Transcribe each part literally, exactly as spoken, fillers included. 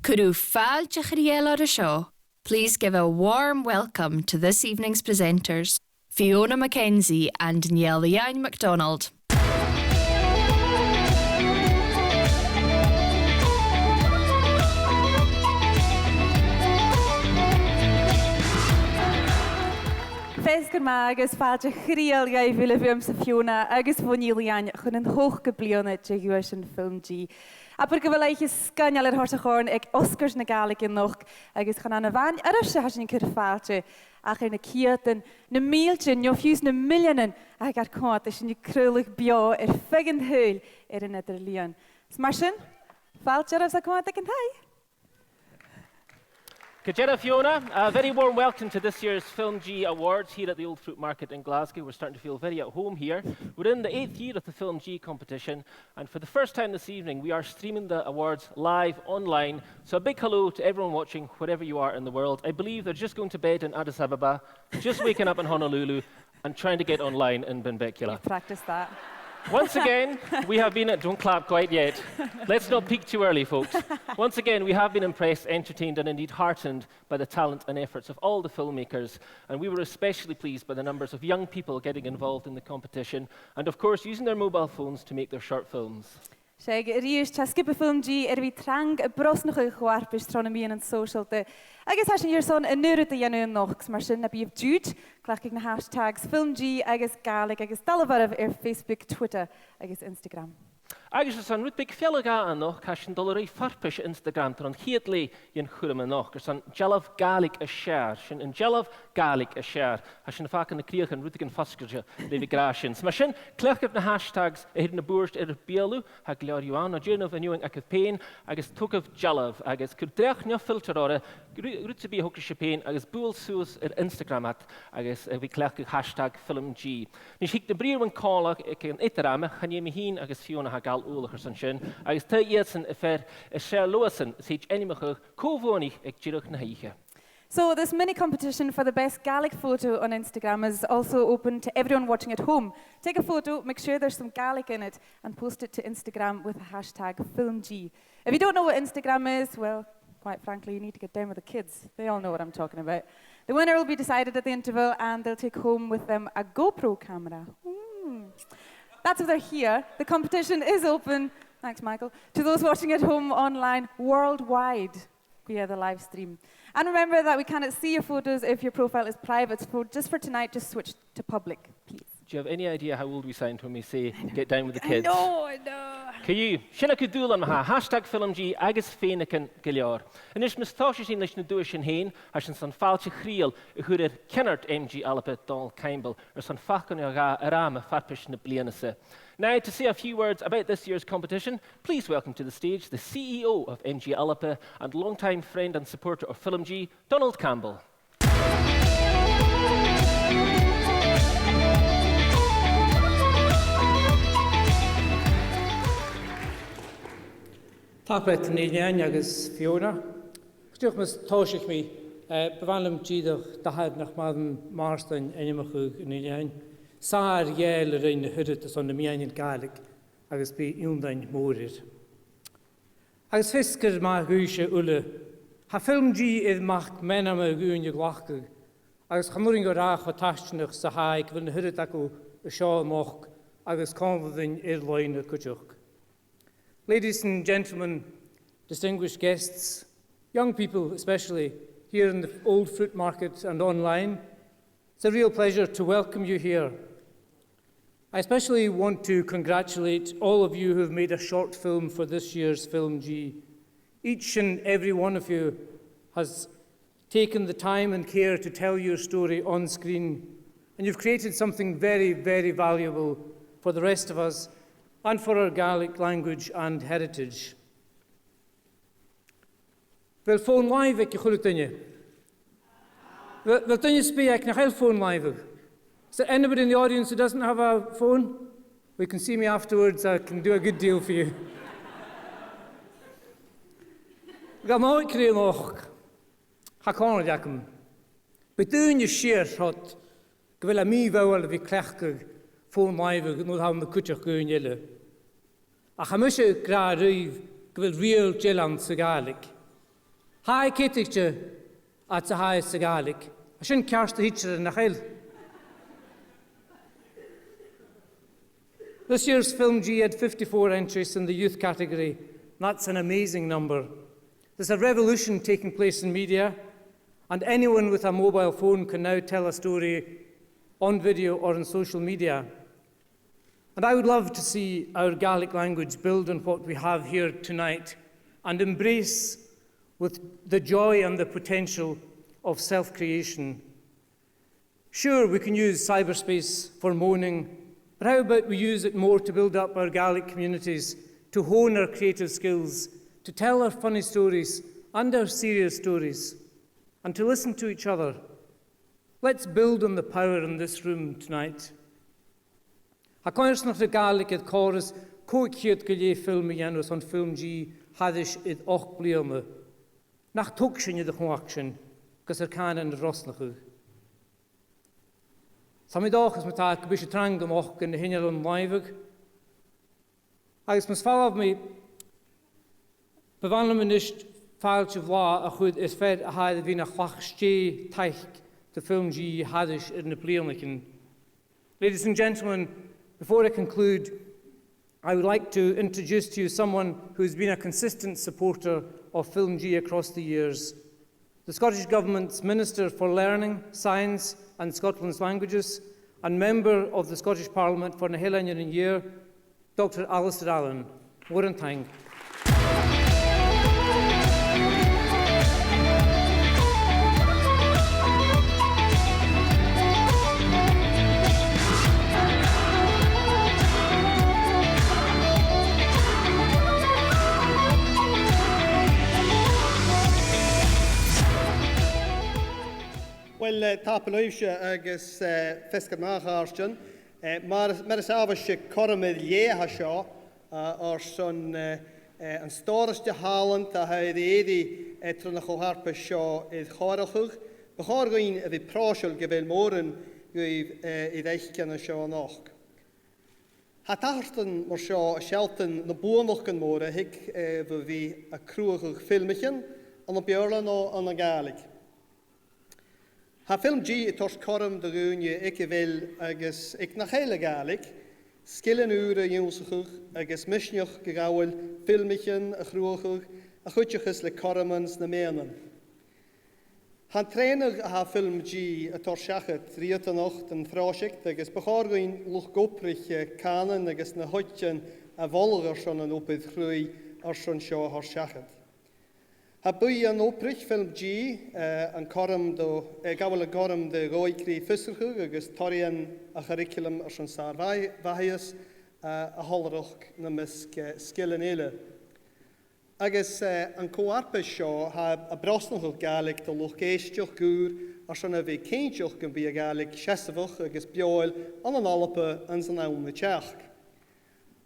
Cuiridh fàilte chridheil oirre seo. Please give a warm welcome to this evening's presenters, Fiona Mackenzie and Niall Iain MacDonald. Feasgar math agus fàilte chridheil dhuibh uile bhuamsa, Fiona, agus bho Niall Iain chun an t-ochd bliadhna de dhuais an Film G. Abair gu bheil oidhche sgoinneil air thoirt a chomhairle aig Oscars na Gàidhlig a-nochd, agus chan ann a-mhàin oirbhse a tha sinn a' cur fàilte, ach air na ceudan, na mìltean, no fiù 's na milleanan a tha gar coimhead, is sinn a' craoladh beò air feadh an t-saoghail air an eadar-lìon. Is mar sin, fàilte oirbh 's a' coimhead aig an taigh. Gu dearbh, Fiona, a very warm welcome to this year's Film G Awards here at the Old Fruit Market in Glasgow. We're starting to feel very at home here. We're in the eighth year of the Film G competition, and for the first time this evening, we are streaming the awards live online. So a big hello to everyone watching, wherever you are in the world. I believe they're just going to bed in Addis Ababa, just waking up in Honolulu, and trying to get online in Benbecula. You practiced that. Once again, we have been, don't clap quite yet. Let's not peak too early, folks. Once again, we have been impressed, entertained, and indeed heartened by the talent and efforts of all the filmmakers, and we were especially pleased by the numbers of young people getting involved in the competition, and of course, using their mobile phones to make their short films. 'S e a-rithist, tha sgioba Film G air a bhith trang a' brosnachadh a' cho-fharpais tro na meadhanan sòisealta, agus tha sinn airson an aon rud a dhèanamh a-nochd, mar sin na bi a' dùsgadh, cleachdadh na hashtags Film G agus Gàidhlig agus dalbh oirbh air Facebook, Twitter agus Instagram. Agus airson rud beag fealla-dhà a-nochd, tha sinn a' dol a ruith farpais Instagram tron chiad leth dhen chùram a-nochd, airson dealbh Gàidhlig as fheàrr, sin an dealbh Gàidhlig as fheàrr. Tha sinn a' fàgail na crìochan rudeigin fosgailte le bhith ag ràdh sin. So mar sin, cleachdaibh na hashtags a th' air na bùird air ur beulaibh, tha gu leòr dhiubh ann, no dèanaibh an fheadhainn agaibh pèin, agus togaibh dealbh, agus cuir dreach no filter orra, ru-, rud sam bith a thogras sibh pèin, agus buail suas air Instagram iad, agus, eh, bhith a' cleachdadh hashtag Film G. Nis thig na briathran còmhla aig an eadar-ama, chan e mi fhìn agus Fiona a tha a' gabhail uallach airson sin, agus tha iadsan a' faighinn a-steach leothasan, is thèid ainmeachadh cò bhuannaich aig deireadh na h-oidhche. So this mini competition for the best Gaelic photo on Instagram is also open to everyone watching at home. Take a photo, make sure there's some Gaelic in it, and post it to Instagram with the hashtag Film G. If you don't know what Instagram is, well, quite frankly, you need to get down with the kids. They all know what I'm talking about. The winner will be decided at the interval, and they'll take home with them a GoPro camera. Hmm. That's if they're here. The competition is open, thanks, Michael, to those watching at home online worldwide via the live stream. And remember that we cannot see your photos if your profile is private. So just for tonight, just switch to public, please. Do you have any idea how old we sound when we say, "Get down with the kids"? No, I know. Co-dhiù, sin agaibh dùbhlan ma-thà, hashtag Film G agus fèinichean gu leòr. A-nis, mus tòisich sinn leis na duaisean fhèin, tha sinn airson fàilte chridheil a chur air ceannard M G ALBA, Donald Campbell, airson faclan a ghabh air àm farpais na bliadhna-sa. Now, to say a few words about this year's competition, please welcome to the stage the C E O of M G ALBA and long-time friend and supporter of Film G, Donald Campbell. Tapadh leat, a Nèill Iain agus Fiona. Dìreach mus tòisich mi, eh, b' fheàrr leam dìreach d' athair nach maireann Màrtainn ainmeachadh, a Nèill Iain. 'S fheàrr dheth a rinn a thuirt airson na meadhanan Gàidhlig agus bidh ionndrainn mòr air. Agus feasgar math dhuibhse uile. Tha Film G air mac-meanmna dhaoine a ghlacadh, agus chan urrainn dhomh ràdh cho taisteanach 's a tha e gu bheil na h-uiread agaibh an seo a-nochd agus còmhla rinn air loidhne cuideachd. Ladies and gentlemen, distinguished guests, young people especially, here in the Old Fruit Market and online, it's a real pleasure to welcome you here. I especially want to congratulate all of you who have made a short film for this year's Film G. Each and every one of you has taken the time and care to tell your story on screen, and you've created something very, very valuable for the rest of us and for our Gaelic language and heritage. A bheil fòn-làimhe aig a h-uile duine? A bheil, a bheil duine sam bith aig nach eil fòn-làimhe aige? Is there anybody in the audience who doesn't have a phone? Well, you can see me afterwards, I can do a good deal for you. Gabh mo chreid a-nochd. Tha còmhradh agam. Bidh daoine a' sìor-thoirt gu bheil e mì-mhodhail a bhith a' cleachdadh fòn-làimhe nuair a tha thu nam chuideachd dhaoine eile. Ach tha mise ag ràdh ribh gu bheil reul dèilean sa Ghàidhlig. Tha e ceadaichte, ach tha e sa Ghàidhlig. Tha sin ceart, a thidsearan, nach eil? This year's Film G had fifty-four entries in the youth category. That's an amazing number. There's a revolution taking place in media, and anyone with a mobile phone can now tell a story on video or on social media. And I would love to see our Gaelic language build on what we have here tonight and embrace with the joy and the potential of self-creation. Sure, we can use cyberspace for moaning, but how about we use it more to build up our Gaelic communities, to hone our creative skills, to tell our funny stories and our serious stories, and to listen to each other? Let's build on the power in this room tonight. Tha coimhearsnachd na Gàidhlig air còrr is còig ceud gu leth film a dhèanamh airson Film G thairis air ochd bliadhna. Nach tog sinn air a' chumhachd sin gus ar cànan a bhrosnachadh? Tha mi an dòchas, ma-thà, gum bi sibh trang a-nochd gun na h-innealan làimh. Agus mus falbh mi, bu mhath leam a-nis fàilte bhlàth a chur air fear a tha air a bhith na chleachdadh-stèidh taic do Film G thairis air na bliadhnaichean. Ladies and gentlemen, before I conclude, I would like to introduce to you someone who has been a consistent supporter of Film G across the years, the Scottish Government's Minister for Learning, Science and Scotland's Languages, and Member of the Scottish Parliament for na h-Eileanan an Iar, Doctor Alasdair Allan. Mòran taing. Uill, eh, tapadh leibhse agus, eh, feasgar math, a chàirdean. Eh, mar, mar as àbhaist, 's e cothrom air leth a tha seo, eh, airson, eh, eh, an stòras de thàlant a tha air èirigh, eh, tron a' cho-fharpais seo air chomharrachadh. Bu chòir dhuinn a bhith pròiseil gu bheil mòran dhuibh, eh, air fhaicinn an seo a-nochd. Tha tachartasan mar seo a' sealltainn na buannachdan mòra a thig, eh, bho bhith a' cruthachadh filmichean ann am Beurla no ann an Gàidhlig. Tha Film G a' toirt cothrom do dhaoine aig a bheil agus aig nach eil a' Ghàidhlig, sgilean ùra ionnsachadh agus misneachd a ghabhail filmichean a chruthachadh a chuidicheas le cothroman sna meadhanan. Tha an trèanadh a tha Film G a' toirt seachad riatanach don phròiseact agus bu chòir dhuinn luchd-obrach, eh, cànain agus na h-oidean a mholadh airson an obair chruaidh airson seo a thoirt seachad. Tha buidheann obrach Film G, eh, an cothrom do, eh, gabhail an cothrom do dhòigh-cruaidh fiosrachadh agus toraidhean a' churraicealaim airson sàr-mhaith-, mhaitheas, eh, a thoileachadh nam measg, eh, sgilean eile. Agus, eh, an co-fharpais seo, tha e a' brosnachadh Gàidhlig do luchd-èisteachd ùr airson a bhith cinnteach gum bi a' Ghàidhlig seasmhach agus beòthail ann an Alba anns an àm ri teachd.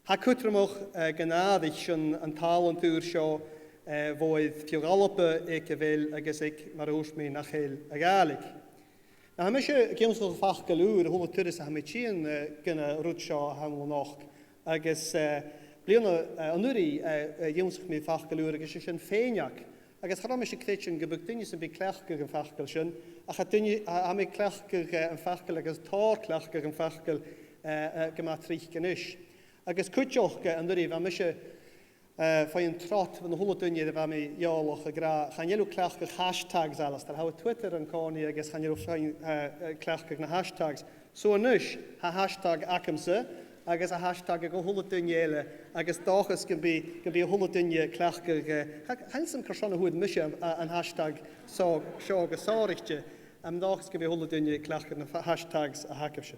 Tha e cudromach, eh, gun àraich sinn an tàlant ùr seo, eh, bho air feadh Alba aig a bheil agus aig, mar a thuirt mi, nach eil a' Ghàidhlig. Tha mise ag ionnsachadh facal ùr a h-uile turas a tha mi tighinn, eh, gun an rud seo a th' ann a-nochd. Agus, eh, bliadhna, eh, an-uiridh, eh, eh, dh'ionnsaich mi facal ùr agus 's e sin fèineag. Agus cha robh mise a' creidsinn gum biodh duine sam bith a' cleachdadh am facal sin, ach tha duine, tha, tha mi a' cleachdadh, eh, am facal agus tòrr cleachdadh am facal, eh, eh, gu math tric a-nis. Agus cuideachd, eh, an-uiridh bha mise, eh, faighinn trod bhon a h-uile duine air a bha mi eòlach ag ràdh, chan eil thu a' cleachdadh hashtags, Alasdair, tha thu air Twitter an-còmhnaidh agus chan eil thu a' faighinn, eh, eh, cleachdadh na hashtags. So a-nis, tha hashtag agamsa, agus tha hashtag aig a h-uile duine eile, agus dòchas gum bi, gum bi a h-uile duine a' cleachdadh, eh, cha, chan eil fhios agam carson a fhuair mise an, an hashtag so, seo gu sònraichte, ach dòchas gum bi a h-uile duine a' cleachdadh na fa-, hashtags a th' agaibhse.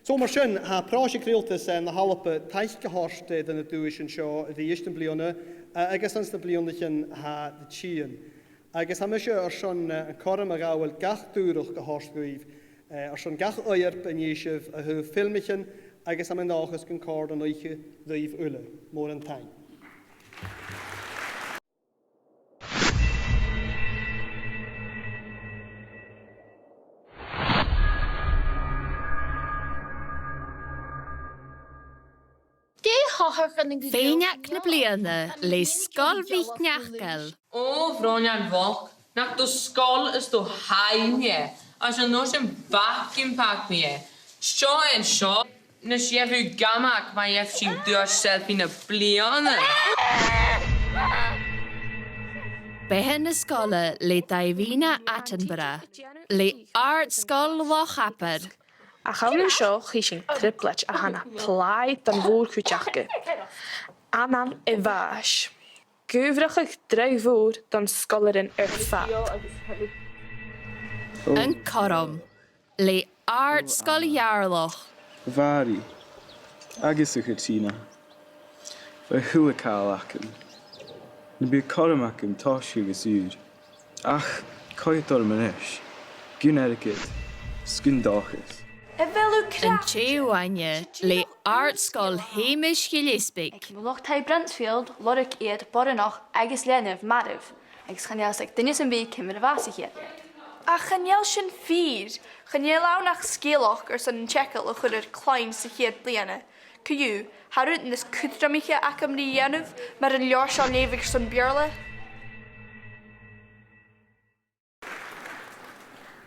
So mar sin, tha pròiseact Riaghaltas, eh, na h-Alba taic a thoirt, eh, dhan an duais an seo a-rithist am-bliadhna, eh, agus anns na bliadhnaichean a tha ri tighinn. Agus tha mise airson, eh, an cothrom a ghabhail gach dùrachd a thoirt dhuibh, eh, airson gach oidhirp a nì sibh a thaobh filmichean, agus tha mi an dòchas gun còrd an oidhche ribh uile. Mòran taing. Dè tha Fèineag na Bliadhna le Sgoil MhicNeacail. Ò, a bhròinean bhochd, nach do sgoil is do thaigh mi e, agus an uair sin vacuum pack mi e. Seo an seo, na sibh a' gabhail mar gheibh sinn Duais Selfie na Bliadhna. Beatha na Sgoile le Davina Attenborough, le Àrd-sgoil Loch Abar. Ach ann an seo, chì sinn trioblaid a tha na plàigh don mhòr-chuid aca. Anam a' bhàis. Gùbhrachadh dragh mhòr don sgoilearan air fad. An Cothrom, le Àrd-sgoil Gheàrrloch. Mhàiri, agus a Chatrìona. Bha a h-uile càil agam. Nam biodh cothrom agam tòiseachadh às ùr. Ach, coimhead orm a-nis. Gun airgead, 's gun dòchas. A bheil thu craic? An Tè Uaine, le Àrd-sgoil Hamish Gilleasbaig. Aig mullach Taigh Brentsfield, lorg iad boireannach agus leanabh marbh, agus chan eil fhios aig duine sam bith ciamar a bhàsaich iad. Ach chan eil sin fìor, chan eil ann ach sgeulachd airson an t-eagal a chur air clann sa chiad bhliadhna. Co-dhiù, tha rud nas cudromaiche agam ri dhèanamh, mar an leabhar seo a leughadh airson Beurla.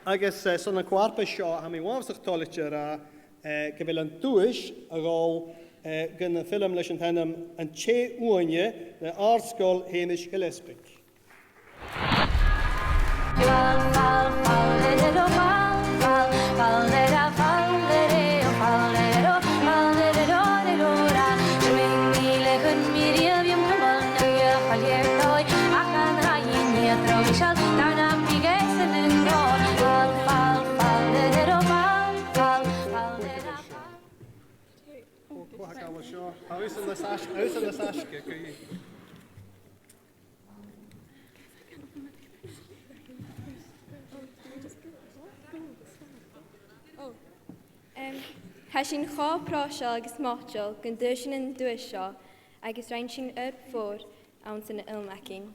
Agus, eh, son a' cho-fharpais seo, tha mi uabhasach toilichte a ràdh, eh, gu bheil an duais a dhol, eh, gun a' fhilm leis an t-ainm An Tè Uaine le Àrd-sgoil Hamish Gilleasbaig. Cò, cò tha a' gabhail seo? Tha thusa nas fhaisge, tha thusa nas fhaisge, co-dhiù. Em, tha sinn cho pròiseil agus moiteil gun d' fhuair sinn an duais seo agus rinn sinn obair mhòr anns an fhilm againn.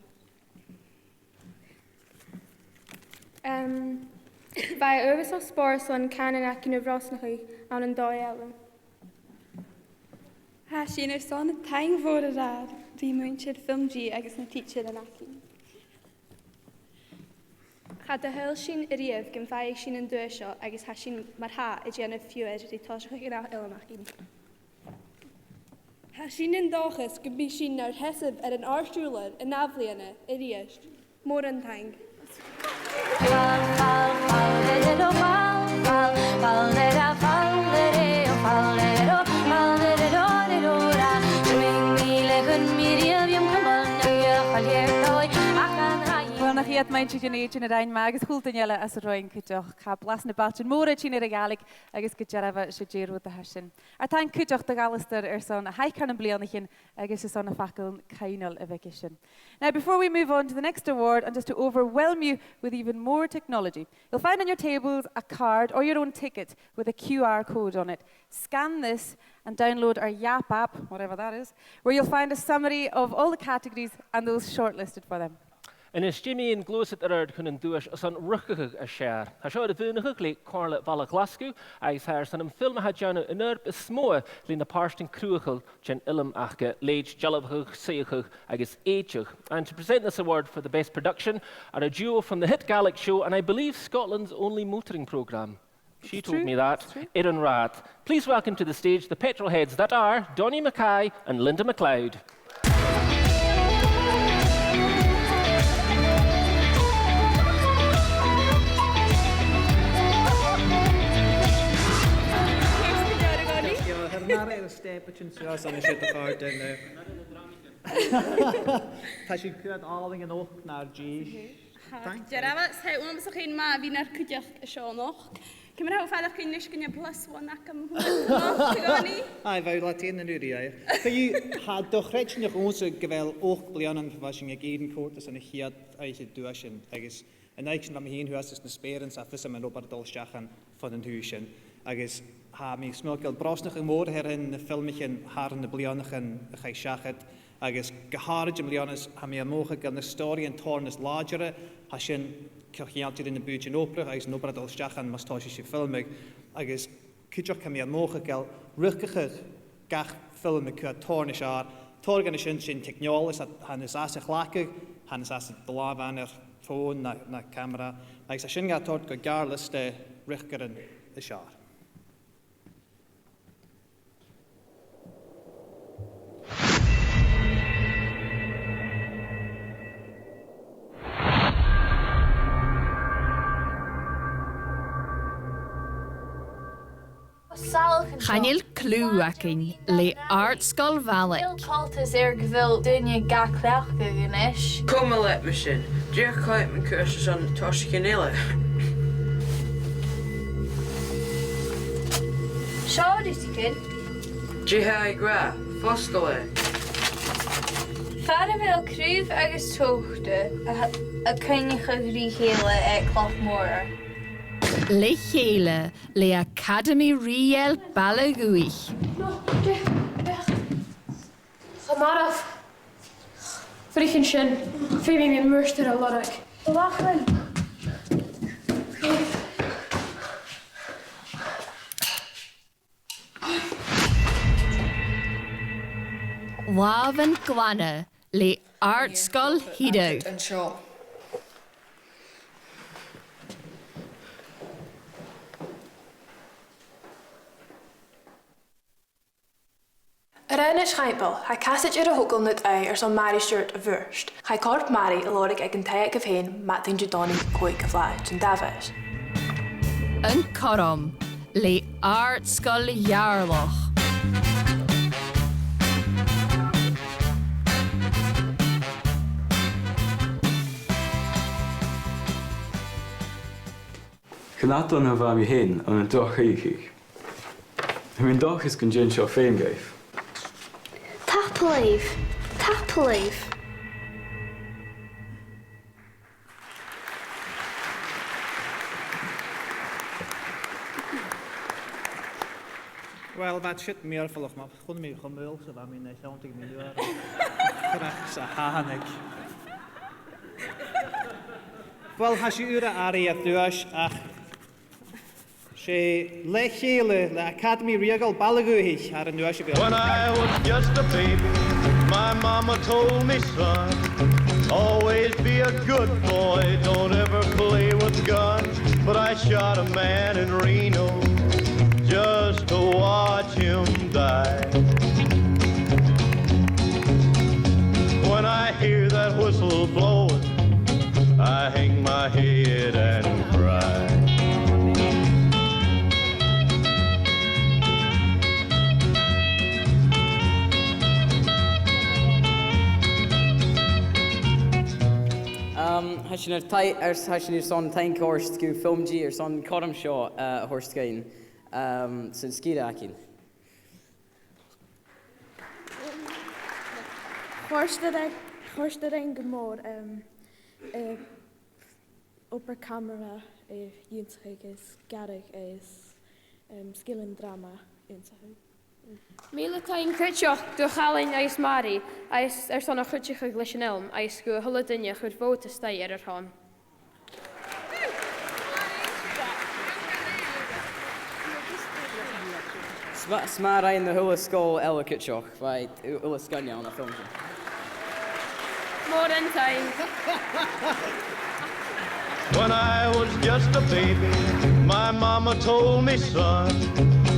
Em, bha e uabhasach spòrsail an cànan againn a bhrosnachadh ann an dòigh eile. Tha sinn airson taing mhòr a ràdh ri muinntir FilmG agus na tidsearan againn. Cha do shaoil sinn a-riamh gum faigheadh sinn an duais seo agus tha sinn mar-thà a' dèanamh fiughair ri tòiseachadh an ath fhilm againn. Tha sinn an dòchas gum bi sinn nar seasamh air an àrd-ùrlar an ath-bhliadhna a-rithist. Mòran taing. Uill, nach iad muinntir Dhùn Èideann a rinn math agus a h-uile duine eile às an roinn cuideachd. Cha bhi blas na bailtean mòra a' tighinn air a' Ghàidhlig agus gu dearbha 's e deagh rud a tha sin. Ar taing cuideachd do dh'Alasdair airson a thaic thar nam bliadhnaichean agus airson na faclan coibhneil a bh' aige sin. Now, before we move on to the next award, and just to overwhelm you with even more technology, you'll find on your tables a card or your own ticket with a Q R code on it. Scan this and download our Yap app, whatever that is, where you'll find a summary of all the categories and those shortlisted for them. A-nis, dè mu dheidhinn gluasad air adhart chun an duais airson riochdachadh as fheàrr? Tha seo air a mhaoineachadh le Comhairle Bhaile Ghlaschu agus tha e airson am film a tha a' dèanamh an oidhirp as motha le na pàirtean cruthachail den fhilm aca, leithid dealbhachadh, suidheachadh agus èideadh. And to present this award for the best production are a duo from the hit Gaelic show and, I believe, Scotland's only motoring programme. She told me that. It's true. Air an Rathad. Please welcome to the stage the petrol heads that are Donnie Mackay and Linda MacLeod. Tha sinn a' coimhead àlainn an uchd nar dithis. Thank you. Dearbha, 's e uabhasach fhèin math a bhith nar cuideachd an seo a-nochd. Ciamar a tha thu a' faireachdainn a-nis gun robh plus one agam a-nochd, a Dhonnie? Aye, bha thu latha an-uiridh, aye. Tha, tha e do-chreidsinneach dhòmhsa gu bheil ochd bliadhna bhon a bha sinn aig Agincourt airson a' chiad oidhche duaisean, agus an oidhche sin bha mi fhìn shuas anns na speuran 's tha fios agam an obair a' dol a-steach ann fon an taobh sin. Agus tha mi a' smaoineachadh gu bheil brosnachadh mòr air na filmichean thar nam bliadhnaichean a chaidh seachad, agus gu h-àraid am bliadhna seo, tha mi a' mothachadh gu bheil na stòiridhean tòrr nas làidire, tha sin co-cheangailte ri na bùithtean obrach agus an obair a' dol a-steach ann mus tòisich sibh filmeadh, agus cuideachd tha mi a' mothachadh gu bheil riochdachadh gach Film a' cur tòrr nas fheàrr. Tòrr dhen a sin, sin teicneòlas a tha nas fhasa a chleachdadh, tha nas fhasa do làmh fhaighinn air fòn no, no camara. Agus tha sin ga thoirt gu geàrr-liosta riochdairean as fheàrr. Chan eil cliù againn le Àrd-sgoil Mhalaig. Bheil coltas air gu bheil daoine ga cleachdadh a-nis? Coma leat mar sin. Dìreach coimhead mun cuairt airson toiseachaidhean eile. Seo rudeigin. Dè tha e ag ràdh? Fosgail e. Far a bheil craobh agus teòsta a, a' coinneachadh ri chèile aig Cloch Mòr. Le chèile le Acadamaidh Rìoghail Baile Dhubhthaich. Cha mharbh. Bhruidhinn sin, feumaidh mi muirtear a lorg. Lachlan! Làmhan Glana le Àrd-sgoil Thiriodh. An seo. Air Nis Chaimbeul, tha casaid air a thogail nad aghaidh airson Màiri Stiùbhart a mhurt. Chaidh corp Màiri a lorg aig an taigh aice fhèin, madainn Didòmhnaich, còig a bhliadhnaichean a dh'aois. An Cothrom le Àrd-sgoil Gheàrrloch. Chan fhada on a bha mi fhèin ann an droch-oidhche. Tha mi an dòchas gun dèan seo feum dhuibh. Tapadh leibh. Tapadh leibh. Uill, bha siud mìorbhaileach, ma chunnaic mi cho maol 's a bha mi nuair a thionndaidh mi an uair. Cruaidh 's a thàinig. Uill, tha sibh uair a-rithist air duais, ach 's e Le Chèile le Acadamaidh Rìoghail Baile Dhubhthaich air an duais a bh' ann. When I was just a baby, my mama told me, "Son, always be a good boy, don't ever play with guns." But I shot a man in Reno just to watch him die. When I hear that whistle blowing, I hang my head and cry. Um, tha sinn air tai-, air, tha sinn airson taing a thoirt gu FilmG airson an cothrom seo, uh, a thoirt dhuinn, um, san sgìre againn. Chòrd e rinn, chòrd e rinn gu mòr, um, eh, obair camara, eh, ionnsachadh agus gàireachdainn agus, um, sgilean dràma ionnsachadh. Mìle taing cuideachd do Chaluim agus Màiri, agus airson a chuideachadh leis an fhilm, agus gu a h-uile duine a chuir vòta a-staigh air ar son. 'S math, 's math a rinn na h-uile sgoil eile cuideachd, bha a h-uile sgoil ann am film sin. Mòran taing. When I was just a baby, my mama told me, "Son,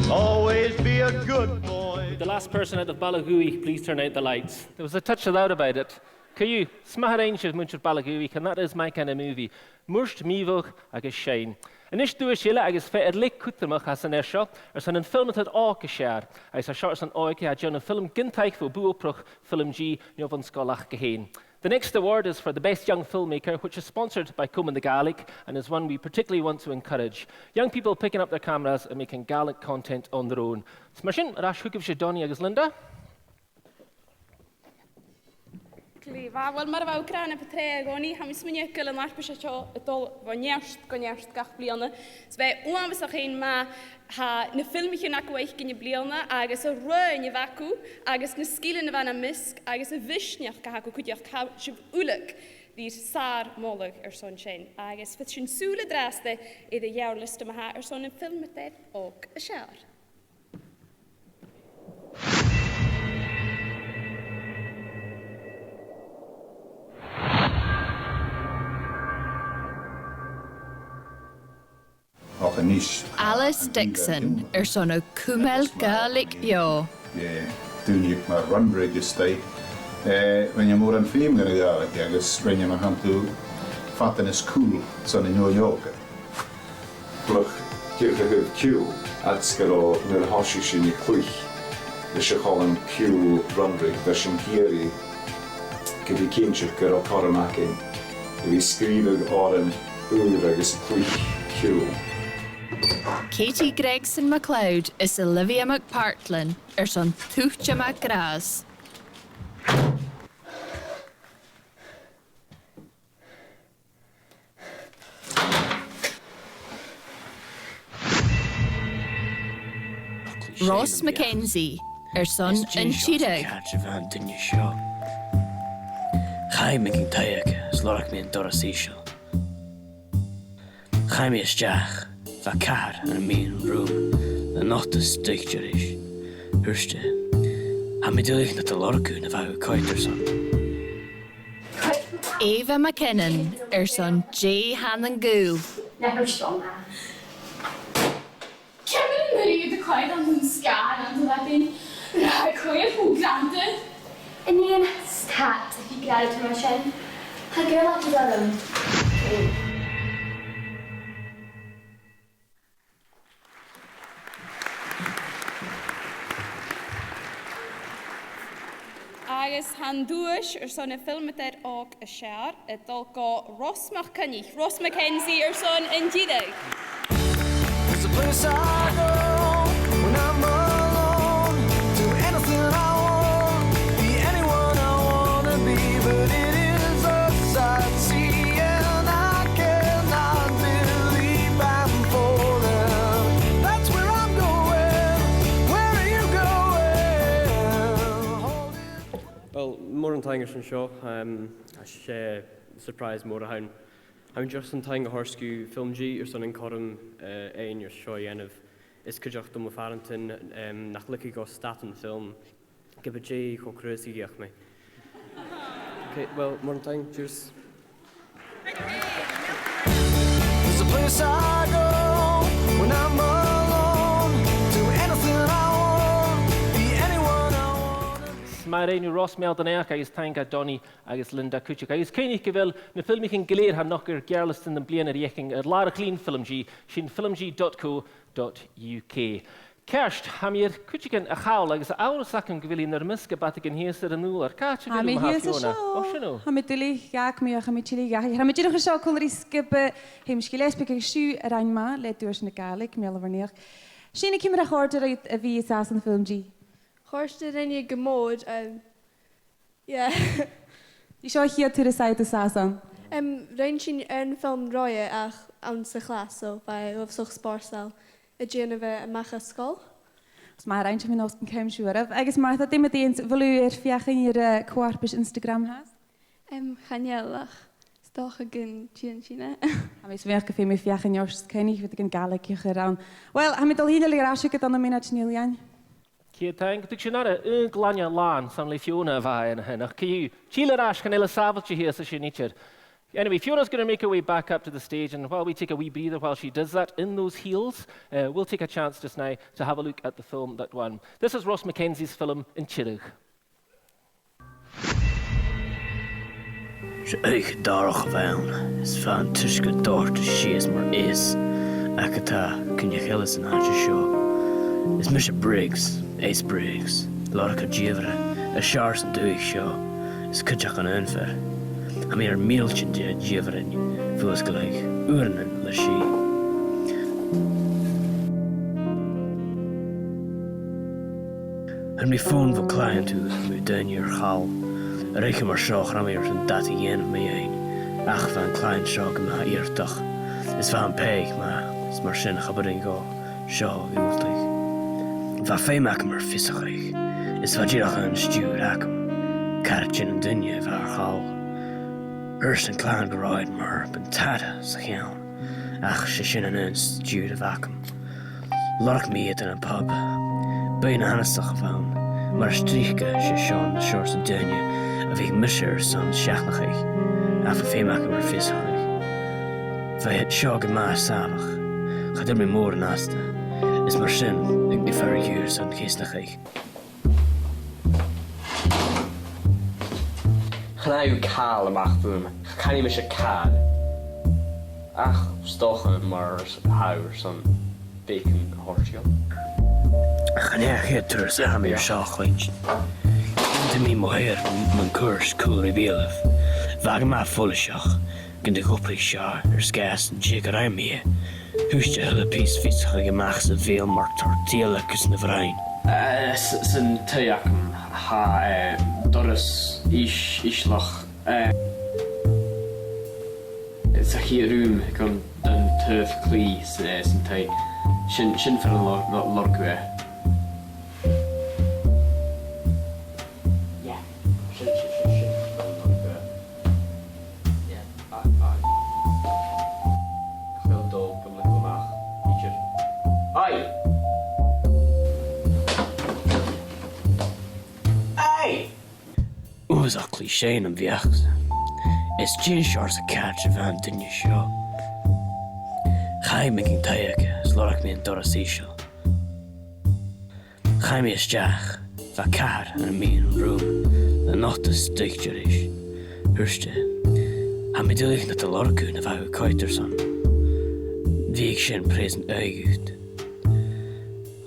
always be a good boy." The last person out of Baile Dhubhthaich, please turn out the lights. There was a touch of loud about it. Co-dhiù, 's math a rinn sibh, muinntir Bhaile Dhubhthaich, and that is my kind of movie. Murt, mìorbhaileach agus seinn. A-nis duais eile agus fear air leth cudromach às an fhear seo, airson am film a tha òg as fheàrr, agus tha seo airson òige a tha a' dèanamh film gun taic bho bhùth-obrach FilmG no bhon sgoil aca fhèin. The next award is for the best young filmmaker, which is sponsored by Comann na Gàidhlig and is one we particularly want to encourage. Young people picking up their cameras and making Gaelic content on their own. So mar sin, air ais chugaibhse Donnie agus Linda. Glè mhath. Uill, mar a bha thu ag ràdh na bu tràithe, a Dhonnie, tha mi a' smaoineachadh gu bheil an fharpais seo a' dol bho neart gu neart gach bliadhna. Is bha e uabhasach fhèin math, tha na filmichean agaibh fhaicinn am-bliadhna agus an roghainn a bh' agaibh agus na sgilean a bha nam measg agus a' mhisneachd a th' agaibh cuideachd, tha sibh uile air sàr-mholadh airson sin. Agus bheir sinn sùil an-dràsta air a' gheàrr-liosta ma-thà airson am film a tha òg as fheàrr. Alice Dixon airson a' cumail Gàidhlig beò. Eh, daoine mar Runrig is dè, eh, rinne mòran feum dhan a' Ghàidhlig agus rinne, mar shampall, fada nas cùil san Inbhir Aoil. Gluaisinn dìreach a thaobh ciùil, agus gu robh, nuair a thòisich sinn a' cluich leis a' chòmhlan ciùil Runrig, bha sinn ag iarraidh gum biodh cinnteach gun robh cothrom againn a bhith a' sgrìobhadh òrain ùra agus a' cluich ciùil. Katie Gregson MacLeod is Olivia McPartlin airson Tuiteam à Gràs. Ross Mackenzie airson An Tiriodh. Chaidh mi gun taigh aige, is lorg mi an doras ìosal. Chaidh mi a-steach, bha cathair ann am meadhan an rùm, an t-ota stuicte ris. Thuirt e, "Tha mi duilich nad lorg thu na bha thu a' coimhead airson." Ava McKinnon airson Dè th' ann an Gaol. Never strong. Ciamar a bha thu a' coimhead anns an sgàth an-diugh, a' coimhead cho grànda? An e an stad a bhith grànda mar sin? Tha Gaeilge agam. Agus tha an duais airson a' fhilmeadair òg as fheàrr a' dol gu Ross MacCoinnich, Ross Mackenzie airson An Tiriodh. There's a place I go when I'm alone. Do anything I want, be anyone I wanna be, but it is a sight seeing I cannot believe I'm falling. That's where I'm going. Where are you going? Hold it. Well, mòran taing airson seo, um, 's e surprise mòr a th' ann. Tha mi dìreach airson taing a thoirt gu FilmG airson an cothrom, eh, fhaighinn airson seo a dhèanamh. Is cuideachd do mo phàrantan, em, nach leigeadh dhomh stad an film ge b' e dè cho cruaidh 's a dh'fheuch mi. Okay, well, mòran taing, cheers. There's a place I go when I'm alone. Do anything I want, be anyone I want. 'S math a rinn thu, Ross, meal do naidheachd agus taing do Donnie agus Linda cuideachd. Agus cuimhnich gu bheil na filmichean gu lèir a tha a' nochdadh air geàrr-liosta nam bliadhna ri fhaicinn air làrach-lìn FilmG, sin filmg dot co dot U K. Ceart, tha mi air cuideigin a chall agus tha amharas agam gu bheil i nar measg a' bàtaigeadh shìos air an ùrlar. Càit a bheil thu, ma-thà, Fiona? Ò, sin thu. Tha mi duilich, dh'fhàg mi, ach tha mi tilleadh dhachaigh. Tha mi dìreach air seo còmhla ri sgioba Sheumais Gilleasbaig agus siud a rinn math le Duais na Gàidhlig, meal do naidheachd. Sìne, ciamar a chòrd e ribh a bhith an sàs ann am FilmG? Chòrd e rinne gu mòr, um, yeah. An e seo a' chiad turas agad an sàs ann? Em, rinn sinn aon fhilm roimhe ach anns a' chlas, so bha e uabhasach spòrsail a' dèanamh e a-mach à sgoil. 'S math a rinn sibh, bha an ceum sibh oirbh. Agus Martha, dè mu do dheidhinn-sa, a bheil thu air feuchainn air, eh, co-fharpais Instagram fhathast? Em, chan eil, ach 's dòcha gun dèan sinn e. Tha mi a' smaoineachadh gum feum mi feuchainn ort, 's cuimhnich, bhiodh e gu math làidir a chur ann. Uill, tha mi a' dol a thighinn air ais thugad ann am mionaid, a Neil Iain. Ciad taing, tha sinn air aon gleann làn, 's ann le Fiona a bha e an sin, ach co-dhiù, till air ais, chan eil e sàbhailte shìos an sin idir. Anyway, Fiona's gonna make her way back up to the stage, and while we take a wee breather while she does that, in those heels, uh, we'll take a chance just now to have a look at the film that won. This is Ross Mackenzie's film, An Tiriodh. 'S e oidhche dòraich a bh' ann, is bha an t-uisge a' dòrtadh sìos mar eas, ach a tha cuimhneach eile san àite seo. Is mise Briggs, Ace Briggs, lorgar dìomhair as fheàrr san dùthaich seo, is cuideachd an aon fhear. Tha mi air mìltean de dhìomhairean fuasgladh uaireannan le sìth. Chuir mi fòn bho client uair mu dheidhinn ar chall. Air oidhche mar seo, cha robh mi airson dad a dhèanamh mu dheidhinn, ach bha an client seo gu math iarrtach, is bha am pàigheadh math, is mar sin cha b' urrainn dhomh seo a dhiùltadh. Bha feum agam air fiosrachadh, is bha dìreach aon stiùir agam, càit an duine a bha ar chall. Thuirt an client gu robh iad mar buntàta sa cheann, ach 's e sin an aon stiùir a bh' agam. Lorg mi iad ann am pub. Buidheann annasach a bh' ann, mar as trice 's e seo an seòrsa daoine a bhiodh mise airson seachnachadh, ach bha feum agam air fiosrachadh. Bha iad seo gu math sàmhach. Cha d' fhuair mi mòran asta. Is mar sin, thug mi fear dhiubh airson ceasnachadh. Chan fhaigh thu càil a-mach bhuam. Chan eil mise càil. Ach, 's dòcha mar as fheàrr airson beagan a thoirt dhomh. Chan e a' chiad turas a tha mi air seo a chluinntinn. Dh'fhan mi mo sheòrsa mun cuairt còmhla ri bhilean. Bha e gu math follaiseach gun do dh'obraich seo air sgàth 's an tè gun robh mi. Thuirt e a h-uile pìos fiosrachaidh a-mach sa bheul mar tortilla gus na bhroinn. Eh, s-, san taigh agam, tha, eh, doras is-, ìsealach, eh, sa chiad rùm gun, don taobh clì s-, eh, san taigh. Sin, sin far an lor-, lor-, lorg thu e. Yeah. Sin, sin, sin, sin far an lorg thu e. Yeah, aye, aye. Chaill dó gum leig thu a-mach. Idir. Aye! Aye! Uabhasach cliché nam bheachd-sa. Is dè an seòrsa càit a bha an duine seo? Chaidh mi gun taigh aige, is lorg mi an doras ìseal. Chaidh mi a-steach, bha cathair ann am meadhan an rùm, na nota stuic ris. Thuirt e, "Tha mi duilich nad lorg thu na bha thu a' coimhead airson. Bhiodh sin present agad."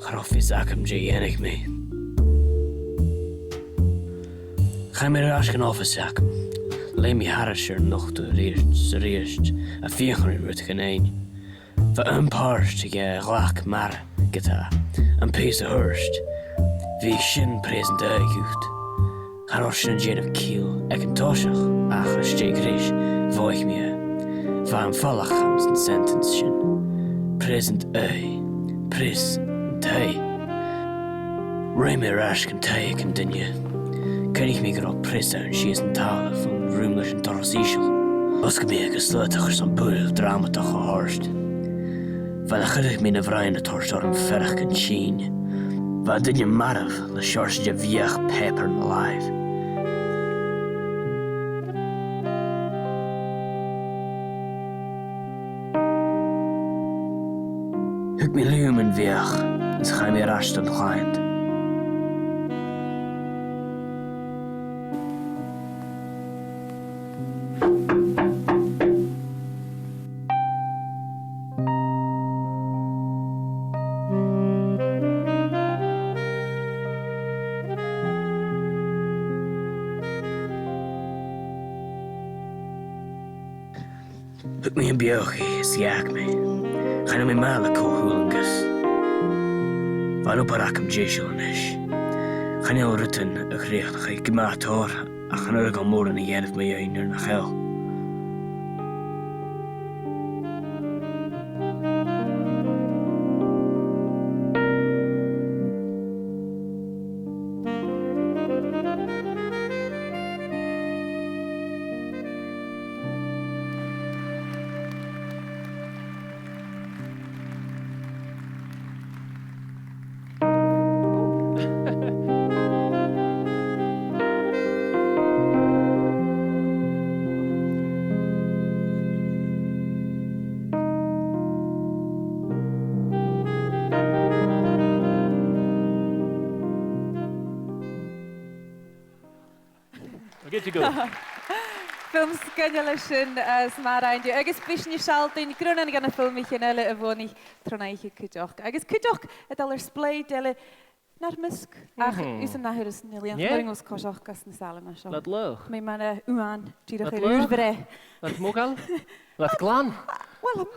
Cha robh fios agam dè dhèanadh mi. Chaidh mi air ais dhan oifis agam. Lean mi thairis air an nota a-rithist 's a-rithist, a' feuchainn ri rudeigin fhaighinn. Bha aon pàirt aige a ghlac mar gheibheadh e am pìos a thuirt. Bhiodh sin present agad. Cha robh sin a' dèanamh ciall aig an toiseach, ach às dèidh greis, mhothaich mi e. Bha am falach anns an sentence sin. Present a. Present a. Ruith mi air ais gun taigh aig an duine. Chunnaic mi gun robh pris ann sìos an talla fon rùm leis an doras ìseal. Dh'fhosgail mi agus slaodach airson buill dràmadach a thoirt. Bha e a' cur mi na bhroinn a' toirt orm faireachdainn tinn. Bha an duine marbh le seòrsa de bhiadh pàipeir na làimh. Thug mi leam am biadh, is chaidh mi air ais dhan chloinn. Thug mi am biadh dhi is dh'fhàg mi. Chan eil mi math le co-shùilean gus. Bha an obair agam deiseil a-nis. Chan eil rudan a' crìochnachadh gu math tòrr, ach chan urrainn dhomh mòran a dhèanamh mu dheidhinn nuair nach eil. We're good to go. Film sgoinneil a tha sin, eh, is math a rinn thu. Agus bidh sinn a' sealltainn grunnan de na filmichean eile a bhuannaich tron oidhche cuideachd. Agus cuideachd, a' dol air splaoid eile, nar measg, ach, mhm, thusa an ath thuras, chan eil e, yeah, a' coiseachd às na sailean seo. Lad laghach. Tha mi mar, eh, uan, dìreach, lad air laghach, ùr-bhreith. Lad modhail. Lad glan. Well, um,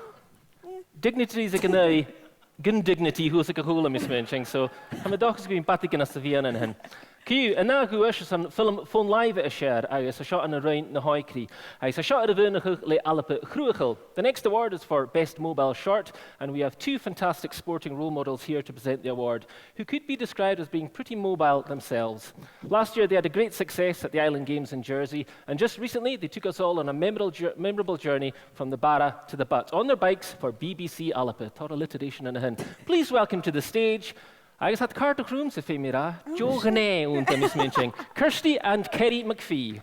yeah. Dignitaries aig an aghaidh, gun dignity shuas aig a' chùlaibh, Miss Menching, so tha mi an dòchas gu bheil bàta gun às a' bhianan an sin. Ciamar a tha sibh, airson film fon-làimhe as fheàrr, agus tha seo ann an Roinn na h-Òigridh. Agus tha seo air a mhaoineachadh le Alba Chruthachail. The next award is for Best Mobile Short, and we have two fantastic sporting role models here to present the award, who could be described as being pretty mobile themselves. Last year, they had a great success at the Island Games in Jersey, and just recently, they took us all on a memorable jour-, memorable journey from the Barra to the Butt on their bikes for B B C Alba. Tòrr alliteration an sin. Please welcome to the stage, agus tha iad càirdeach rium-sa, feumaidh mi ràdh, deagh ghnè annta, Miss Menching, Kirsty and Kerry McPhee.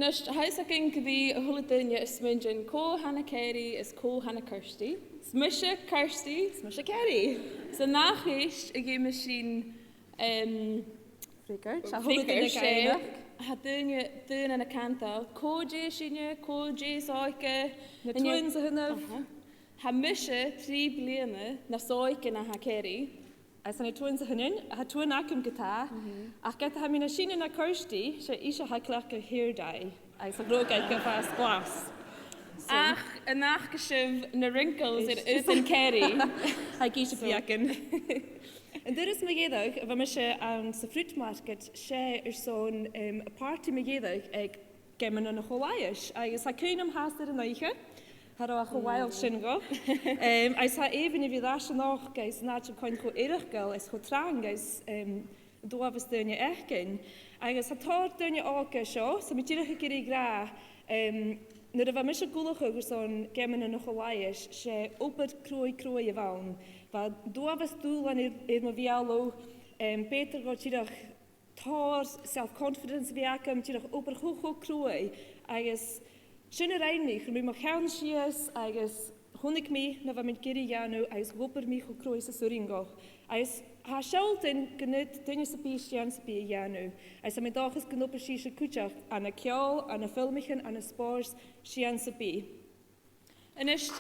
A-nis, tha fhios againn gu bheil a h-uile duine a' smaoineachadh cò th' ann an Kerry is cò th' ann an Kirsty. Is mise Kirsty. Is mise Kerry. San ath cheist a dh'fheumas sinn, em, freagairt, tha a h-uile duine ag aithneachadh. Tha daoine, daoine na cantainn, cò tha sinne, cò tha seo, cò tha... Na twins a th' annaibh. Aha. Tha mise trì bliadhna nas òige na tha Kerry. Agus tha na twins a th' annainn, tha twin agam co-dhiù. Mhm. Ach ged a tha mi nas sine na Kirsty, 's e ise a tha a' cleachdadh hair dye. Agus a' chrògadh a' fàs glas. So. Ach, an aithne sibh na wrinkles air aodann Kerry? Tha i gu math beagan. An turas mu dheireadh a bha mise anns a' Fruit Market, 's e airson, em, a' phàrtaidh mu dheireadh aig Geamannan a' Cho-fhlaitheis, agus tha cuimhn' agam fhathast air an oidhche, cha robh e cho wild sin dhomh. Em, agus tha Evan air a bhith air ais a-nochd, agus an àite cho, cho eireachdail is cho trang, agus, em, an t-uabhas daoine a th' againn. Agus tha tòrr daoine òga an seo, so tha mi dìreach ag iarraidh a ràdh, em, nuair a bha mise ag ullachadh airson Geamannan a' Cho-fhlaitheis, 's e obair chruaidh, chruaidh a bh' ann. Bha an t-uabhas dùbhlain air, air mo bheulaibh, em, b' fheudar dhomh dìreach tòrr self-confidence a bhith agam, dìreach obair cho, cho cruaidh, agus sin a rinn mi, chuir mi mo cheann sìos agus chunnaic mi na bha mi ag iarraidh a dhèanamh agus dh'obraich mi cho cruaidh 's as urrainn dhomh. Agus tha e a' sealltainn gun tèid duine sam bith seans sam bith a dhèanamh. Agus tha mi an dòchas gun obraich sibhse cuideachd ann an ceòl, ann am filmichean, ann an spòrs, seans sam bith. A-nis,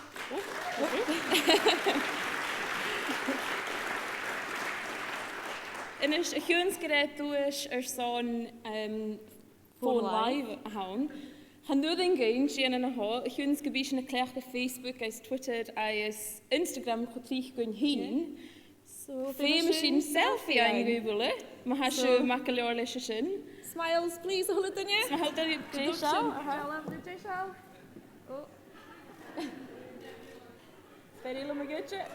a-nis, a chionn 's gur e duais airson, em, fòn-làimhe a th' ann, chan urrainn dhuinn dèanamh na tha, a chionn 's gum bi sinn a' cleachdadh Facebook agus Twitter agus Instagram cho tric dhuinn fhìn. So, feumaidh sinn selfie fhaighinn dhuibh uile, ma tha sibh math gu leòr leis a sin. Smiles, please, a h-uile duine. Smiles, a h-uile duine. Dè seo? Aha. Dè seo? Oh. Is fheàrr leam a dh'fhaicinn.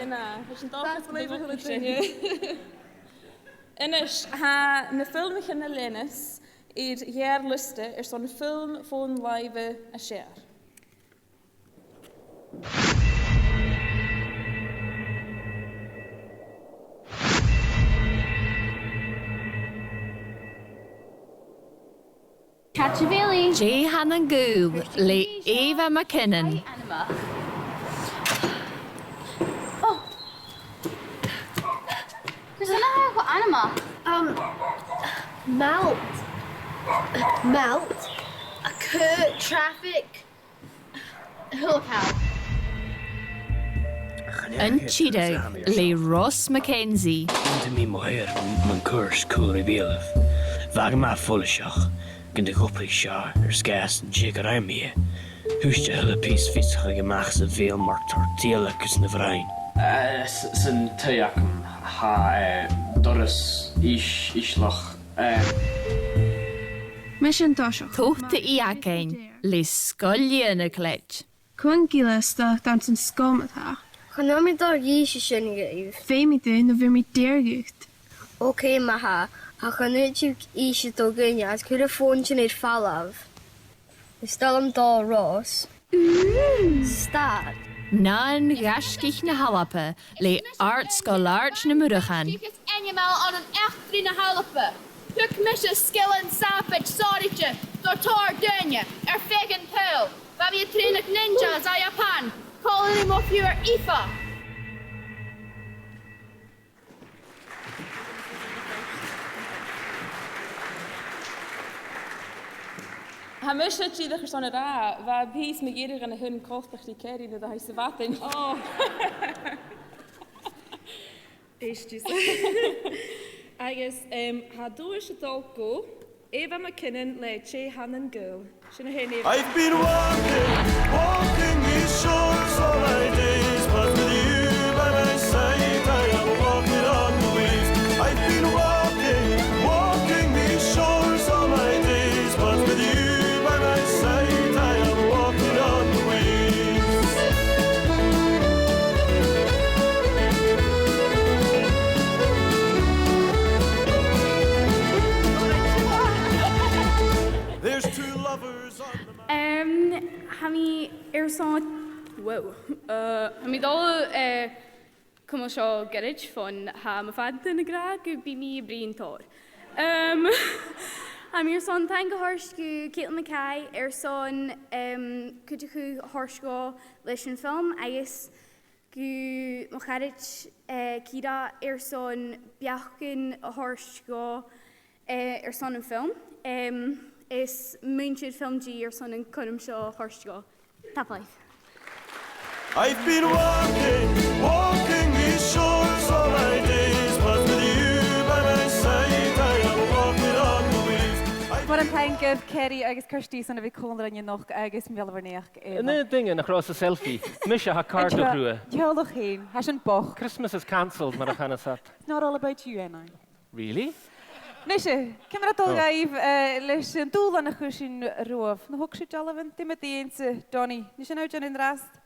Ina, leis an dòchas gu bheil sibh a' faireachdainn. A-nis, tha na filmichean a leanas air a' gheàrr-liosta airson film fòn-làimhe as fheàrr. Càit a bheil i? Dè th' ann an Gaol le Ava MacKinnon. Oh. Carson a tha thu cho anmoch? Um, malt. Malt. A' chaoidh, traffic. An Tiriodh le Ross Mackenzie. Dh'fhan mi mu dheidhinn mun cuairt còmhla ri bhith. Bha mi follaiseach gun do dh'obraich seo air sgàth 's an tè gun robh mi. Thuit a h-uile pìos fiosrachaidh a-mach sa bheul mar tortilla gus na bhroinn. Eh, s-, san taigh agam tha, eh, doras is-, iasal, eh. Mise an toiseach. Tòrr a th' againn le sgoil Dhùn Èideann. Cò an gille a stad anns an sgoil ma-thà? Chan eil mi dol a dh'innse sin dhuibh. Feumaidh tu, no bheir mi dearg dhut. Ok, ma-thà, ach chan fhaod thu innse do dhuine, is cuir am fòn sin air falbh. Is toil leam dol, Ross. Stad. Nan Gaisgich na h-Alba le Àrd-sgoil Àird nam Murchan. Ainmeil ann an eachdraidh na h-Alba. Thug mise sgilean sabaid sònraichte do tòrr dhaoine air feadh an t-saoghail. Bha mi a' trèanadh ninjas ann an Iapan, còmhla ri mo phiuthar Aoife. Tha mise dìreach airson a ràdh, bha pìos mu dheireadh dhen a h-aon coltach ri Kerry nuair a chaidh sa mhadainn. Oh. Èist thusa. Agus, em, tha duais a' dol gu Ava MacKinnon le Dè th' ann an Gaol. Sin a h-aon Ava. I've been walking, walking these shores all my days, but with you by my side, I am walking on the waves. I've been walking, walking these shores all my days, but with you by my side, I am walking on the waves. There's two lovers on the... Em, tha mi airson, wow. Uh, tha mi dol, eh, cumail seo goirid fon tha mo phàrantan ag ràdh gum bi mi a' bruidhinn tòrr. Em, Tha mi airson taing a thoirt gu Caitlin Mackay airson, em, cuideachadh a thoirt dhomh leis an fhilm agus gu mo charaid, eh, Ciara airson beachdan a thoirt dhomh, eh, airson an fhilm. Em, is muinntir FilmG airson an cothrom seo a thoirt dhomh. Tapadh leibh. I've been walking, walking these shores all my days, but with you by my side, I am walking on the waves. I've Mòran taing dhuibh, Kerry agus Kirsty, airson a bhith còmhla rinn a-nochd agus meal-a-naidheachd. An aon duine nach robh sa selfie, mise, tha càirdeas orm. An teaghlach fhèin, tha sin bochd. Christmas is cancelled, mar a chanas iad. It's not all about you, Enon. Really? Nise, ciamar a tha dol dhuibh, eh, leis an dùbhlan a chuir sinn romhaibh? Na thog sibh dealbhan? Dè mu do dheidhinn-sa, Donnie? Nise, an e sin an-dràsta?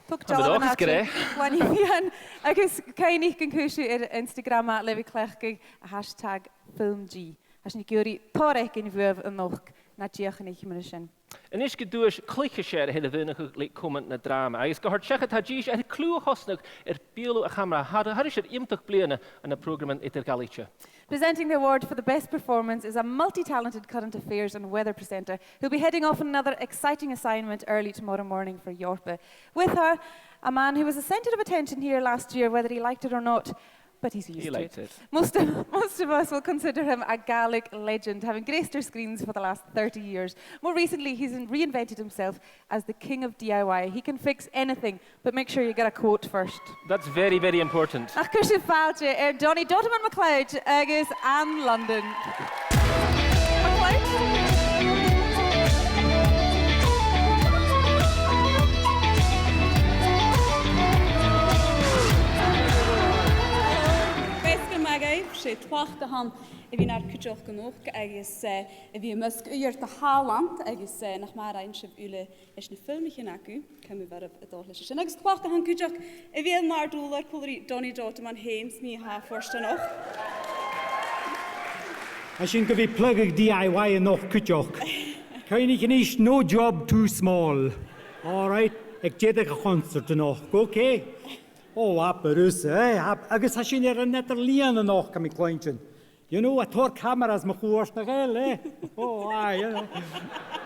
Tog dealbhan às an gclann-nighean. Agus cuimhnich gun cuir sibh air Instagram e le bhith a' cleachdadh hashtag FilmG. Tha sinn ag iarraidh tòrr fhaicinn bhuaibh a-nochd, na dìochuimhnich mu dheidhinn sin. A-nis gu duais cluiche sear a tha air a mhaoineachadh le Comann na Dràma, agus gu h-àraidh seachad tha dithis a tha clù a chosnadh air beulaibh a' chamara, tha, thairis air iomadach bliadhna ann am prògraman eadar-dhealaichte. Presenting the award for the best performance is a multi-talented current affairs and weather presenter who'll be heading off on another exciting assignment early tomorrow morning for Yorpa. With her, a man who was the centre of attention here last year, whether he liked it or not, but he's used to it. He liked it. Most of, most of us will consider him a Gaelic legend, having graced our screens for the last thirty years. More recently, he's in-, reinvented himself as the king of D I Y. He can fix anything, but make sure you get a quote first. That's very, very important. Ach cuir sibh fàilte air Donnie Dotaman MacLeòid agus Anne London. Feasgar math dhuibh, 's e tlachd a th' ann a bhith nar cuideachd a-nochd agus, eh, a bhith am measg uiread de thàlant agus, eh, nach math a rinn sibh uile leis na filmichean agaibh, cuimhnichibh a bheil a' dol leis sin. Agus tlachd a th' ann cuideachd a bhith mar dùbhlan còmhla ri Donnie Dotaman fhèin, 's mi a tha fortanach. Tha sin gu bhith a' plugadh D I Y a-nochd cuideachd. Cuimhnich a-nis, no job too small. All right, aig deireadh a' chonsairt a-nochd, okay? Ò, abair thusa, eh? Ab-, agus tha sinn air an eadar-lìon a-nochd, tha mi a' cluinntinn. You know, a' toirt cameras mun cuairt, nach eil, eh? Oh, aye, you know.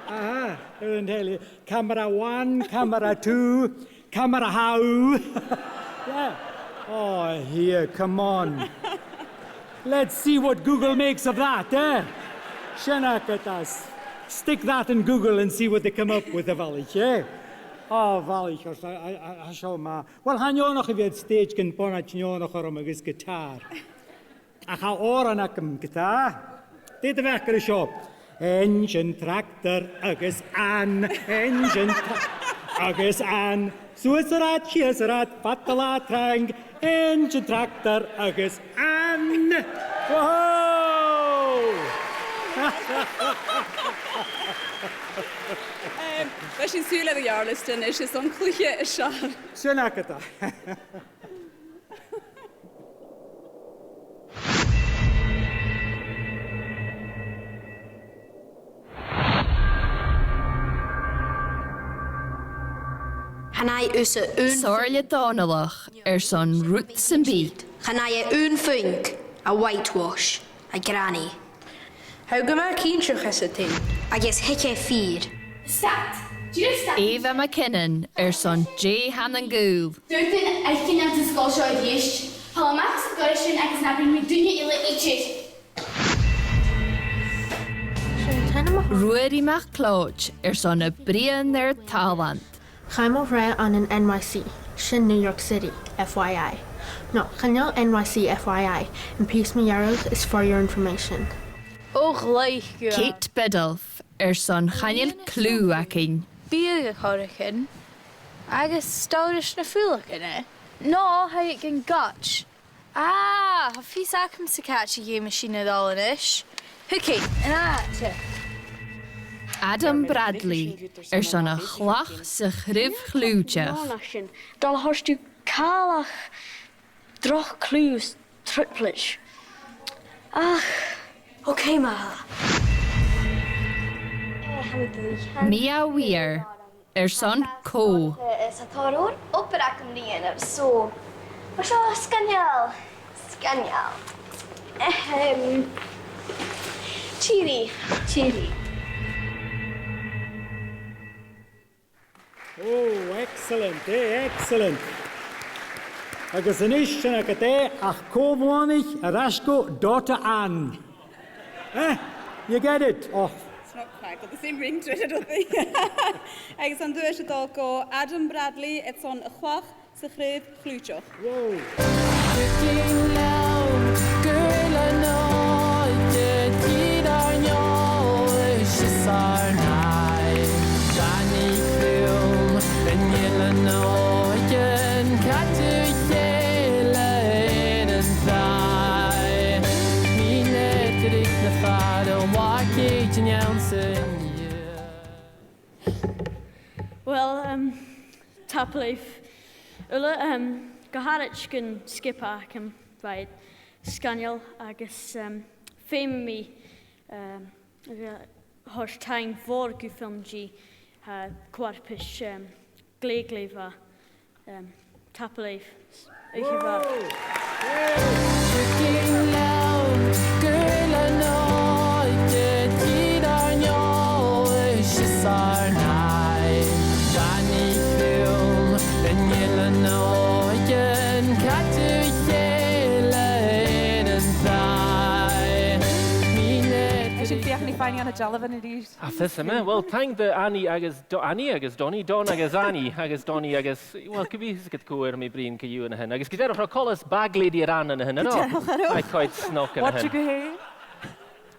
Aha, air an telly. Camera one, camera two, camera how? Yeah. Oh, here, come on. Let's see what Google makes of that, eh? Sin agad e. Stick that in Google and see what they come up with, a bhalaich, eh? Oh, a bhalaich, a, a, a, a, seo math. Well, tha neònach a bhith air stage gun bonaid neònach orm agus guitar. Ach tha òran agam ge-tà. Dè do bheachd air seo? Engine, tractor agus Anne. Engine, tra-, agus Anne. Suas an rathad, sìos an rathad, fad an latha trang. Engine, tractor agus Anne. Whoa! Em, bha sinn an sùil air a' gheàrr-liosta a-nis, is an cluiche as fheàrr. Sin agad e. Chan fhaigh thusa aon... Somhairle Dòmhnallach airson Rud Sam Bith. Chan fhaigh e aon phuing, a whitewash, a granny. Tha gu math cinnteach às a sin. Agus thig e fìor. Stad. Dìreach stad. Eva MacKinnon airson Dè th' ann an Gaol. Dùirtean aig an sgoil seo a-rithist. Thalla a-mach às a' ghoireas sin agus na bruidhinn ri duine eile idir. Ruairidh MacLeòid airson a' bruidhinn air tàlant. Chaidh mo shreath ann an N Y C, sin New York City, F Y I. No, chan eil N Y C F Y I, am pìos mu dheireadh is for your information. Ò, ghlaoidh gu... Kate Biddulph airson chan eil cliù againn. Biadh a' chòraichean agus stòras na fuileagan, eh? No, tha e aig an ghoid. Ah, tha fios agamsa càit a dh'fheumas sinn a dhol a-nis. Thugainn, an àite. Adam Bradley airson a' chlach sa chraobh chliùiteach. Dol a thoirt dhut càil ach droch chliù is triplets. Ach, okay, ma-thà. Mia Weir airson Cò. Is tha tòrr obair agam ri dhèanamh, so, mar seo, sgoinneil, sgoinneil. Ahem. Tìoraidh, tìoraidh. Oh, excellent, eh, excellent. Agus a-nis sin agad e, ach cò bhuannaich air ais gu Dòta Ann? Eh? You get it? Oh. It's not quite got the same ring to it, I don't think. Agus an duais a' dol gu Adam Bradley, airson A Chlach sa Chraobh Chliùiteach. Wow. Tiocfaidh leam gu lèir an òige, tìr ar n-eòlais is ar n-aghaidh. Tha mi a' cluinntinn an òige, an cadal a chèile air an tràigh. Nì mi tric na fàir, an làithean anns an iar. Well, um, tapadh leibh uile, um, gu h-àraid dhan sgioba agam, bha e sgoinneil agus, um, feumaidh mi, um, a thoirt taing mhòr gu FilmG, uh, co-fharpais, um, glè, glè mhath. Um, tapadh leibh. Oidhche mhath. Tiocfaidh leam gu lèir an òige, tìr ar n-eòlais is ar n-aghaidh. Tha mi a' cluinntinn an òige, an cadal a chèile air an tràigh. Nì mi... Tha sinn a' feuchainn ri faighinn ann an dealbhan a-rithist. Ah, fios agam e. Well, taing do Annie agus Do-, Annie agus Donnie, Don agus Annie agus Donnie agus, well, gu bheil fhios agad cò air a tha mi a' bruidhinn co-dhiù an sin. Agus gu dearbh, tha coltas Bag Lady air an sin, an e? Gu dearbh, cha robh. Aye, quite snog an sin. What you go here?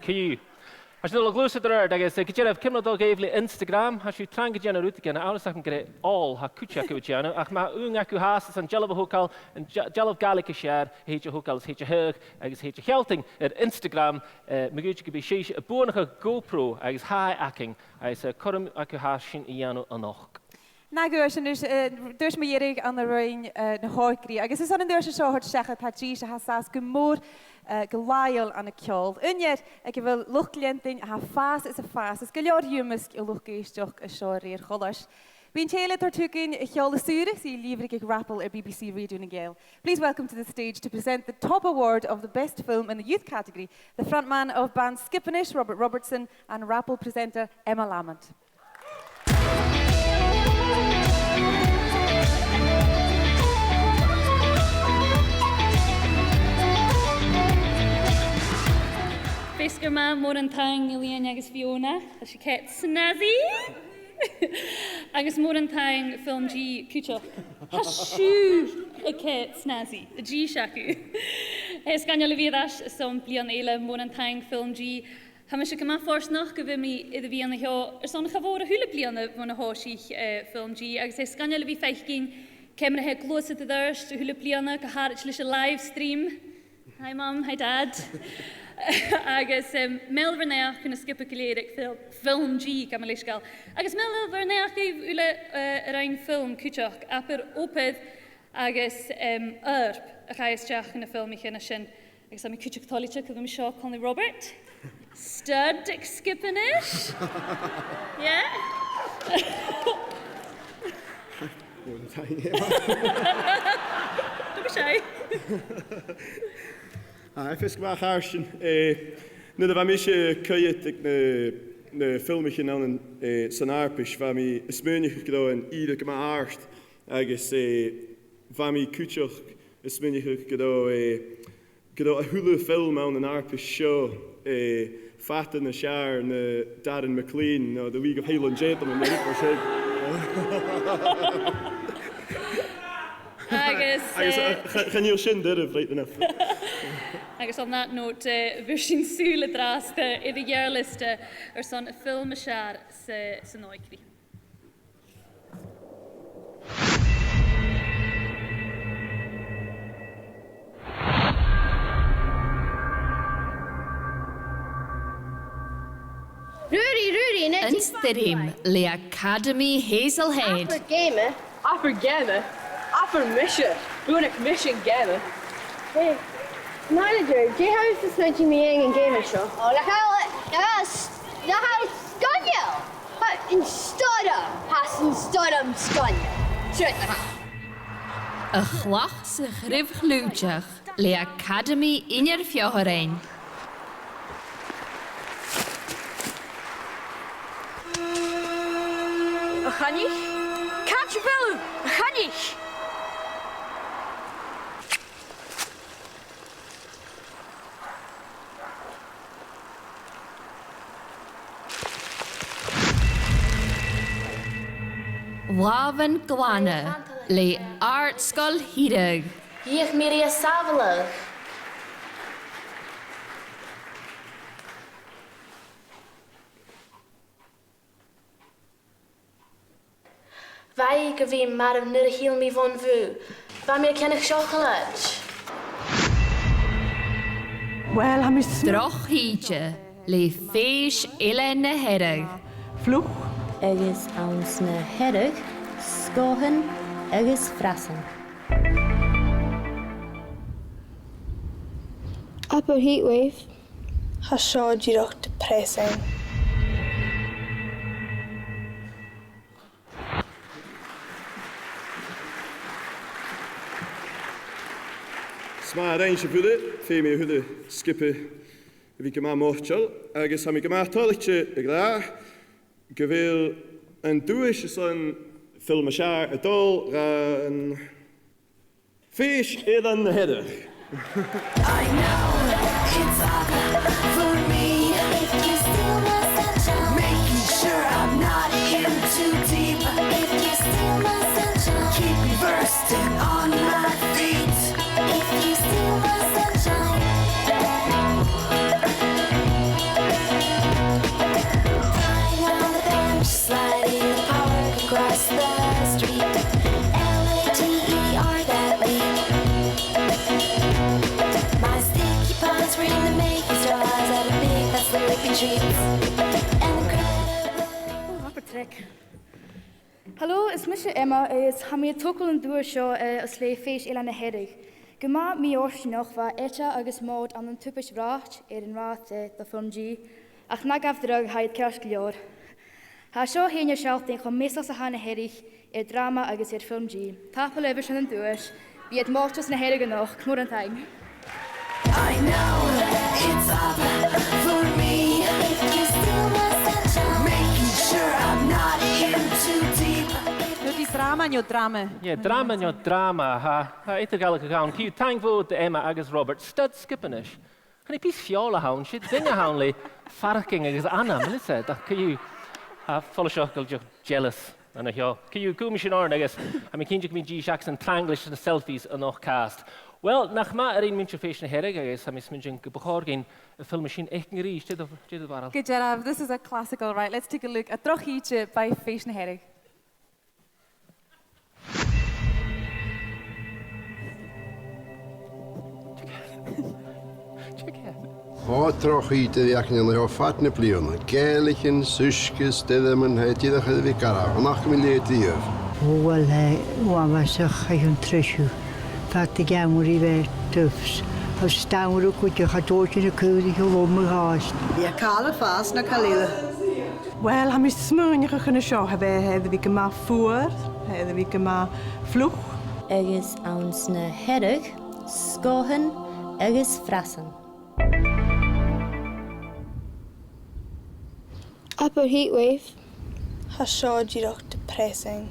Co-dhiù. Tha sinn a' dol a ghluasad air adhart agus, eh, gu dearbh, ciamar a tha dol dhuibh le Instagram? Tha sibh trang a' dèanamh rudeigin, tha fhios agam gur e oil tha cuid agaibh a' dèanamh, ach ma tha ùidh agaibh fhathast airson dealbh a thogail, an de-, dealbh Gàidhlig as fheàrr, a thèid a thogail is a thèid a thaghadh, agus a thèid a shealltainn air Instagram, eh, ma dh'fhaoidte gum bi sibhse a' buannachadh GoPro agus tha e againn, agus, eh, cuiridh mi agaibh fhathast sin a dhèanamh a-nochd. Na gabh, sin, eh, duais mu dheireadh ann an roinn, eh, na h-òigridh. Agus airson an duais seo a thoirt seachad, tha dithis a tha an sàs gu mòr, eh, gu làitheil ann an ceòl. Aon fhear aig a bheil luchd-leantainn a tha a' fàs is a' fàs, is gu leòr dhiùmasg o luchd-èisteachd an seo a rèir choltais. Bidh an cèill a' toirt thugainn a' cheòl as ùire 's i a lìbhrigeadh aig Rapal air B B C Radio nan Gàidheal. Please welcome to the stage to present the top award of the best film in the youth category, the frontman of band Skippiness, Robert Robertson, and Rapal presenter Emma Lamont. Feasgar math, mòran taing, Gillian agus Fiona. Tha sibh ceart snazzy. Agus mòran taing FilmG cuideachd. Tha sibh ceart snazzy. A dhìth seachad. Tha e sgoinneil a bhith air ais airson bliadhna eile, mòran taing FilmG. Tha mise gu math fortanach gu bheil mi air a bhith an seo airson cha mhòr a h-uile bliadhna bhon a thòisich, eh, FilmG, agus tha e sgoinneil a bhith a' faicinn ciamar a tha e a' gluasad air adhart a h-uile bliadhna, gu h-àraid leis an live stream. Hi, Mum. Hi, Dad. Agus, em, meal ur naidheachd chun na sgioba gu lèir aig Fil-, FilmG, gabh mo leisgeul. Agus meal ur naidheachd dhuibh uile, eh, a rinn film cuideachd, abair obair agus, em, oidhirp a chaidh a-steach dha na filmichean sin. Agus tha mi cuideachd toilichte gu bheil mi seo còmhla ri Robert. Stud aig Skippiness. Yeah? Don't be shy. Ah, tha fios gu math, a chàirdean. Eh, nuair a bha mise a' coimhead aig na, na filmichean ann an, eh, san fharpais, bha mi a' smaoineachadh gun robh an ìre gu math àrd, agus, eh, bha mi cuideachd a' smaoineachadh gun robh, eh, gun robh a h-uile film ann an fharpais seo, eh, fada nas fheàrr na Darren MacLean, no The League of Highland Gentlemen, no rudeigin mar sin. Agus, agus, eh, eh, cha-, chan eil sin doirbh, right enough. Agus on that note, eh, bheir sinn sùil an-dràsta air a' gheàrr-liosta airson a' fhilm as fheàrr sa, san òigridh. Ruairidh, Ruairidh, an Stoirm le Acadamaidh Hazlehead. Abair geama, abair geama, abair mise, buannaich mise an geama. Hey, manaidsear, dè tha thu a' smaoineachadh mu dheidhinn an geama seo? Ò, nach eil, nach eil, nach eil e sgoinneil! Tha an stoirm, tha an stoirm sgoinneil. Siuthad. A' Chlach sa Chraobh Chliùiteach le Acadamaidh Inbhir Pheofharain. Choinnich? Càit a bheil thu, a Choinnich? Làmhan Glana le Àrd-sgoil Thiriodh. Dh'fheuch mi ri a shàbhaladh. Bha i gu bhith marbh nuair a thill mi bhon bhùth. Bha mi a' ceannach seocalaid. Uill, tha mi sm- Droch-shìde le Fèis Eilean na Hearadh. Fliuch. Agus anns na Hearadh, sgòthan agus frasan. Abair heatwave. Tha seo dìreach depressing. 'S math a rinn sibh uile, feumaidh a h-uile sgioba a bhith gu math moiteil, agus tha mi gu math toilichte a ràdh gu bheil an duais airson film as fheàrr a' dol dhan Fèis Eilean na Hearadh. I know it's hard for me. If you steal my sunshine, making sure I'm not in too deep. If you steal my sunshine, keep me bursting on my feet. If you steal my sunshine, lying on the bench, sliding in the park across the street. L A T E R that leap. My sticky paws bring the making straws out of big fat slurpy treats. And incredible. Ò, abair tric. Hello, is mise Emma, agus tha mi a' togail an duais seo, eh, às leth Fèis Eilean na Hearadh. Gu math mì-fhortanach, bha Etta agus Maud ann an tubaist bhràght air an rathad, eh, do Film G, ach na gabh dragh, tha iad ceart gu leòr. Tha seo fhèin a' sealltainn cho measail 's a tha na Hearadh air dràma agus air Film G. Tapadh leibh airson an duais. Bidh iad moiteil 's na Hearadh a-nochd. Mòran taing. I know it's hard for me. If you steal my sunshine, making sure I'm not in too deep. Ruairidh, dràma no dràma? Yeah, dràma no dràma. Tha, tha eadar-dhealachadh ann. Co-dhiù, taing mhòr do Emma agus Robert. Stud sgioba a-nis. Chan e pìos feòla a th' ann, 's e duine a th' ann le faireachdainn agus anam, a Melissa, ach co-dhiù, tha follaiseach gu bheil thu jealous an seo. Co-dhiù, cumaidh sinn oirnn agus tha mi cinnteach gum bi dithis acasan trang leis na selfies a-nochd fhathast. Uill, nach math a rinn muinntir Fèis na Hearadh agus tha mi a' smaointinn gum bu chòir dhuinn am film sin fhaicinn a-rithist, dè do, dè do bharail? Gu dearbh, this is a classical, right, let's take a look at Droch-shìde by Fèis na Hearadh. Ò, droch-shìde a bh' againn an seo fad na bliadhna. Gèilidhean, 's uisge, 's stoirmean, tha e dìreach air a bhith garbh. Nach eil mi a' leum riamh. Ò, uill, eh, uabhasach, chaidh an treas seo. Fada gu leòr a bha e dubh. Tha stòr cuideachd, cha tòisich na caoraich a lomachd. Bidh e càil a' fàs na càil eile. Uill, tha mi a' smaoineachadh an seo, tha e, tha e air a bhith gu math fuar, tha e air a bhith gu math fliuch. Agus anns na Hearadh, sgòthan agus frasan. Abair heatwave. Tha seo dìreach depressing.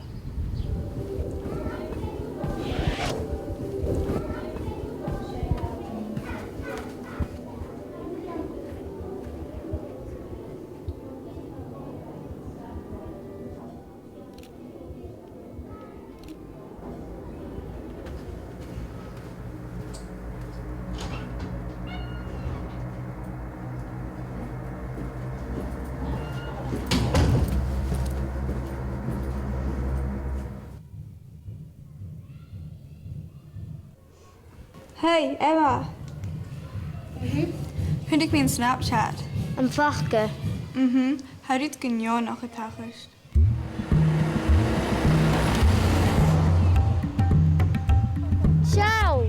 Hey, Emma! Mhm. Chunnaic mi an Snapchat. Am faca? Mhm. Tha rud gu neònach a' tachairt. Seall!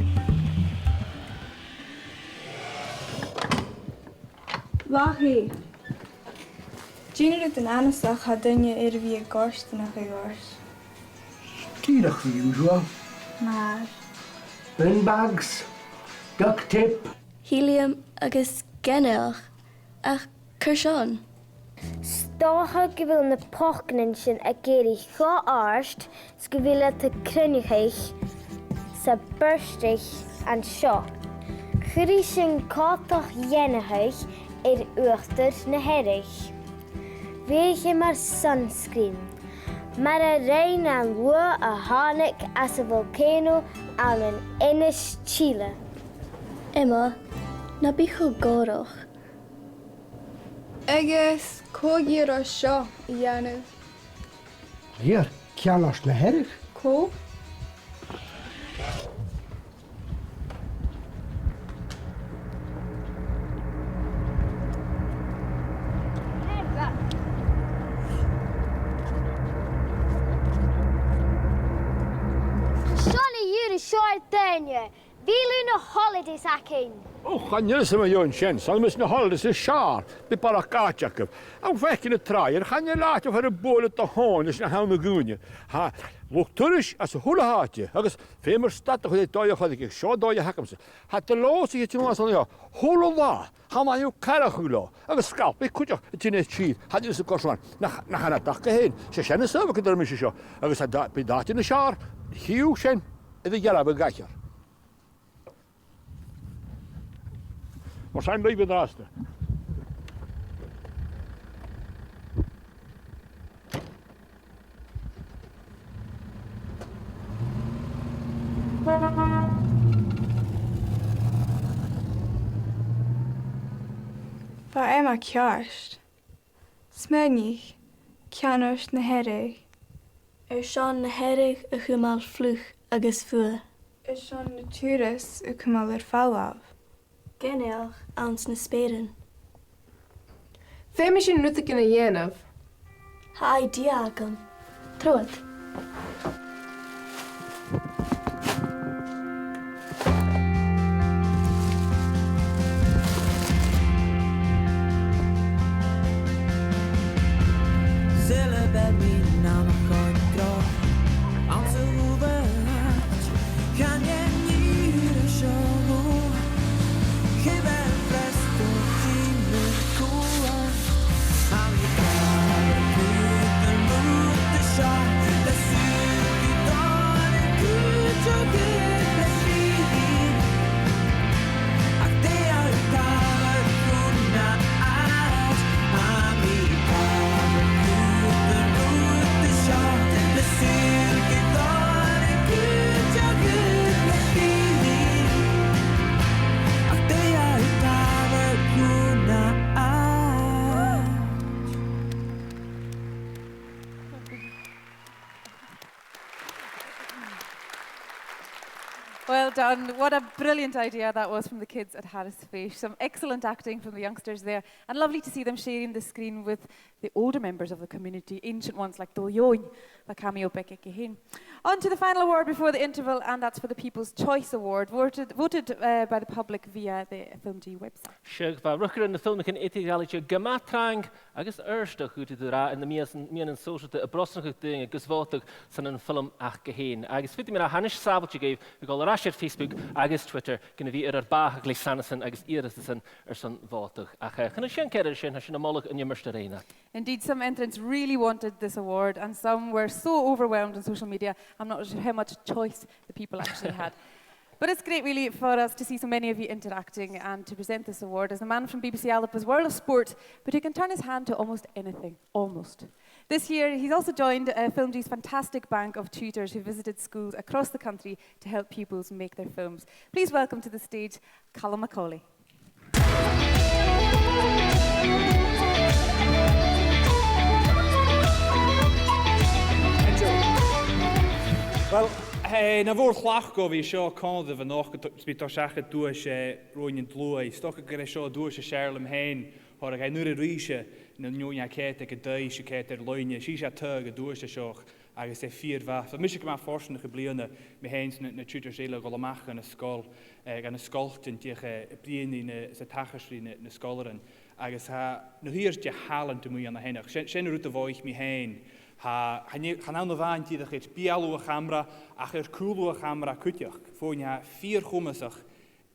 Rachaidh. Dìreach an-dràsta, tha daoine air a bhith a' gabhail a' ghoirt. Dìreach the usual. Mar? Bin bags, duct tape. Helium agus ginealach, ach carson? Stad dòcha gu bheil na pocannan sin ag èirigh cho àrd 's gu bheil iad a' cruinneachadh 's a' beartach an seo. Chuireadh sin còta dhearg air uachdair na Hearadh. Bhiodh e mar sunscreen, mar a rinn an luath a thàinig às a' volcano ann an Inis Tìle. Emma, na bi cho gòrach. Agus cò dh'iarr seo a dhèanamh? Dh'iarr ceannard na Hearadh. Cò? Seo na dh'iarr seo air daoine. Bheil thu na holidays againn? O, chan eil fhios agam an dèan sin, 's ann a bhios na holidays as fheàrr, bidh barrachd àite agaibh. Am faic thu na tràighean, chan eil àite far am buaileadh do thòin leis na th' ann a dhaoine. Tha luchd-turais às a h-uile h-àite, agus feumar stad a chur air dòigh a' choireigin, seo an dòigh a th' agamsa. Tha Dolores a' tighinn a-nuas an seo, a h-uile là, tha mi an-diugh a' cur a-mach leotha, agus sgalpaidh cuideachd a' tighinn air tìr, chan eil fhios agam carson, nach, nach ann a' dol iad fhèin, 's e sin as fheàrr a th' agam ri mise seo, agus tha da-, bidh daoine as fheàrr, chì thu sin, air a' ghealbh a dh'aithghearr. Mar sin leibh an-dràsta. Bha Emma ceart. Smaoinich, ceannard na Hearadh. Airson na Hearadh a chumail fliuch agus fuar. Airson na turais a chumail air falbh. Ginealach anns na speuran. Feumaidh sinn rudeigin a dhèanamh. Tha idea agam. Trobhad. Saoil am biodh mi nam chòig droch anns a' bhùth. Chan e an ìre seo, chan e an freastal sin a chuala. Tha mi ag ràdh gun do dh'fhaodadh seo, le sùil gu dòigh cuideachd le bhith. Ach dè tha thu a' togail chun na àite? Tha mi a' togail chun na rudan seo, le sùil gu dòigh cuideachd le bhith. Ach dè tha thu a' togail chun na àite? Well done. What a brilliant idea that was from the kids at Harris Fèis. Some excellent acting from the youngsters there, and lovely to see them sharing the screen with the older members of the community, ancient ones like Dòmhnall Eòghainn, bha cameo beag aige fhèin. On to the final award before the interval, and that's for the People's Choice Award, voted, voted, uh, by the public via the FilmD website. Seadh, bha riochdairean nam filmichean eadar-dhealaichte gu math trang agus adhartach, dh'fhaodadh tu ràdh, anns na meadhan-, meadhanan sòisealta a' brosnachadh daoine gus bhòtadh san an fhilm aca fhèin. Agus faodaidh mi ràdh, tha a-nis sàbhailte dhuibh a dhol air ais air Facebook agus Twitter gun a bhith air ur bàthadh le sanasan agus iarrtasan airson bhòtadh. Ach, eh, chan eil sìon ceàrr air sin, tha sinn a' moladh an iomairt a rinn e. Indeed, some entrants really wanted this award, and some were so overwhelmed on social media, I'm not sure how much choice the people actually had. But it's great, really, for us to see so many of you interacting and to present this award as the man from B B C Alba's World of Sport, but who can turn his hand to almost anything. Almost. This year, he's also joined, uh, FilmD's fantastic bank of tutors who visited schools across the country to help pupils make their films. Please welcome to the stage Calum Macaulay. Well, eh, na mhòr-chleachdadh a bhith seo còmhla ribh a-nochd, gu bhith a' tòiseachadh duais, eh, Roghainn an t-Sluaigh. 'S dòcha gur e seo an duais as fheàrr leam fhèin, thoradh air an uair a ruith sinn, an fheadhainn a' coimhead aig an taigh, 's a' coimhead air loidhne, 's i a' taghadh an duais seo, agus 's e fìor mhath. Bha mise gu math fortanach am-bliadhna, mi fhìn 's na, na tutors eile a dhol a-mach dhan an sgoil, eh, dhan an sgoiltean, dìreach, eh, a' bruidhinn ris na, 's a' tachairt ris na, na sgoilearan. Agus tha, na h-uiread de thalanta a-muigh ann a shin. Sin, sin an rud a mhothaich mi fhìn. Tha, chan e, chan ann a-mhàin dìreach air beulaibh a' chamara, ach air cùlaibh a' chamara cuideachd. Feadhainn a tha fìor chomasach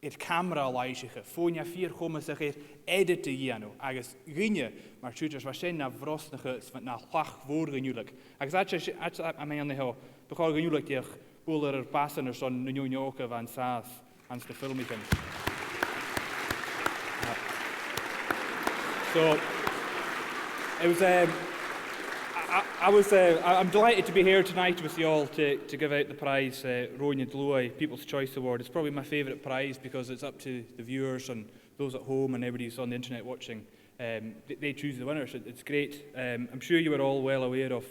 air camara a làimhseachadh, fòghnaidh fìor chomasach air edit a dhèanamh, agus dhuinne mar tutors, bha sin na bhrosnachadh is na thlachd mhòr dhan teaghlach. Agus àite, àite, a, a, am meadhan a sheo, bu chòir dhan teaghlach dìreach bualadh air bàsan airson na h-òige a bh' anns, anns na filmichean. So, it was, um, I, I, I was, uh, I, I'm delighted to be here tonight with you all to, to give out the prize, uh, Roghainn a' Bhlùth, People's Choice Award. It's probably my favourite prize because it's up to the viewers and those at home and everybody who's on the internet watching. Um, they, they choose the winners. It, it's great. Um, I'm sure you were all well aware of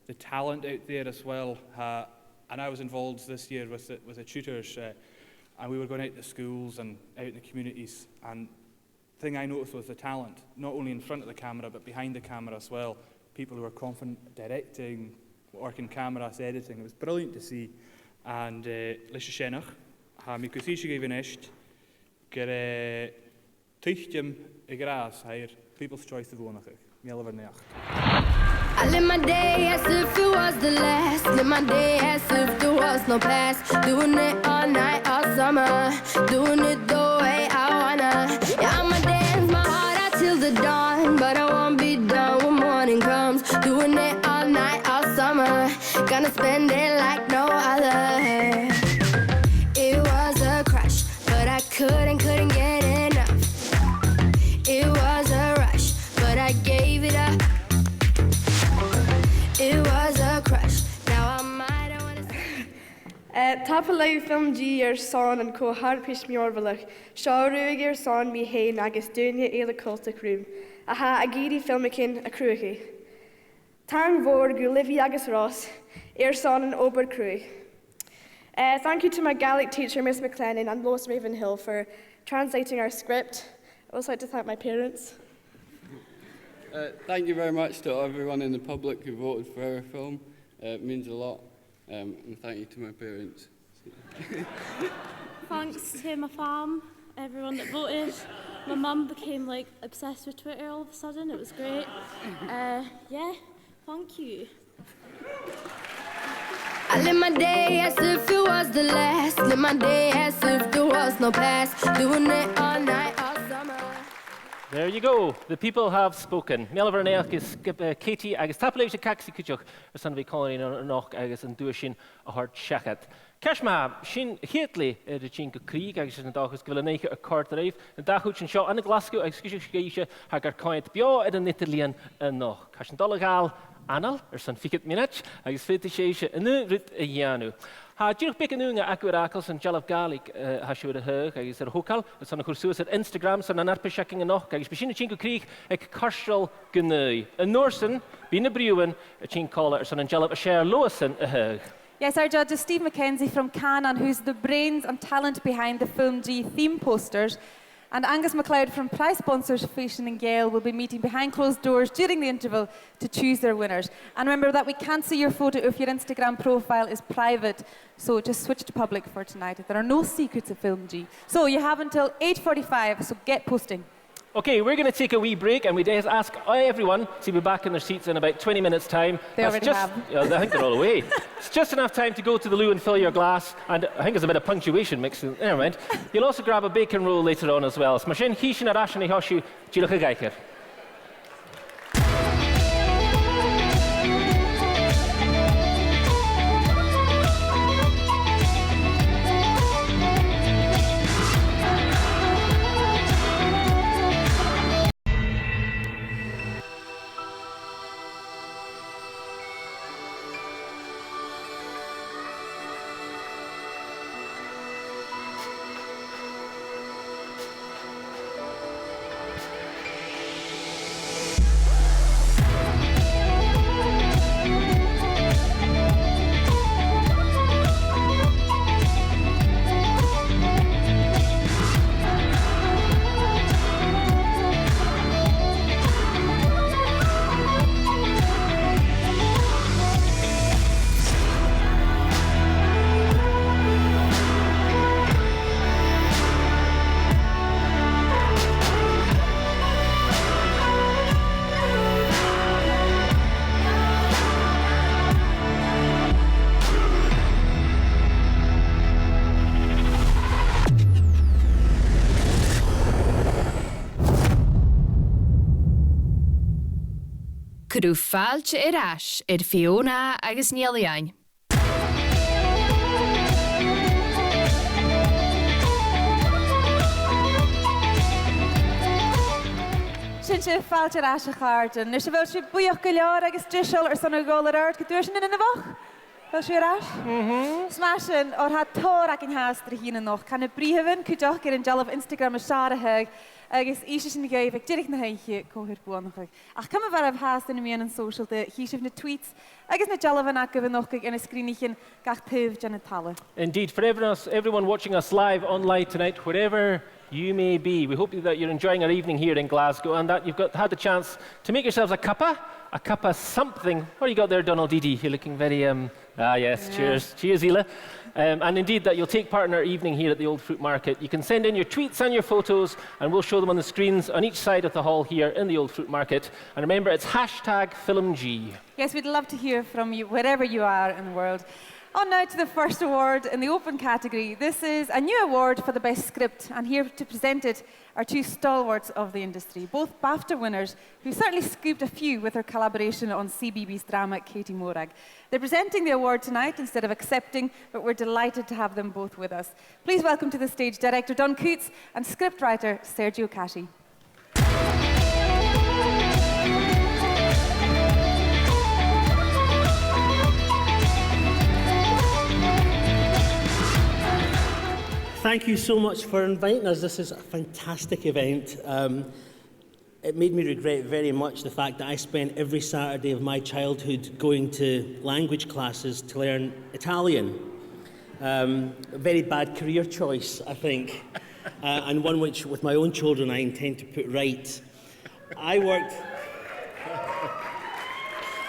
the talent out there as well. Uh, and I was involved this year with the, with the tutors, uh, and we were going out to schools and out in the communities, and the thing I noticed was the talent, not only in front of the camera, but behind the camera as well. People who were confident directing, working cameras, editing. It was brilliant to see. And, uh, leis a sin, tha mi gu sìth a' gabhail a-nis gur e tuiteam a ghràs a th' air People's Choice a bhuannachadh. Meal ur naidheachd. I live my day as if it was the last. Live my day as if there was no past. Doing it all night, all summer. Doing it the way I wanna. Yeah, I'ma dance my heart out till the dawn, but I won't be done when morning comes. Doing it all night, all summer. Gonna spend it like no other. It was a crush, but I couldn't, couldn't get enough. It was a rush, but I gave it up. It was a crush, now I might, I wanna say. Eh, tapadh leibh FilmG airson an co-fharpais mhìorbhaileach seo a ruigeadh airson mi fhèin agus daoine eile coltach rium a tha ag iarraidh filmichean a chruthachadh. Taing mhòr gu Livy agus Ross airson an obair chruaidh. Eh, thank you to my Gaelic teacher, Miss McLennan, and Lois Ravenhill for translating our script. I'd also like to thank my parents. Uh, thank you very much to everyone in the public who voted for our film. Uh, it means a lot. Um, and thank you to my parents. Thanks to my fam, everyone that voted. My mum became, like, obsessed with Twitter all of a sudden. It was great. Uh, yeah, thank you. I live my day as if it was the last. Live my day as if there was no past. Doing it all night, all summer. There you go. The people have spoken. Meal ur naidheachd, eh, Katie, agus tapadh leibhse cuideachd airson a bhith còmhla rinn a-nochd agus an duais sin a thoirt seachad. Ceart ma-thà, sin a' chiad leth air a thighinn gu crìch agus 's e an dòchas gu bheil an oidhche a' còrdadh ribh. An dà chuid an seo ann an Glaschu agus gu sìorraidh, tha e gar coimhead beò air an eadar-lìon a-nochd. Tha sinn a' dol a ghabhail anail airson fichead mionaid agus faodaidh sibhse an aon rud a dhèanamh. Tha dìreach beagan ùine agaibh air fhàgail airson dealbh Gàidhlig, eh, a tha sibh air a thaghadh agus air a thogail airson a chur suas air Instagram airson an fharpais againn a-nochd agus bidh sinn a' tighinn gu crìch aig cairteal gu naoi. An uair sin, bidh na britheamhan a' tighinn còmhla airson an dealbh as fheàrr leothasan a thaghadh. Yes, our judge is Steve McKenzie from Cànan, who's the brains and talent behind the FilmG theme posters. And Angus MacLeod from Prize Sponsors Fèisean nan Gàidheal will be meeting behind closed doors during the interval to choose their winners. And remember that we can't see your photo if your Instagram profile is private, so just switch to public for tonight. There are no secrets at FilmG. So you have until eight forty-five, so get posting. Okay, we're gonna take a wee break, and we just ask everyone to be back in their seats in about twenty minutes' time. They already have. Yeah, I think they're all away. It's just enough time to go to the loo and fill your glass, and I think there's a bit of punctuation mixed in. Never mind. You'll also grab a bacon roll later on as well. So mar sin, chì sinn air ais an seo sibh dìreach a dh'aithghearr. Ro fàilte air ais air Fiona agus Neil Iain. Sin sibh, fàilte air ais, a chàirdean. Nise, a bheil sibh buidheach gu leòr agus deiseil airson a dhol air adhart gu deireadh an latha? A bheil sibh air ais? Mhm. 'S math sin, oir tha tòrr againn fhathast ri thighinn a-nochd. Tha na britheamhan cuideachd air an dealbh Instagram as fheàrr a th' agam, agus innsidh sinn dhuibh aig deireadh na h-oidhche cò tha air buannachadh. Ach ciamar a bha sibh fhathast air na meadhanan sòisealta? Chì sibh na tweets agus na dealbhan agaibh a' nochdadh air na sgrìonaichean gach taobh den talla. Indeed, for everyone else, everyone watching us live online tonight, wherever you may be, we hope that you're enjoying our evening here in Glasgow and that you've got, had the chance to make yourselves a cuppa, a cuppa something. What do you got there, Donald Deedy? You're looking very, um, ah, yes, yeah. Cheers. Cheers, Ela. Um, and indeed that you'll take part in our evening here at the Old Fruit Market. You can send in your tweets and your photos, and we'll show them on the screens on each side of the hall here in the Old Fruit Market. And remember, it's hashtag film G. Yes, we'd love to hear from you wherever you are in the world. On now to the first award in the open category. This is a new award for the best script, and here to present it are two stalwarts of the industry, both BAFTA winners, who certainly scooped a few with their collaboration on C B B C's drama Katie Morag. They're presenting the award tonight instead of accepting, but we're delighted to have them both with us. Please welcome to the stage director Don Cootes and scriptwriter Sergio Casci. Thank you so much for inviting us. This is a fantastic event. Um, it made me regret very much the fact that I spent every Saturday of my childhood going to language classes to learn Italian. Um, a very bad career choice, I think, uh, and one which, with my own children, I intend to put right. I worked,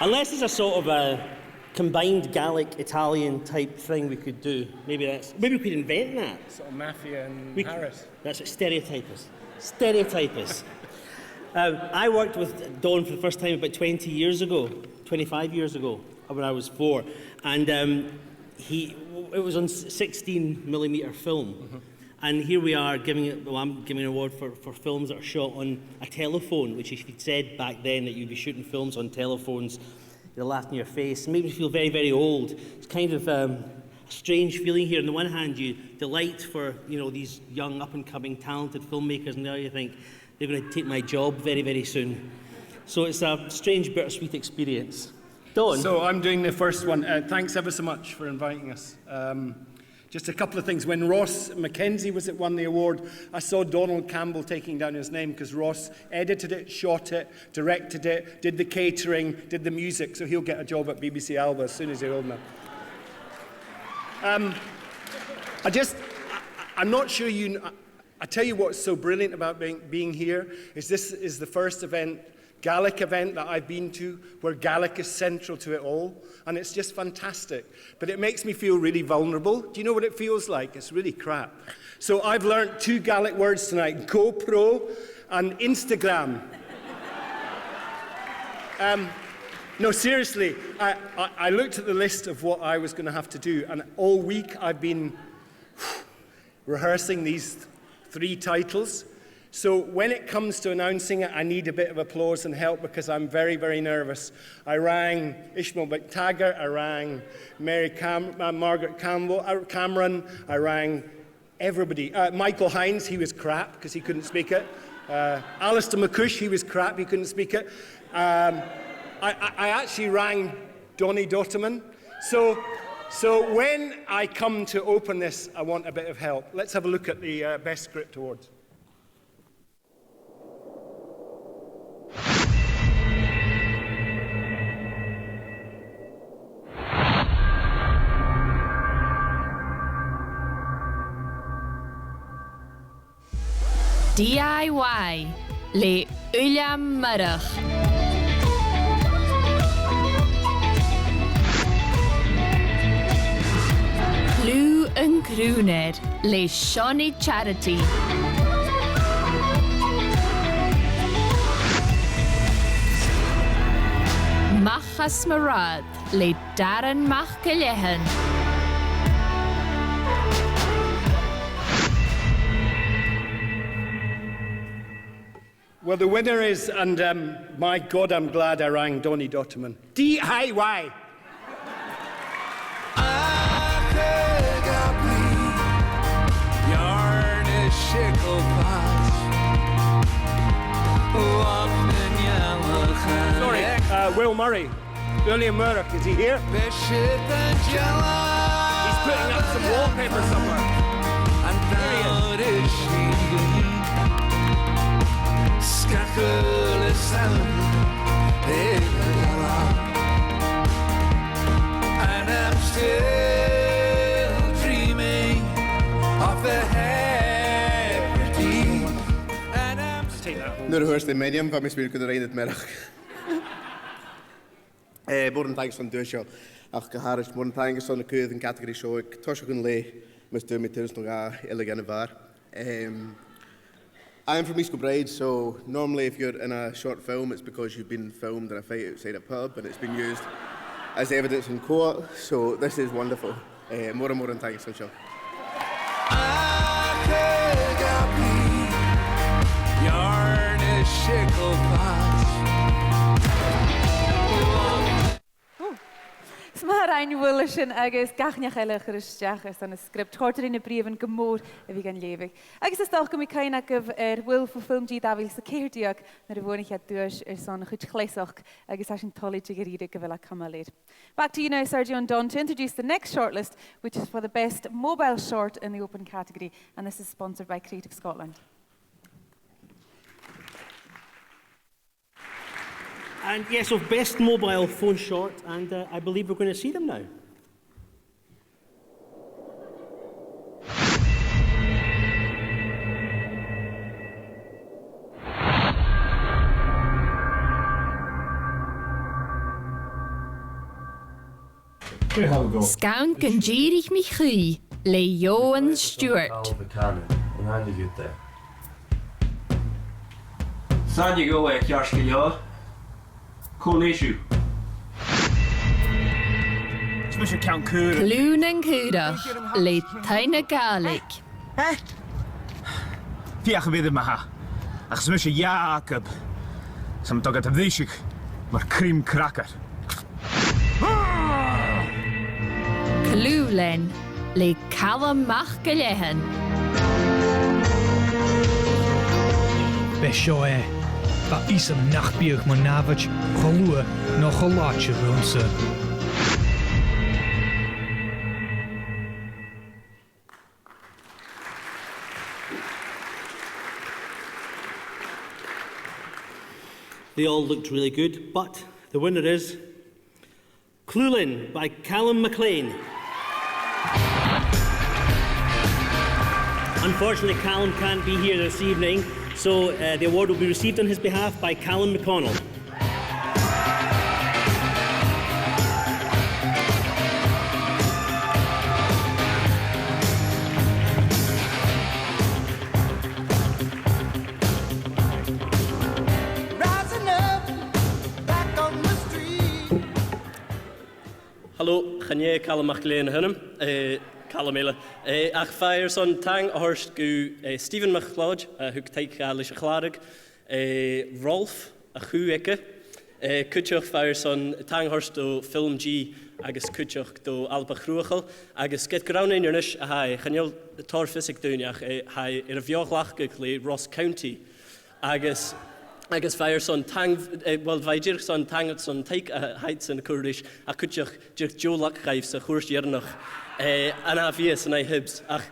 unless there's a sort of a combined Gaelic Italian type thing we could do. Maybe that's, maybe we could invent that. Sort of mafia in Paris. That's it, stereotypist. Stereotypist. Um, I worked with Don for the first time about twenty years ago, twenty-five years ago, when I was four, and um, he, it was on sixteen millimeter film. Mm-hmm. And here we are giving it, well, I'm giving an award for, for films that are shot on a telephone, which if you'd said back then that you'd be shooting films on telephones, they're laughing in your face. It made me feel very, very old. It's kind of um, a strange feeling here. On the one hand, you delight for, you know, these young, up-and-coming, talented filmmakers, and the other you think, they're going to take my job very, very soon. So it's a strange, bittersweet experience. Don? So I'm doing the first one. Uh, thanks ever so much for inviting us. Um, Just a couple of things. When Ross Mackenzie was at, won the award, I saw Donald Campbell taking down his name 'cause Ross edited it, shot it, directed it, did the catering, did the music, so he'll get a job at B B C Alba as soon as he's old enough. Um, I just, I, I'm not sure you, I, I tell you what's so brilliant about being, being here is this is the first event Gaelic event that I've been to where Gaelic is central to it all, and it's just fantastic. But it makes me feel really vulnerable. Do you know what it feels like? It's really crap. So I've learnt two Gaelic words tonight, GoPro and Instagram. Um, no, seriously, I, I, I looked at the list of what I was gonna have to do, and all week I've been rehearsing these th-, three titles. So when it comes to announcing it, I need a bit of applause and help because I'm very, very nervous. I rang Ishmael McTaggart, I rang Mary Cam-, uh, Margaret Campbell, uh, Cameron, I rang everybody. Uh, Michael Hinds, he was crap 'cause he couldn't speak it. Uh, Alistair McCoush, he was crap, he couldn't speak it. Um, I, I, I actually rang Donnie Dotaman. So, so when I come to open this, I want a bit of help. Let's have a look at the, uh, Best Script Awards. D I Y le Uilleam Moireach. Cliù an Crùnair le Seonaidh Charity. Mach às mo rathad le Darren MacIlleathain. Well, the winner is, and, um, my God, I'm glad I rang Donnie Dotaman. D I Y. Sorry, uh, Will Murray. William Murdoch, is he here? He's putting up some wallpaper somewhere. Here he is. Take that home. Nuair a thuirt e Miriam, bha mi a' smaoineachadh gun robh e a' ràdh Murdoch. Eh, mòran taing airson an duais seo, ach gu h-àraid mòran taing airson a' cur an category seo aig toiseach an lae, mus d' fhuair mi turas no dhà eile dhen a' bhàrr. Um, I'm from East Kilbride, so normally if you're in a short film, it's because you've been filmed in a fight outside a pub and it's been used as evidence in court, so this is wonderful. Eh, mòran, mòran taing airson seo. Ò. 'S math a rinn Will sin agus gach neach eile a chuir a-steach airson an script. Chòrd e ris na britheamhan gu mòr a bhith gan leughadh. Agus is dòcha gum bi cuimhne agaibh air Will bho FilmG dà mhìle 's a ceithir deug nuair a bhuannaich e duais airson a' chuid chleasachd agus tha sinn toilichte gu h-àraid gu bheil e a' cumail air. Back to you now, Sergio and Don, to introduce the next shortlist, which is for the best mobile short in the open category, and this is sponsored by Creative Scotland. And yes, of best mobile phone short, and, uh, I believe we're gonna see them now. 'S gann gun dìrich mi chì le Eòghann Stiùbhart. Sàillibh dhomh e, ceart gu leòr. Cò leis thu? 'S mise Ceann Caorach. Cliù nan Caorach le Taigh na Gàidhlig. Eh? Feuch am bi iad ma-thà. Ach 's mise Iacob. 'S tha mi a' dol gad bhriseadh mar cream cracker. Cliù Leinn le Calum MacGill-Eain. B' e seo e. Bha fhios agam nach biodh mo nàmhaid cho luath no cho làidir riumsa. They all looked really good, but the winner is Cliù Leinn by Calum MacLean. Unfortunately, Calum can't be here this evening, so, uh, the award will be received on his behalf by Calum McConnell. Hello, chan e Calum MacLean a th' annam, eh, Calum eile. Eh, ach b' fheàrr leam taing a thoirt gu, eh, Stephen MacLeòid, a thug taic dha leis a' chlàradh, eh, Rolf a' chù aige. Eh, cuideachd b' fheàrr leam taing a thoirt do FilmG agus cuideachd do Alba Chruthachail, agus ged gur ann à Inbhir Nis a tha e, chan eil tòrr fios aig daoine ach, eh, tha e air a bheò-ghlacadh le Ross County. Agus, agus b' fheàrr leam taing, eh, well, bha e dìreach airson taing airson taic a th' aige-san a chur ris, ach cuideachd dìreach deagh luck dhaibh sa chuairt dheireannach, eh, an ath-mhìos an aghaidh Hibs. Ach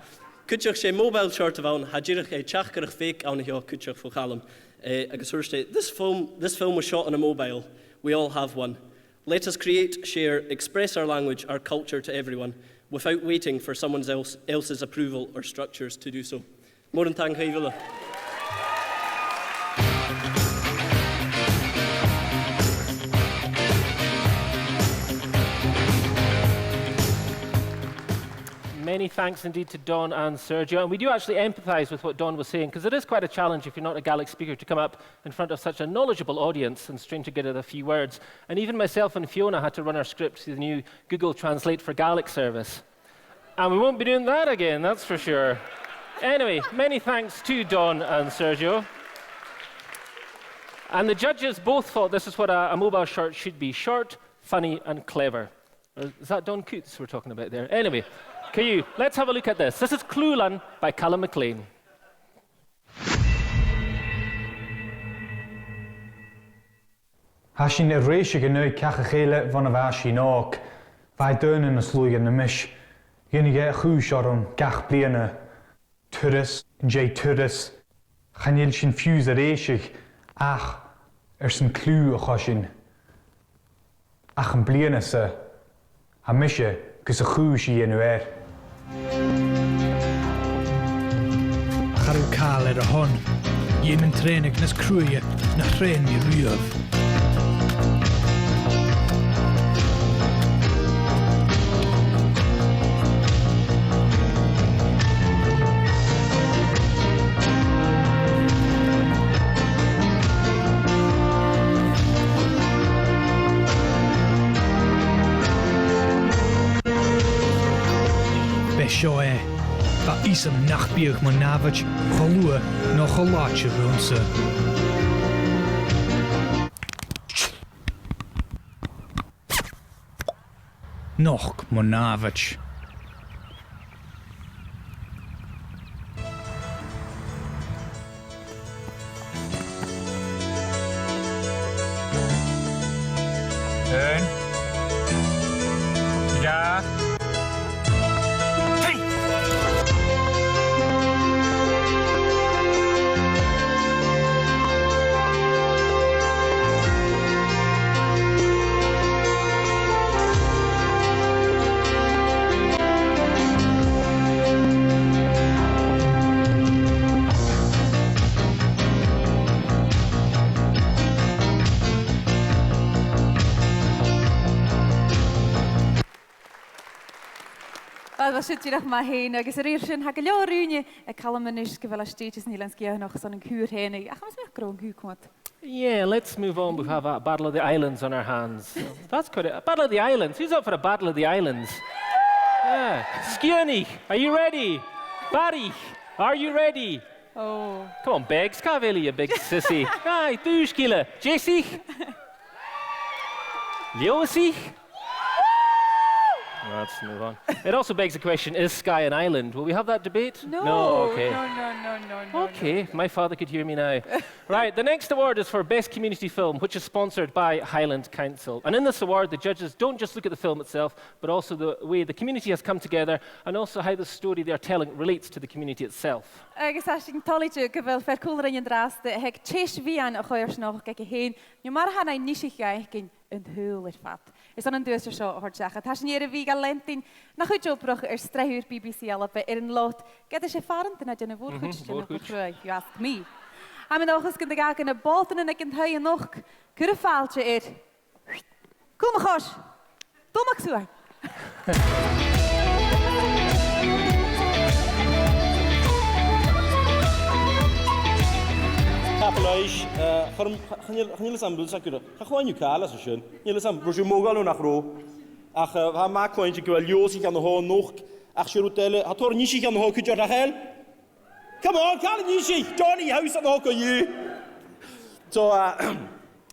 cuideachd 's e mobile short a bh' ann, tha dìreach, eh, teachdaireachd fake ann a sheo cuideachd bho Chalum. Eh, agus thuirt e, "This film, this film was shot on a mobile. We all have one. Let us create, share, express our language, our culture to everyone, without waiting for someone else, else's approval or structures to do so." Mòran taing dhuibh uile. Many thanks indeed to Don and Sergio. And we do actually empathise with what Don was saying, 'cause it is quite a challenge if you're not a Gaelic speaker to come up in front of such a knowledgeable audience and string together a few words. And even myself and Fiona had to run our script through the new Google Translate for Gaelic service. And we won't be doing that again, that's for sure. Anyway, many thanks to Don and Sergio. And the judges both thought this is what a, a mobile short should be. Short, funny and clever. Is that Don Coots we're talking about there? Anyway, co-dhiù, let's have a look at this. This is Clualan by Calum MacLean. Tha sinn air èisteachd ri an-diugh ceathrar a chèile bhon a bha sinn òg. Bha e daonnan nas luaithe na mise. Dh'fhaighnich e a' chùis orm gach bliadhna. Turas, an dèidh turas. Chan eil sinn fiù 's air èisteachd ach airson cliù a choisinn. Ach am bliadhna-sa, tha mise gus a' chùis a dhèanamh air. Cha robh càil air a shon. Dh'fheum an trèanadh nas cruaidhe na thrèanadh riamh. B' e seo e. Bha fhios agam nach biodh mo nàmhaid cho luath no cho làidir riumsa. Nochd mo nàmhaid. Aon. Dhà. Trì. Uill, bha siud dìreach math fhèin, agus a rèir sin, tha gu leòr ùine aig Calum a-nis gu bheil e stèidhichte san Eilean Sgitheanach airson an cùrsa fhèin, ach tha mi a' smaoineachadh gun robh an cù cumanta. Yeah, let's move on. We have a Battle of the Islands on our hands. That's quite a, Battle of the Islands. Who's up for a Battle of the Islands? Yeah. Sgitheanaich, are you ready? Barraich, are you ready? Oh. Come on, Beggs, càit a bheil thu, you big sissy? Aye, dùisg eile. Deasaich? Leòsaich? Let's move on. It also begs the question, is Skye an island? Will we have that debate? No. No? Okay. No, no, no, no, no, no. Okay, if my father could hear me now. Right, the next award is for Best Community Film, which is sponsored by Highland Council. And in this award, the judges don't just look at the film itself, but also the way the community has come together and also how the story they are telling relates to the community itself. Agus tha sinn toilichte gu bheil fear còmhla rinn an-dràsta a tha aig teis-meadhan a' choimhearsnachd aige fhèin, no mar a tha e na dh'innse dhuinn, an t-saoghal air fad. Airson an duais seo a thoirt seachad, tha sinn air a bhith ga leantainn na chuid obrach air sreath ùr B B C Alba air an lot, ged as e fearann a tha na dèanamh a' mhòr-chuid den obair chruaidh, if you ask me. Tha mi an dòchas gun do dh'fhàg na bòtannan aig an taigh a-nochd cuireadh fàilte air Cùl mo chois! Dol a-mach suas! Tapadh leibh, eh, chuir, chan eil, chan eil fhios agam, bhfuil fhios agaibh, cha chuala mi càil às a sin. Chan eil fhios agam, an robh sibh modhail no nach robh. Ach, eh, tha mi a' cluinntinn gu bheil leòsaich ann a sheo a-nochd, ach 's e rud eile, tha tòrr innseach ann a sheo cuideachd, nach eil? Come on, càil an innseach! Johnny House ann a sheo co-dhiù! So, eh,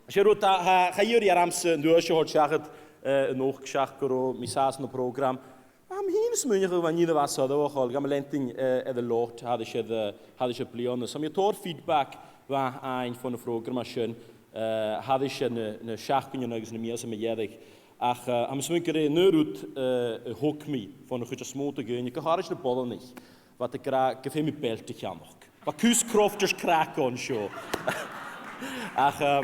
's e rud a, tha, chaidh iarraidh ormsa an duais a thoirt seachad, eh, a-nochd seach gun robh mi an sàs ann am prògram. Tha mi fhìn a' smaoineachadh gu bheil nì a bha soirbheachail, tha mi a' leantainn, eh, air an lot, thairis air, eh, thairis air bliadhna. So tha mi a' toirt feedback mhath fhaighinn bhon a' phrògram sin, eh, thairis air na, na seachdainean agus na mìosan mu dheireadh. Ach, eh, tha mi a' smaoineachadh gur e an aon rud, eh, a thog mi bhon a' chuid as motha de dhaoine, gu h-àraid na Poblanaich, bha iad ag ràdh gum feum mi belt a cheannach. Bha cus crofters craic an seo. Ach, eh,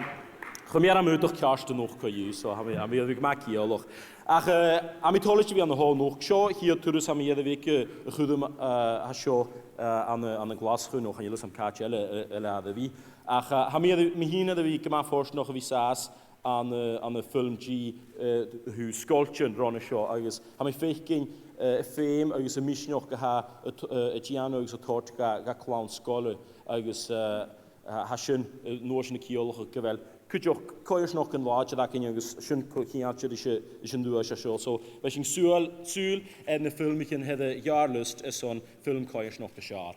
chuir mi orm aodach ceart a-nochd co-dhiù, so tha mi, tha mi air a bhith gu math ciallach. Ach, eh, tha mi toilichte a bhith ann a sheo a-nochd. Seo a' chiad turas a tha mi air a bhith aig, eh, a' chuirm, eh, a tha seo, eh, ann an, ann an Glaschu, no chan eil fhios agam càit eile, eh, eile air a bhith. Ach, eh, tha mi air a, mi fhìn air a bhith gu math fortanach a bhith an sàs ann an, eh, ann am FilmG, eh, a thaobh sgoiltean ron a seo, agus tha mi a' faicinn, eh, am feum agus am misneachd a tha, eh, t-, eh, a' dèanamh agus a' toirt dha, dha clann-sgoile, agus, eh, tha, tha sin, eh, an uair sin a' ciallachadh gu bheil cuideachd coimhearsnachd gu làidir againn agus sin co-cheangailte ris a', ris an duais a seo. So, bheir sinn sùil, sùil air na filmichean a tha air a' gheàrr-liosta airson film coimhearsnachd as fheàrr.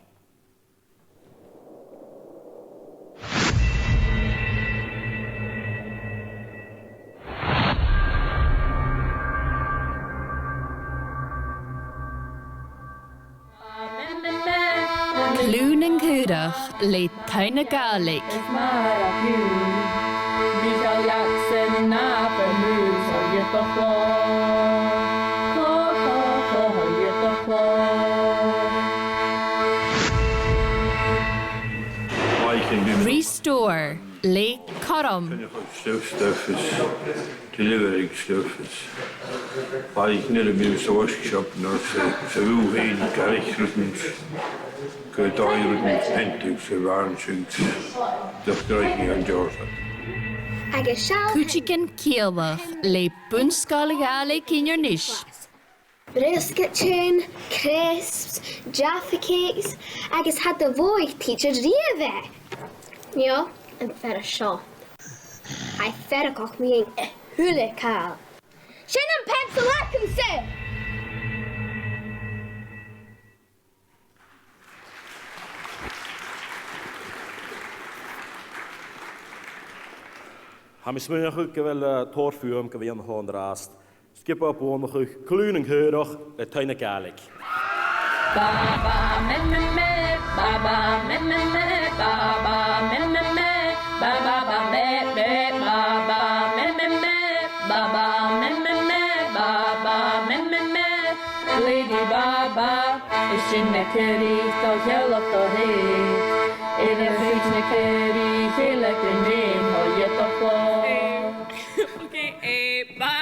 Cruthaicheadh le Taigh na Gàidhlig. Is mar a bhiodh Micheál Jackson na bu mhòr, so iad a' clò. Clò, clò, clò, iad a' clò. Restore le Cothrom. Coinneachadh stuff, stuff is delivering stuff is, like, nuair a bhiodh sa wasg shop no sa, sa bhùth fhèin, gheibheadh rudan, gu dòigh rudan peantadh sa bhan sin, just driving an deoch. Agus seall cuideigin ciallach le Bun-sgoil Ghàidhlig Inbhir Nis. Briosgaidean, crisps, jaffa cakes, agus cha do mhothaich tidsear riamh e. Neo, am fear seo. Tha e a' faireachdainn a h-uile càil. Sin am peansail agamsa! Tha mi a' smaoineachadh gu bheil, eh, tòrr fuaim gu bhith an-dràsta. Sgioba a' buannachadh, Cluain an Caorach, le Taigh na Gàidhlig. Ba ba me me me, ba ba me me me, ba ba me me me, ba ba ba me me, ba ba me me me, ba ba me me me, ba ba me me me. Lady Ba Ba, is sinn na caoraich do sheòladh do thèid. Air a' chuid na caoraich eile gun dèan, tha iad a' clò. Ok, eh, ba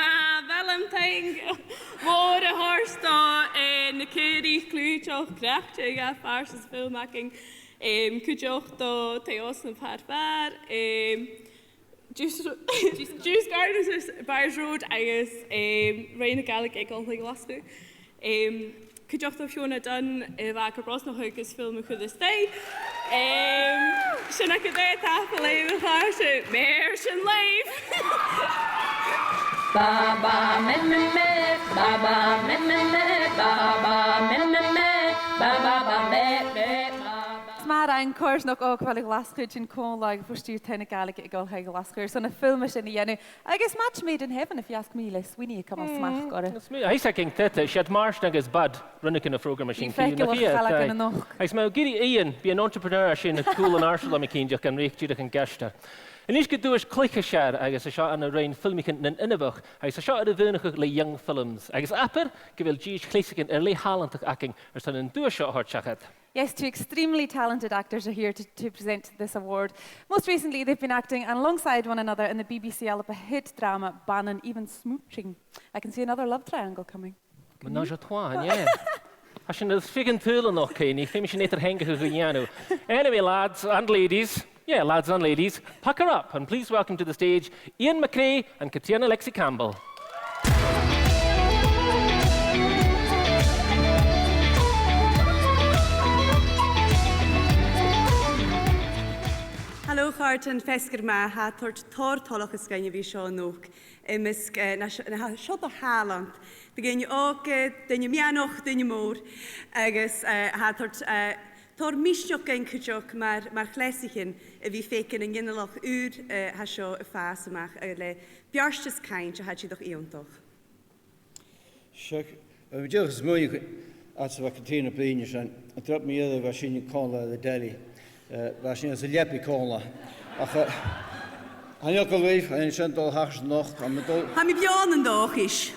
Valentine mhòr a thoirt do, eh, na caoraich cliùiteach, craicte a' fàs às a' fhilm againn. Em, cuideachd do Taigh Òislein Pàirc Bhàir, em, Juice, Juice Gardeners Bars Road agus, em, Roinn na Gàidhlig aig Oilthigh Ghlaschu. Em, cuideachd do Fiona Dunn, a bha gu brosnachadh agus fhilm a chur a-steach. Em, sin agad e, tapadh leibh, a chàirdean, mar sin leibh. Ba ba me me me, ba ba me me me, ba ba me me me, ba ba ba me me, ba ba. Is math a rinn coimhearsnachd Oilthigh Ghlaschu tighinn còmhla agus fuaim de Taigh na Gàidhlig aig Oilthigh Ghlaschu airson na filme sin a dhèanamh. Agus match made in heaven, if you ask me, le Sweeney a' cumail smachd orra. Is mi, tha fhios againn, tha iad, Martin agus Bud, rinneadh na prògraman sin. Bidh faiceallach chalach ann a-nochd. Agus ma tha thu ag iarraidh a bhith an entrepreneur sin a' cùl an àirde, tha mi cinnteach gun rèic dìreach an ceartuair. A-nis gu duais cluiche, 's e, agus tha seo ann an roinn filmichean nan inbheach, agus tha seo air a mhaoineachadh le Young Films. Agus abair gu bheil dithis chleasaichean air leth tàlantach againn airson an duais seo a thoirt seachad. Yes, two extremely talented actors are here to, to present this award. Most recently, they've been acting alongside one another in the B B C Alba hit drama, Banainn Even Smooching. I can see another love triangle coming. Ménage à trois, yeah. Tha sin air feadh an t-saoghail a-nochd, Kay, nì, feumaidh sinn eadar-theangachadh a dhèanamh. Anyway, lads and ladies, yeah, lads and ladies, pucker up and please welcome to the stage Ian McCrea and Caitríona Lexy Campbell. Halò, a chàirdean, feasgar math, tha e a' toirt tòrr toileachas dhuinn a bhith seo a-nochd. Am measg, eh, na s-, na tha seo do thàlant, do dhaoine òga, daoine meadhanach, daoine mòr, agus, eh, tha e a' toirt, eh, tòrr misneachd dhuinn cuideachd mar, mar chleasaichean a bhith a' faicinn an ginealach ùr, eh, a tha seo a' fàs a-mach, eh, le beartas cainnt a tha dìreach iongantach. Seadh, bha mi dìreach a' smaoineachadh, fhad 's a bha Caitríona a' bruidhinn airson, an turas mu dheireadh a bha sinn còmhla air an telly, eh, bha sinn anns an leabaidh còmhla. Ach, eh, chan eil e cho luath, chan eil sinn a' dol a thachairt a-nochd, tha mi a' dol. Tha mi beò an dòchais.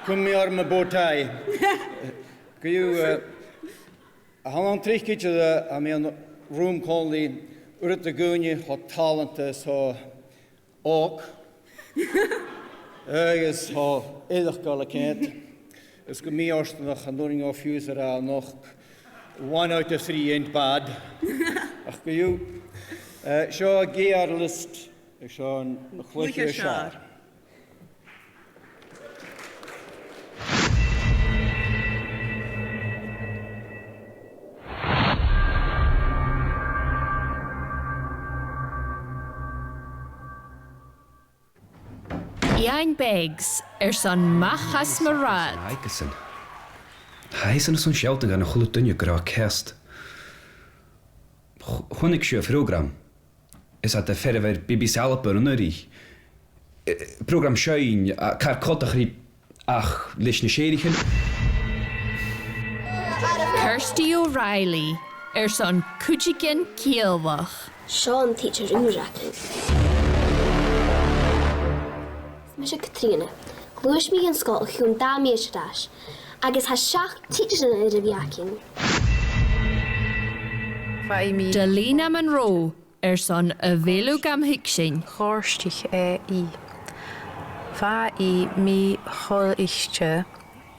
Cumaidh mi orm mo bow tie. Eh, co-dhiù, eh, a h-uile tric idir, eh, tha mi ann an rùm còmhla ri uiread de dhaoine cho tàlantach is cho òg. Agus tha iad a' gabhail a' coimhead. Is gu mì-fhortanach, chan urrainn dhomh fiù 's a ràdh a-nochd, one out of three ain't bad. Ach co-dhiù, eh, seo a' gheàrr-liosta, agus seo an, an cluiche as fheàrr. Iain Beggs airson Mach às mo rathad. Agus an, tha fhios airson sealltainn dhan a h-uile duine gu robh e ceart. Ch-, chunnaic sibh am prògram. Is iad a' feitheamh air B B C Alba an-uiridh. Eh, prògram seinn, a, car coltach ri ach leis na sèithrichean. Kirsty O'Reilly airson cuideigin ciallach. Seo an tidsear ùr againn. Is mise Catrìona. Ghluais mi dhan sgoil o chionn dà mhìos air ais, agus tha seachd tidsearan air a bhith againn. Feumaidh mi Delina Munro, airson a bheil thu gam thuigsinn. Ghortaich e i. Feumaidh mi choltaichte,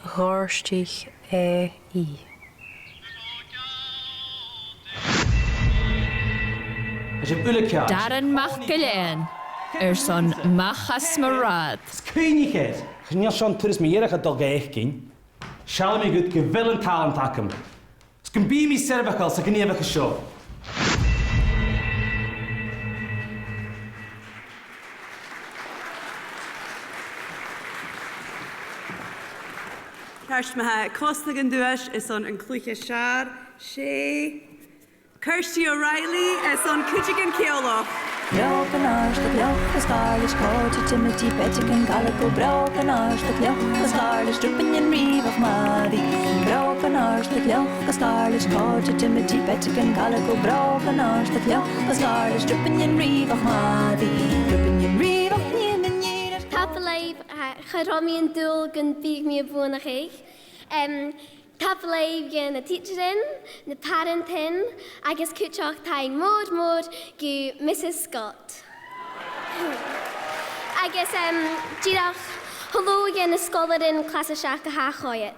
ghortaich e i. Tha sibh uile ceart. Darren MacIlleathain, airson Mach às mo rathad. Is cuimhnich air. Chan eil seo an turas mu dheireadh a' dol ga fhaicinn. Seallaidh mi dhut gu bheil an talent agam. Is gum bi mi soirbheachail sa ghnìomhachas seo. Ceart ma-thà, cosnadh an duais airson an cluiche as fheàrr, 's e Kirstie O'Reilly airson cuideigin ciallach. Brògan àrd a' chloich, is gabh leis còrdadh timidity, peidigean Gallagher. Brògan àrd a' chloich, is gabh leis drupainnean rìbheach math ri. Brògan àrd a' chloich, is gabh leis còrdadh timidity, peidigean Gallagher. Brògan àrd a' chloich, is gabh leis drupainnean rìbheach math ri. Drupainnean rìbheach, nì, nì, nì. Tapadh leibh, eh, cha robh mi an dùil gum biodh mi a' buannachadh. Em, Tapadh leibh dha na tidsearan, na pàrantan, agus cuideachd taing mòr, mòr gu Mrs Scott. Agus, em, dìreach, hello dha na sgoilearan clas a seachd a tha a' coimhead.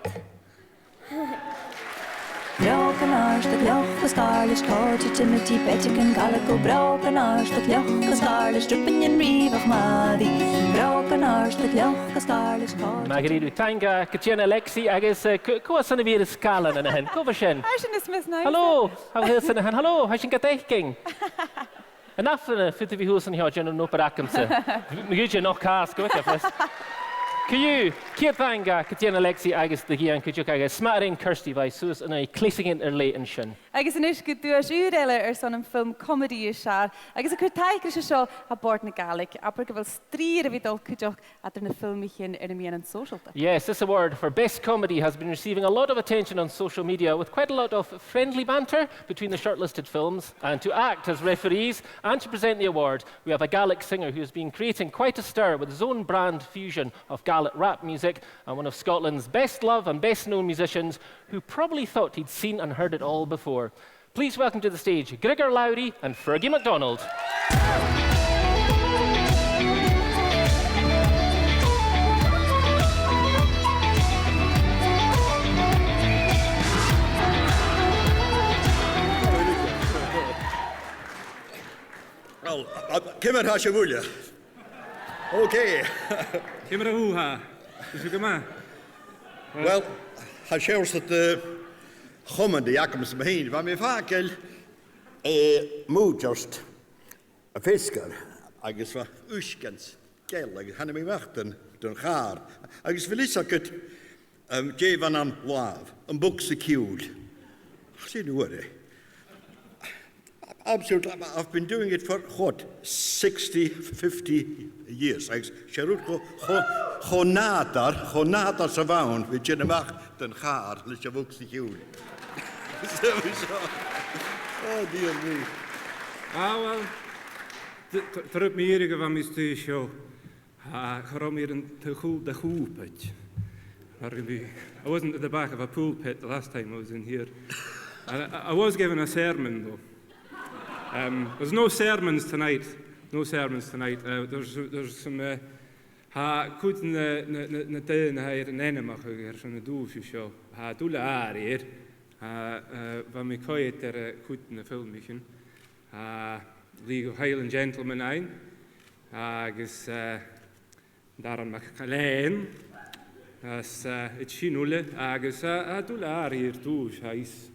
Brògan àrd a' chloich, is gabh leis còrdadh timidity, peidigean Gallagher. Brògan àrd a' chloich, is gabh leis drupainnean rìbheach math ri. Brògan àrd a' chloich, is gabh leis còrdadh. Math dha-rìribh, taing, eh, Catrìona, Lexi agus, eh, cò, cò às a bheil sgoilearan an sin? Cò bha sin? Tha sin nas miosa na. Hello, how is it? Hello, tha sinn gad fhaicinn. An ath-bhliadhna, faodaidh tu bhith shuas an seo a' dèanamh an obair agamsa. Bidh mi a' dèanamh càs gu bhith fhios. Co-dhiù, ceud taing, eh, Catrìona, Lexi agus do Dhìon cuideachd agus smaoinich Kirstie bha i suas an aghaidh cleasaichean air leth an sin. Agus a-nis gu duais ùr eile airson am film comedy as fheàrr, agus a' cur taic ris a seo à Bòrd na Gàidhlig, abair gu bheil strì air a bhith a' dol cuideachd eadar na filmichean air na meadhanan sòisealta. Yes, this award for best comedy has been receiving a lot of attention on social media, with quite a lot of friendly banter between the shortlisted films. And to act as referees and to present the award, we have a Gaelic singer who has been creating quite a stir with his own brand fusion of Gaelic rap music and one of Scotland's best loved and best known musicians, who probably thought he'd seen and heard it all before. Please welcome to the stage Griogair Lowry and Fergie MacDonald. Well, uh, uh, ciamar a tha sibh uile? Okay. Ciamar a tha thu? Tha sibh gu math? Well, tha seòrsa de chomedy agamsa mi fhìn. Bha mi a' fàgail, eh, mùideart a' feasgar agus bha uisge anns a' gheal agus thàinig mi a-mach dhan, dhan chàr. Agus bheil fhios agad, um, dè bh' ann an làmh, am bogsa-ciùil. Sin uair e. Absolutely, I've, I've been doing it for, what, sixty, fifty years. Agus 's e rud cho, cho, cho nàdarra, cho nàdarra 's a bh' ann, bhith a' tighinn a-mach dhan chàr leis a' bhogsa-ciùil. So, so, oh, dear me. Ah, well, d-, d-, tha rud mu dheireadh a bha mi a-staigh an seo. Ah, cha robh mi air an taobh cùl de chùbaid. Mar gum biodh, I wasn't at the back of a pulpit the last time I was in here. And I, I was given a sermon, though. Um, there's no sermons tonight. No sermons tonight. Uh, there's, there's some, uh, tha cuid de na, na, na, na daoine a tha air an ainmeachadh airson an duais seo, tha dùil air. Uh, uh, bha mi a' coimhead air, uh, cuid de na filmichean. Uh, League of Highland Gentlemen fhèin, agus, uh, Darren MacIlleathain, is, uh, iad sin uile, agus, uh, tha dùil air an duais, tha fhios.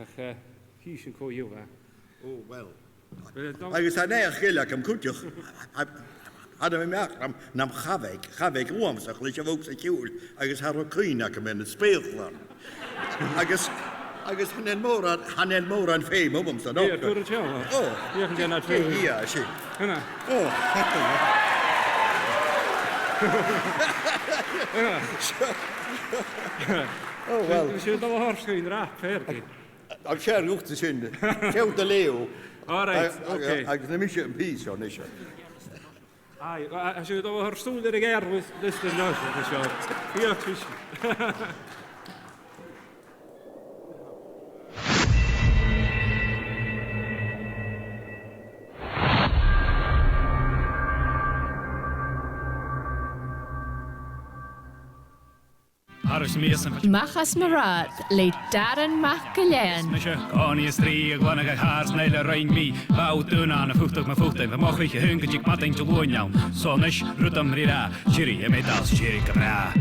Ach, uh, chì sinn cò dhiubh a tha. Oh, well. Agus tha naidheachd eile agam cuideachd. Tha mi a-mach nam, nam chabhaig, chabhaig uamhasach leis a' bhogsa-ciùil, agus cha robh cuimhne agam air na speuclairean. Agus, agus chan eil mòran, chan eil mòran feum agam san obair. Ò. Dè, sin. Ò. Ò, well. Sin dol a thoirt sinn rap, Fergie. Ach 's e an rud a tha sin. Seall do Leo. All right, ag, ag, okay. Agus nì mise am pìos seo a-nis. Aye, a, a, a, seo, dà bharr sùil air a' ghàrradh, this, this, this, this, seo. Feuch, this. Thairis mi às an Mach às mo rathad le Darren MacIlleathain. Mise, còmhnaidh is trì a ghlanadh a chàirdean eile roimh mi, bha ùidh aca ann am fuachd mo phutainn, bha mo chroit a' tighinn gu dìg madainn Diluain ann. So a-nis, rud am briathra, tìoraidh, a' meud às, tìoraidh gu bràth.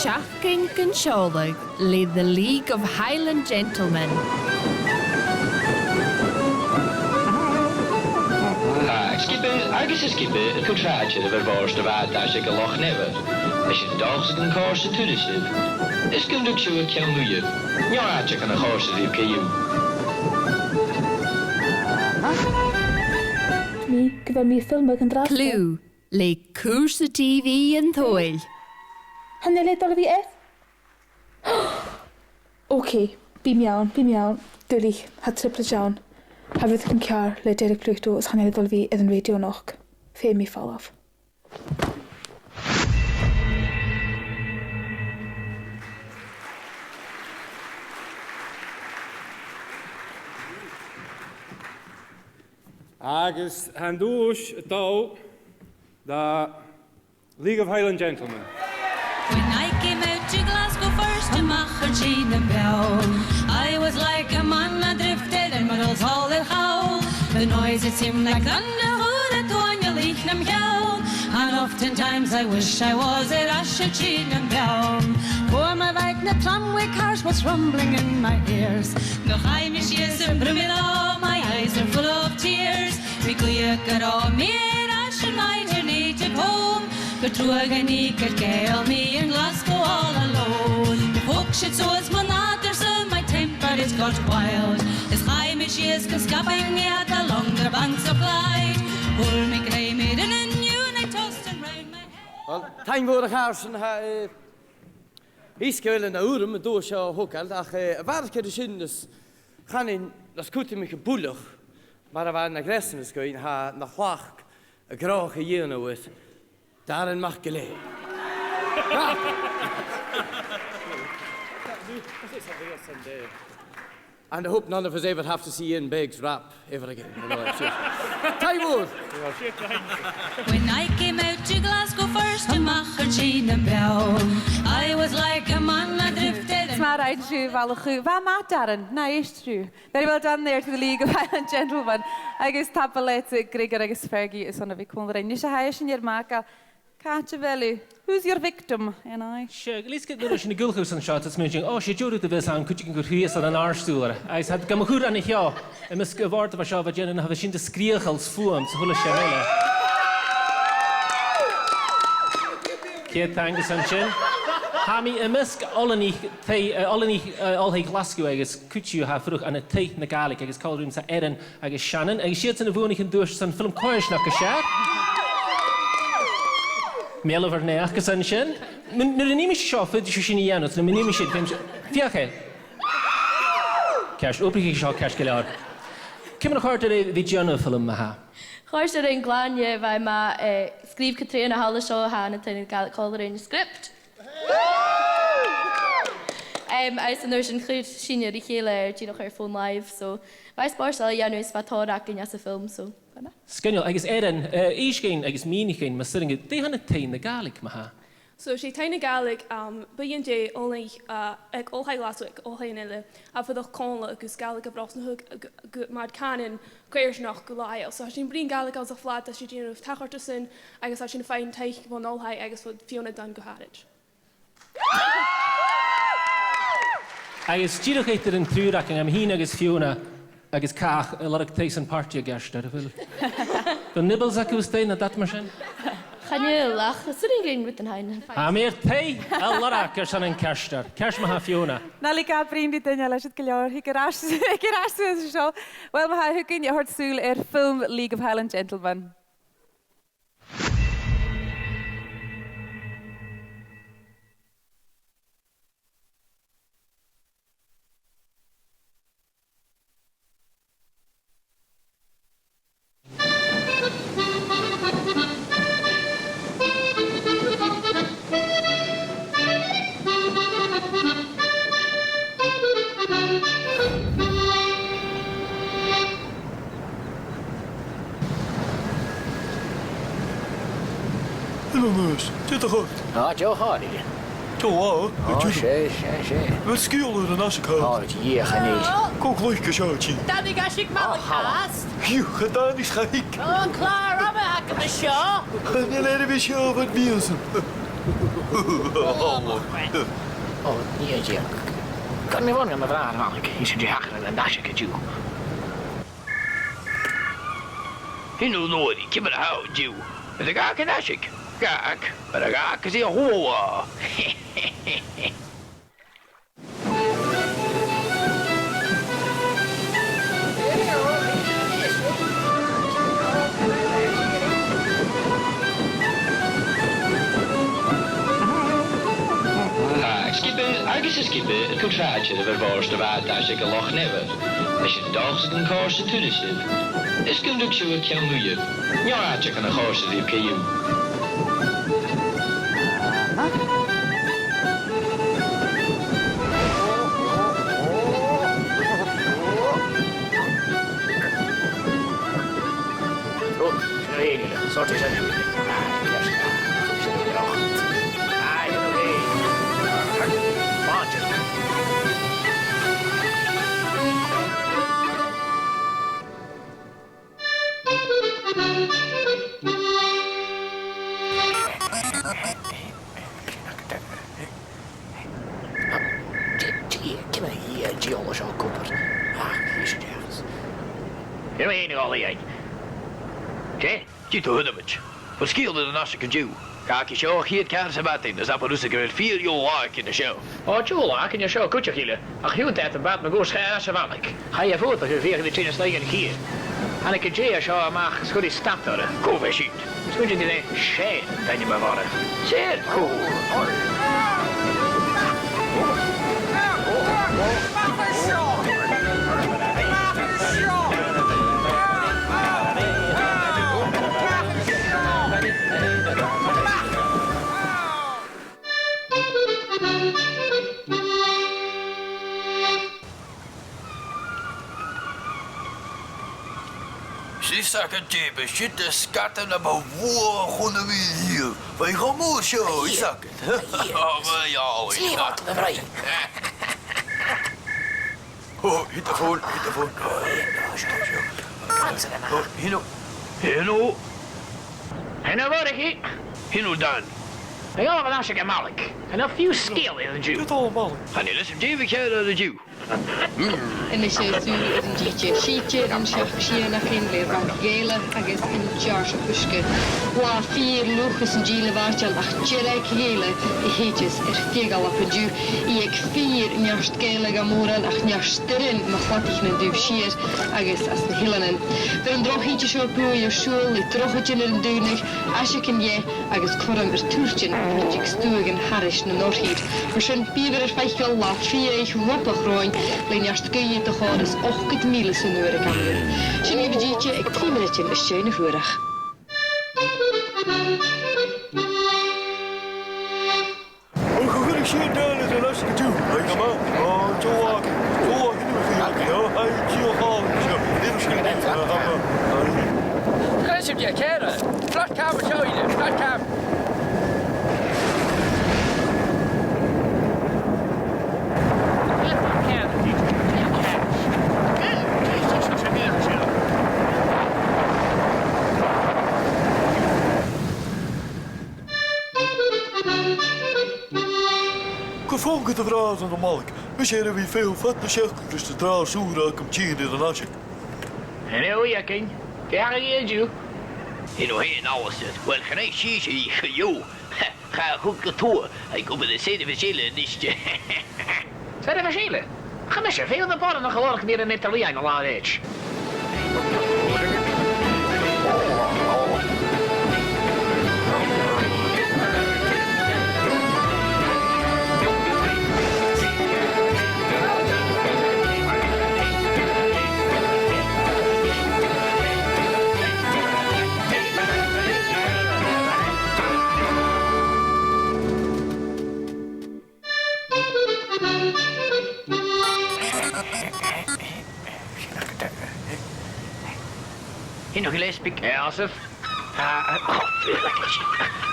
Seachdain gun seòladh le The League of Highland Gentlemen. Tha sgioba agus an sgioba a' cur tràidear air bòrd a' bhàta aig an Loch Ness. Is e an dòchas gun còrd an turas ribh. Is gun ruig sibh ur ceann-uidhe. Neo àiteachan a chòrdas ribh co-dhiù. Mi, gu bheil mi a' filmeadh an-dràsta. Clue. Le Cùrsa T V an t-Sabhail. Chan eil e a' dol a bhith air? Ok, bidh mi ann, bidh mi ann. Duilich, tha trioblaid ann. Tha rudeigin ceàrr le Derek Pluto, is chan eil e a' dol a bhith air an rèidio a-nochd. Feumaidh mi falbh. Agus tha an duais a' dol do League of Highland Gentlemen. When I came out to Glasgow first, a-mach chun sìos nam beò, I was like a man adrift, there and muddles all their how. The noise, it seemed like thunder, thuirt a' tuath, a' leaghadh nam cheò. And oftentimes I wish I was air ais chun sìos nam beò. Bho mo bheag na tramway cars was rumbling in my ears. Nuair a chaidh mi sìos am bruidhinn, oh, my eyes are full of tears. Bha mi a' cluinntinn gun robh mi air ais on my journey home. Gu truagh an nì gur gèill mi in Glasgow all alone. Thug siud suas mo nàdar-sa, my temper it got wild. Is chaidh mi sìos gun sgapadh iad along the banks of Clyde. Pulled mi grèim air an inneal and I tossed and round my head. Well, taing mhòr, a chàirdean, tha, eh, is gu bheil an t-àm an duais seo a thogail, ach, eh, a bharrachd air sin, is chanainn, mus cuiridh mi buileach, mar a bha na greasanas againn, tha na chlach a' gnothach a dhèanamh air Darren MacIlleathain. And I hope none of us ever have to see Iain Begg's rap ever again. You know, it's just, taing mhòr. When I came out to Glasgow first, a-mach chun sìos nam beò, I was like a man adrift. Is mar a rinn sibh, a bhalachaibh. Bha e math, Darren, na èist thu. Very well done there to the League of Highland Gentlemen. Agus tapadh leat, Griogair agus Fergie, airson a bhith còmhla rinn. Nis, a tha sinn air màireach, càit a bheil thu? Who's your victim, N I? Seadh, leis gu bheil sinn a' gabhail cùis an seo, is mi a' smaoineachadh, o, 's e deagh rud a bhith ann, cuideigin gur shuidhe airson an àrd-ùrlar. Agus tha gam chur an seo, am measg a' bhòrd a bha seo, bha dèanamh, bha sin a' sgreuchail 's fuaim, 's a h-uile sìon eile. Ceud taing airson sin. Tha mi am measg oileanaich, taigh, eh, oileanaich, eh, oilthigh Ghlaschu agus cuid dhiubh a tha a' fuireach ann an Taigh na Gàidhlig agus còmhla rium tha Erin agus Shannon, agus 's iadsan a bhuannaich an duais airson film coimhearsnachd as fheàrr. Meal ur naidheachd airson sin. Nuair a nì mise seo, faodaidh sibh sin a dhèanamh, nuair a nì mise sin, feumaidh sibh, feuch e. Ceart, obraichidh seo ceart gu leòr. Ciamar a chòrd e ribh a bhith a' dèanamh film ma-thà? Chòrd e rinn glan, yeah, bha e math, eh, sgrìobh Catrìona Halla seo, tha na daoine Gàidhlig còmhla rinn, an script. Em, agus an uair sin chuir sinne ri chèile air dìreach air fòn-làimh, so bha e spòrsail a dhèanamh is bha tòrr againn anns a' fhilm, so bha e math. Sgoinneil, agus Erin, eh, innis dhuinn agus mìnich dhuinn, mas urrainn dhut, dè th' ann an Taigh na Gàidhlig ma-thà? So 's e Taigh na Gàidhlig, um, buidheann de oilthigh, uh, aig Oilthigh Ghlaschu, aig oilthighean eile, a' fuireach còmhla agus Gàidhlig a' brosnachadh gu, gu, mar cànan coimhearsnachd gu làitheil. So tha sinn a' bruidhinn Gàidhlig anns a' flat, tha sinn a' dèanamh tachartasan, agus tha sinn a' faighinn taic bhon oilthigh agus bho Fiona Dunn gu h-àraid. Agus dìreach eadar an triùir againn, tha mi fhìn agus Fiona agus Cach, a' lorg taigh san pàrtaidh a dh'fhaodte, a bheil? A bheil nibbles agaibh a-staigh no dad mar sin? Chan eil, ach 's urrainn dhuinn rudan fhaighinn. Tha mi air taigh a lorg airson an ceartuair. Ceart ma-thà, Fiona. Na leig a' bruidhinn ri duine eile, siud gu leòr. Thig air ais, thig air ais suas an seo. Uill, ma-thà, thug sinn a thoirt sùil air film League of Highland Gentlemen. Dè do chòir? Ò, deagh chòir. Deagh là, ò, 's e, 's e, 's e. Bheil sgeul air an aiseag? Ò, dìreach chan eil. Cò ghluais seo a-nis? Tha mi ag aiseag malaig fhathast. Fiù, cha tàinig, cha tig. Ò, clàr-ama agam an seo. Chan eil e air a bhith seo bhon mhìos. Ò, nì e dìreach. Chan eil mi bhon a' bhràthair a bh' ann, 's e dè thachair dhan aiseag an-diugh. Sin thu, a Ruairidh, ciamar a tha thu an-diugh? An do dh'fhàg an t-aiseag? Dh'fhàg, mar a dh'fhàg e a h-uile latha. Tha sgioba agus an sgioba a' cur sàidean air bòrd a' bhàta-aiseig an Loch Nèimhear. Is an dòchas gun còrd an turas ribh. Is gun ruig sibh ur ceann-uidhe. Neo àiteachan a chòrdas ribh co-dhiù. Rud, sin a th' ann, sort is a... Dè, dè, ciamar a dhìochuimhnich sibh seo gu bhith? Ach, chì sibh dè thachair. Dè mu dheidhinn a' ghaoil a dh'fheuchainn? Dè? Dè do thuirt mi? Bheil sgeul air an aiseag an-diugh? Dh'fhàg i seo a' chiad chàr sa mhadainn, is abair thusa gu bheil fìor dheagh là againn an seo. Ò, deagh là againn an seo cuideachd, a Ghille, ach thionndaidh iad am bàt mun cuairt air ais a' mhalaig. Chaidh a' bhàta a chur feuchainn ri tighinn a-steach dhan chìr. Thàinig an tè a tha seo a-mach 's chuir i stad oirre. Cò bha sin? Is cuimhne leam gur e Seumas an t-ainm a bh' oirre. Seumas? Cò? Is e seo an tè, b' e siud an sgadain a bu mhotha a chunna mi riamh. Bha i cho mòr seo, an sgadain. Ò, bha i àlainn. Ò, thig a-bhos, thig a-bhos. Ò, seo, seo. Ò, thig a-bhos. Thig a-bhos. Thig a-bhos, Dan. Thig a-bhos, an aiseag a' mhalaig. Chan eil fiù 's sgeul air an-diugh. Chan eil fhios agam dè bha ceàrr air an-diugh. A-nis, sùil air an t-sìde, sìde air an t-seachd-sìon againn le rathad Ghàidhealach agus an t-seòrsa uisge. Latha fìor fhliuch is an dìle mhath, ach dìreach Gàidhealach a thèid air feadh Alba an-diugh. Aig fìor neart Gàidhealach à mòran ach neart-stiùirean mu chladaich nan taobh siar agus anns na h-eileanan. Bheir an droch-shìde seo buaidh air siubhal le drochaidean air an doimhneachd, aiseagan dheth agus cothrom air tuairtean a thàinig stuaghan thairis nan oirthir. Mar sin, bithibh air faiceall latha fiadhaich robach romhainn le neart gaoithe de chòrr is ochdad mìle san uair a dh'fhalbh. Sin agaibh an t-sìde aig trì mionaidean às dèidh na h-uarach. Ò, chuir sinn an dàil air an aiseag an-diugh. Tha e gu math. Ò, deagh là, deagh là, chan eil fhios agam, ò, tha e dìreach àlainn seo. Nì sinn sin, ò, ò, ò. Creidsinn gu ceart. Flash cam an seo, Iain, flash cam. Gu faiceall gu do bhràthair a' mhalaig. Bha mise air a bhith feitheamh fad na seachdain gus an tràth-sùghrach agam tighinn air an aiseag. An e ùidh againn? Dè thachair dhi an-diugh? An e ùidh againn, Alasdair? Uill, chan e sìos a dh'fheuch i. Chaidh a chur gu tuath, tha i ag obair air seirbheis eile a-nis. Seirbheis eile? Chaidh mise fhèin a bhàrr na chalorach mìr an eadar-lìon an latha eile. Sin a' ghileas beag. Eh, Seòsamh? Ah, ah, oh,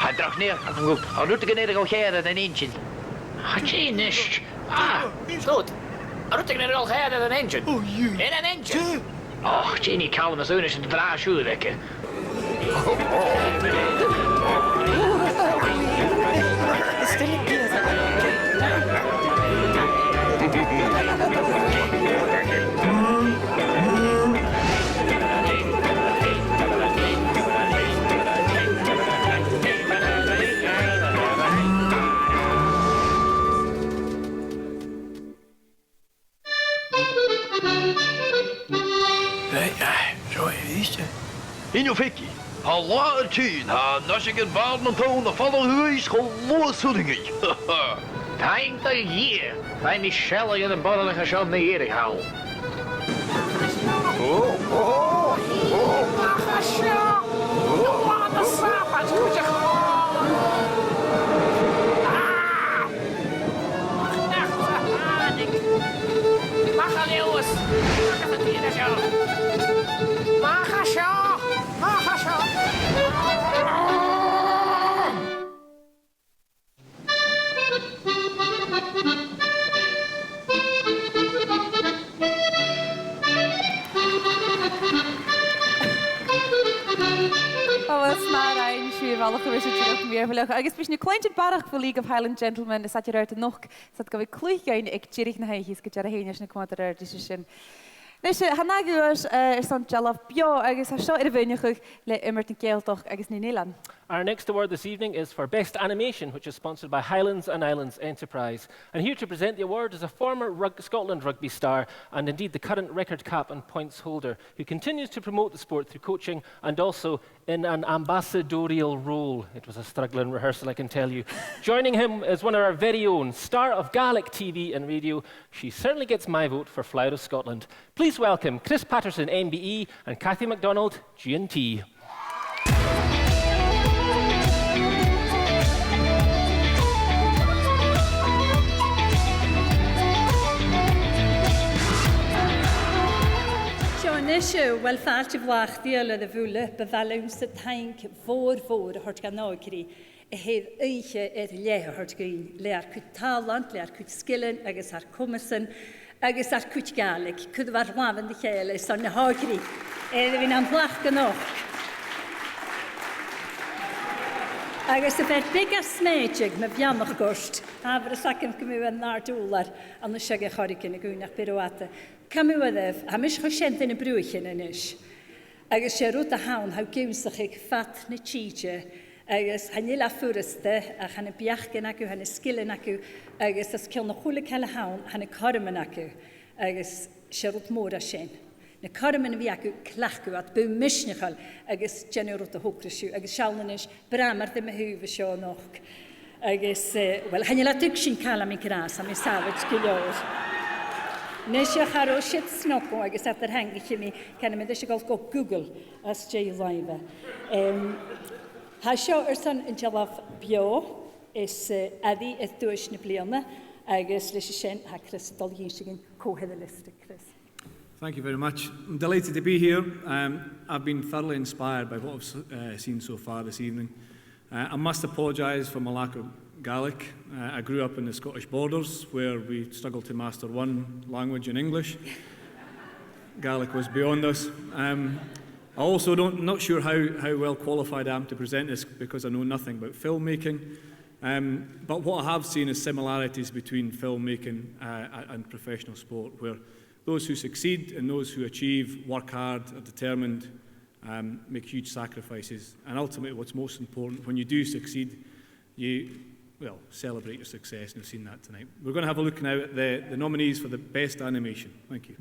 tha droch nigheadh agam. An robh rudeigin air a dhol ceàrr air an einnsean? Tha, dè a-nis? Ah, good. An robh rudeigin air a dhol ceàrr air an einnsean? Oh, you. Air an einnsean? Dè? Och, dè nì Calum às aonais an t-sràid siud aige. Right, aye, so it is, eh? Inniu, Vicky, tha latha tighinn, tha an aiseag air bàrr nan tonn a' falbh shuas cho luath 's urrainn dhuinn. Taing do Dhia, tha mi sealladh air a' bhoireannach seo mu dheireadh thall. Ò, ò, ò. Ach a seo! Ò, ò. An Sàbaid cuideachd! Ah! Nach sa thàinig! Mach à Leòdhas! Agus an tìr seo! Mach à seo! Mach à seo! Ò, uill, 's math a rinn sibh, a bhalachaibh, bha sin dìreach mìorbhaileach. Agus bidh sinn a' cluinntinn barrachd bho League of Highland Gentlemen an t-Sàbaid a tha romhainn a-nochd, 's iad gu bhith a' cluich dhuinn aig deireadh na h-oidhche, 's gu dearbh fhèin leis na cumail air adhart ris sin. Nis, eh, tha an ath ghuth, eh, airson dealbh beò agus tha seo air a mhaoineachadh le Iomairt na Gàidhealtachd agus Nighean Eilean. Our next award this evening is for Best Animation, which is sponsored by Highlands and Islands Enterprise. And here to present the award is a former rug-, Scotland rugby star and indeed the current record cap and points holder, who continues to promote the sport through coaching and also in an ambassadorial role. It was a struggle in rehearsal, I can tell you. Joining him is one of our very own, star of Gaelic T V and radio. She certainly gets my vote for Flower of Scotland. Please welcome Chris Patterson, M B E, and Cathy MacDonald, G and T. Seo a-nis, eh, uill, fàilte bhlàth, dìreach air a' bhuille, bu mhath leamsa taing mhòr, mhòr a thoirt dhan òigridh a tha air oidhche air leth a thoirt dhuinn, le ar cuid tàlant, le ar cuid sgilean agus ar comasan agus ar cuid Gàidhlig. Cuiribh ur làmhan ri chèile airson na h-òigridh air a bhith nam phlacadh a-nochd. Agus a bheil beagan snàithte mu bheannachd ort, tha amharas agam gum bi thu an àrd-ùrlar ann an seo aig a' choreigin a-nis, nach bi ro fhada. Coma leibh, tha mise cho sean dha na bruaichean a-nis. Agus 's e rud a th' ann, tha thu ag ionnsachadh fad na tìde, agus chan eil e furasta, ach tha na beachdan agaibh, tha na sgilean agaibh, agus os cionn a h-uile càil a th' ann, tha na cothroman agaibh, agus 's e rud mòr a tha sin. Na cothroman a bhith agaibh, cleachdaibh iad, bithibh misneachail agus dèanaibh an rud a thogras sibh, agus seall a-nis, Bhraithimid air mo thaobh an seo a-nochd. Agus, eh, uill, chan eil e a' tuigsinn Calum McGrath, tha mi sàbhailt gu leòr. Nise, cha robh siud snog dhomh agus eadar-theangaich mi, canaidh mi ris a dhol gu Google às dèidh làimhe. Em, tha seo airson an dealbh beò is, eh, airidh air duais na bliadhna, agus leis a sin, tha Chris a' dol a dh'innse dhuinn cò tha air an liosta, Chris. Thank you very much. I'm delighted to be here. Um, I've been thoroughly inspired by what I've s-, uh, seen so far this evening. Uh, I must apologise for my lack of Gaelic. Uh, I grew up in the Scottish Borders, where we struggled to master one language in English. Gaelic was beyond us. Um, I also don't, not sure how, how well qualified I am to present this because I know nothing about filmmaking. Um, but what I have seen is similarities between filmmaking, uh, and professional sport, where those who succeed and those who achieve work hard, are determined, um, make huge sacrifices. And ultimately, what's most important, when you do succeed, you, well, celebrate your success, and we've seen that tonight. We're gonna have a look now at the, the nominees for the best animation. Thank you.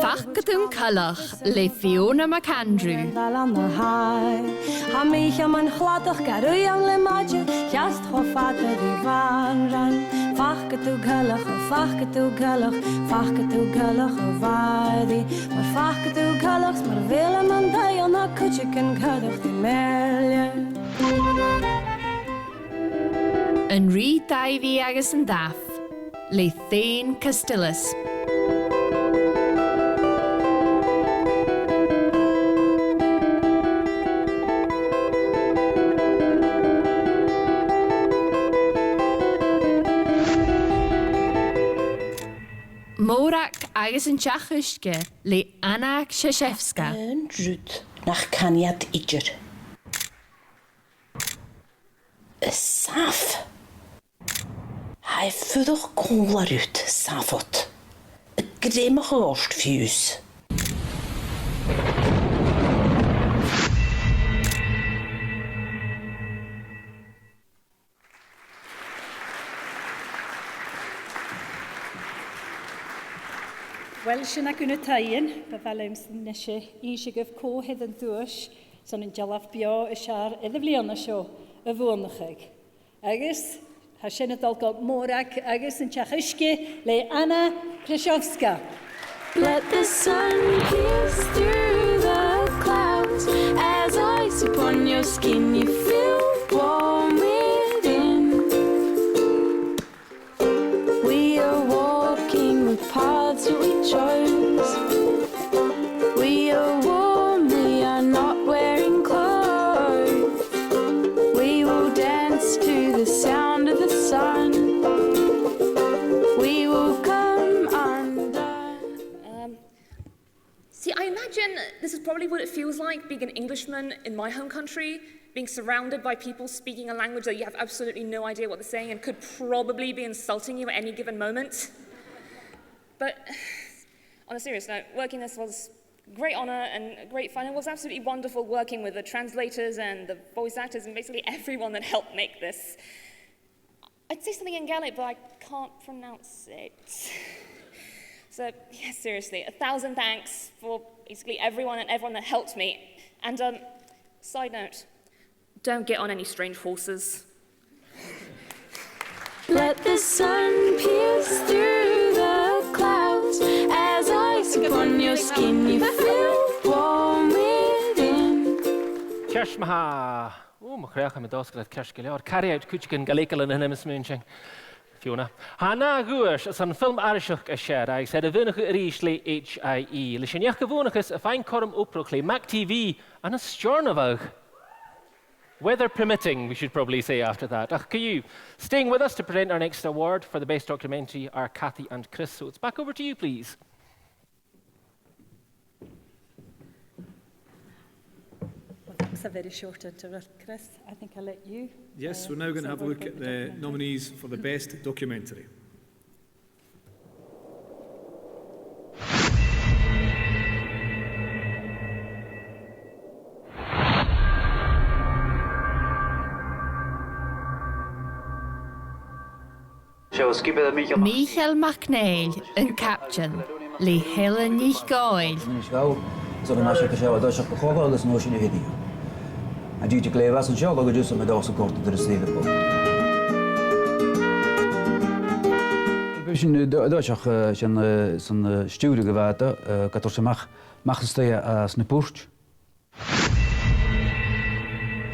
Faca tu an coileach le Fiona MacAndrew. Tha mi a' coimhead air a' chladach, ga ruith ann le maide, cheart cho fada ri bhanrigh. Faca tu an coileach, faca tu an coileach, faca tu an coileach a bhàrr. Mur faca tu an coileach, 's mur bheil e mun taigh, tha cuideigin a' coireach ri m' fhèill. An Rìgh Daibhidh agus an Daimh, le Iain Castelis. Mòrag agus an t-Each Uisge le Anna Kraszewska. Aon rud nach can iad idir. Is saff. Tha e a' fuireach còmhla riut, saff ort. A' greimeachadh ort fiù 's. Uill, sin agaibh na taighean. Bu mhath leamsa a-nis innse dhuibh cò th' air an duais son an dealbh beò as fheàrr air a' bhliadhna seo a bhuannachadh. Agus tha sin a' dol gu Mòrag agus an t-Each Uisge le Anna Kraszewska. Let the sun pierce through the clouds as ice upon your skin. You feel warm within. We are walking the paths that we chose. We are warm, we are not wearing clothes. We will dance to the sound of the sun. We will come undone. Um, See, I imagine this is probably what it feels like being an Englishman in my home country, being surrounded by people speaking a language that you have absolutely no idea what they're saying and could probably be insulting you at any given moment. But on a serious note, working this was great honour and great fun. It was absolutely wonderful working with the translators and the voice actors and basically everyone that helped make this. I'd say something in Gaelic, but I can't pronounce it. So, yeah, seriously, a thousand thanks for basically everyone and everyone that helped me. And, um, side note, don't get on any strange horses. Let the sun pierce through the clouds as ice upon your skin. You feel warm within. Ceart ma-thà. Ò, mo chreach, tha mi an dòchas gu bheil iad ceart gu leòr. Carry out cuideigin gu lèir an-diugh, tha mi a' smaoineachadh. Fiona. Tha an ath dhuais airson film fhoillseachadh as fheàrr agus air a bhuannachadh a-rithist le H I E. Leis an eachdraidh bhuannachadh, a' faighinn cothrom obrachadh le Mac T V ann an Steòrnabhagh. Weather permitting, we should probably say after that. Ach co-dhiù, staying with us to present our next award for the best documentary are Cathy and Chris. So it's back over to you, please. Well, that was a very short interval, Chris. I think I'll let you, Yes, uh, we're now gonna have a look at the nominees for the best documentary. Seo sgiobair Mìcheil Mac- Mìcheal MacNèill, an captain, le Helen NicDhòmhnaill. An-dràsta, 's urrainn dhuibh seo a thoiseach gu h-àraidh agus an uair sin a dhèanamh. An-diugh, glè mhath an seo, leig dhuibh seo, tha mi an dòchas gun còrd e ribh. Bha sinn, eh, an toiseach, eh, san, eh, san, eh, stiùireadh a' bhàta, eh, gu toirt a-mach, a-mach às dèidh, eh, às na port.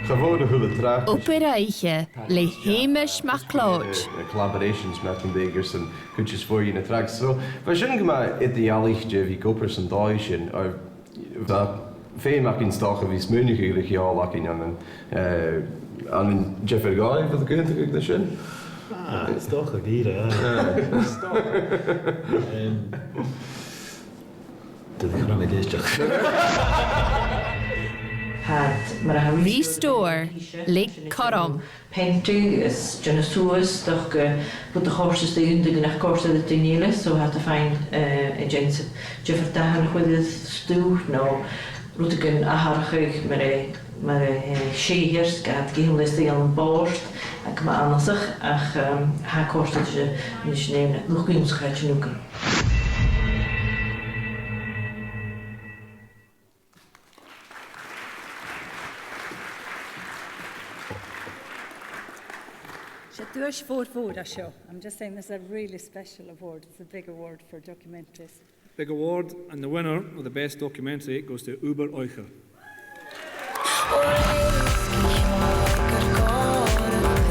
Cha mhòr a h-uile tràchd. Obair-oidhche le Hamish MacLeòid. Eh, collaborations mar gum biodh airson cuid is mhòr de na tracks. So, bha sin gu math eadar-dhealaichte a bhith ag obair san dòigh sin, oir bha feum againn 's dòcha a bhith a' smaoineachadh air a' cheòl againn ann an, eh, ann an diofar dhòigh, a bheil cuimhne agaibh air sin? Ah, 's dòcha gu dearbh, aye. 'S dòcha. Em, Dè do chrann ag èisteachd? Tha iad mar a tha Rìgh Steòrnabhaigh le Coram. Peantadh is dèanamh suas, 's dòcha gu bheil e a' còrdadh ri daoine, nach còrd e ri daoine eile, so tha iad a' faighinn, eh, a' dèanamh diofar dathan a chur air stuth, no rudeigin atharrachadh mar a, mar a, eh, sèithear, 's tha iad a' gabhail leas air an bòrd, ach gu math annasach, ach, ehm, tha e a' còrdadh ris, ris an luchd-ionnsachaidh a th' ann. 'S e duais mhòr mhòr a tha seo. I'm just saying this is a really special award. It's a big award for documentaries. Big award, and the winner of the best documentary goes to Obair-Oidhche.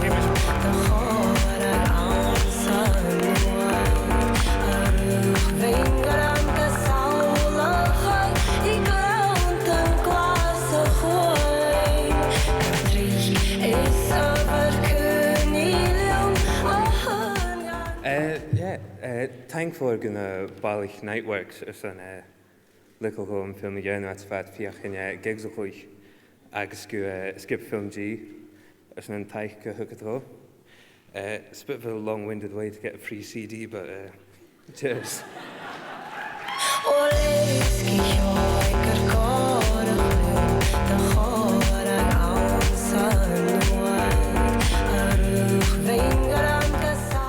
Hamish, Yeah, eh, taing mhòr dha na balaich Niteworks airson, eh, leigeil dhomh am film a dhèanamh, agus fad feuchainn, eh, gigs a chluich agus gu, eh, sgioba film G airson an taic a thug iad dhomh. Eh, it's a bit of a long-winded way to get a free C D, but, eh, cheers.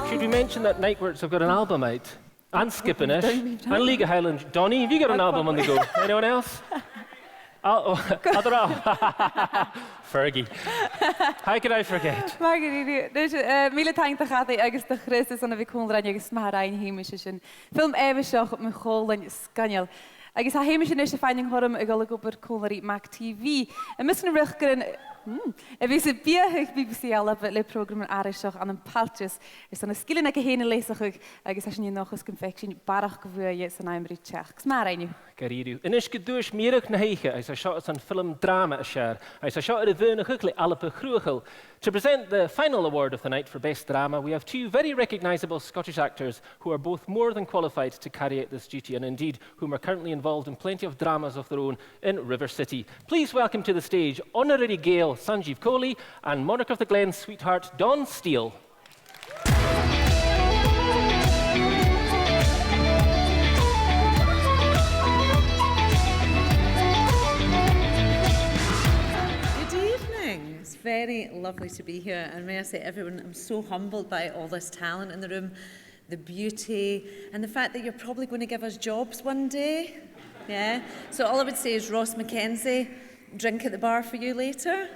Should we mention that Niteworks have got an album out? And Skippiness. And League of Highland. Donnie, have you got an album on the go? Anyone else? Oh, oh, other half. Fergie. How could I forget? Mar a bha mi ag ràdh, eh, mìle taing do Chadaidh agus do Chris airson a bhith còmhla rinn agus 's math a rinn Hamish sin. Film èibhinn seo, mu chòmhlan sgoinneil. Agus tha Hamish a-nis a' faighinn an cothrom a dhol a dh'obair còmhla ri Mac T V. Am measg nan riochdaran, hmm, a bhios a' biathadh B B C Alba le prògraman aithriseach ann am pailteas airson na sgilean aige fhèin a leasachadh, agus tha sinn an dòchas gum faic sinn barrachd bhuaithe san àm ri teachd. 'S math a rinn thu. Gu dearbh. A-nis gu duais meadhanach na h-oidhche, agus tha seo airson film dràma as fheàrr, agus tha seo air a mhaoineachadh le Alba Chruthachail. To present the final award of the night for Best Drama, we have two very recognisable Scottish actors who are both more than qualified to carry out this duty, and indeed whom are currently involved in plenty of dramas of their own in River City. Please welcome to the stage Honorary Gael Sanjeev Kohli and Monarch of the Glen sweetheart Don Steele. Good evening. It's very lovely to be here, and may I say, everyone, I'm so humbled by all this talent in the room, the beauty, and the fact that you're probably gonna give us jobs one day. Yeah. So all I would say is, Ross Mackenzie, drink at the bar for you later.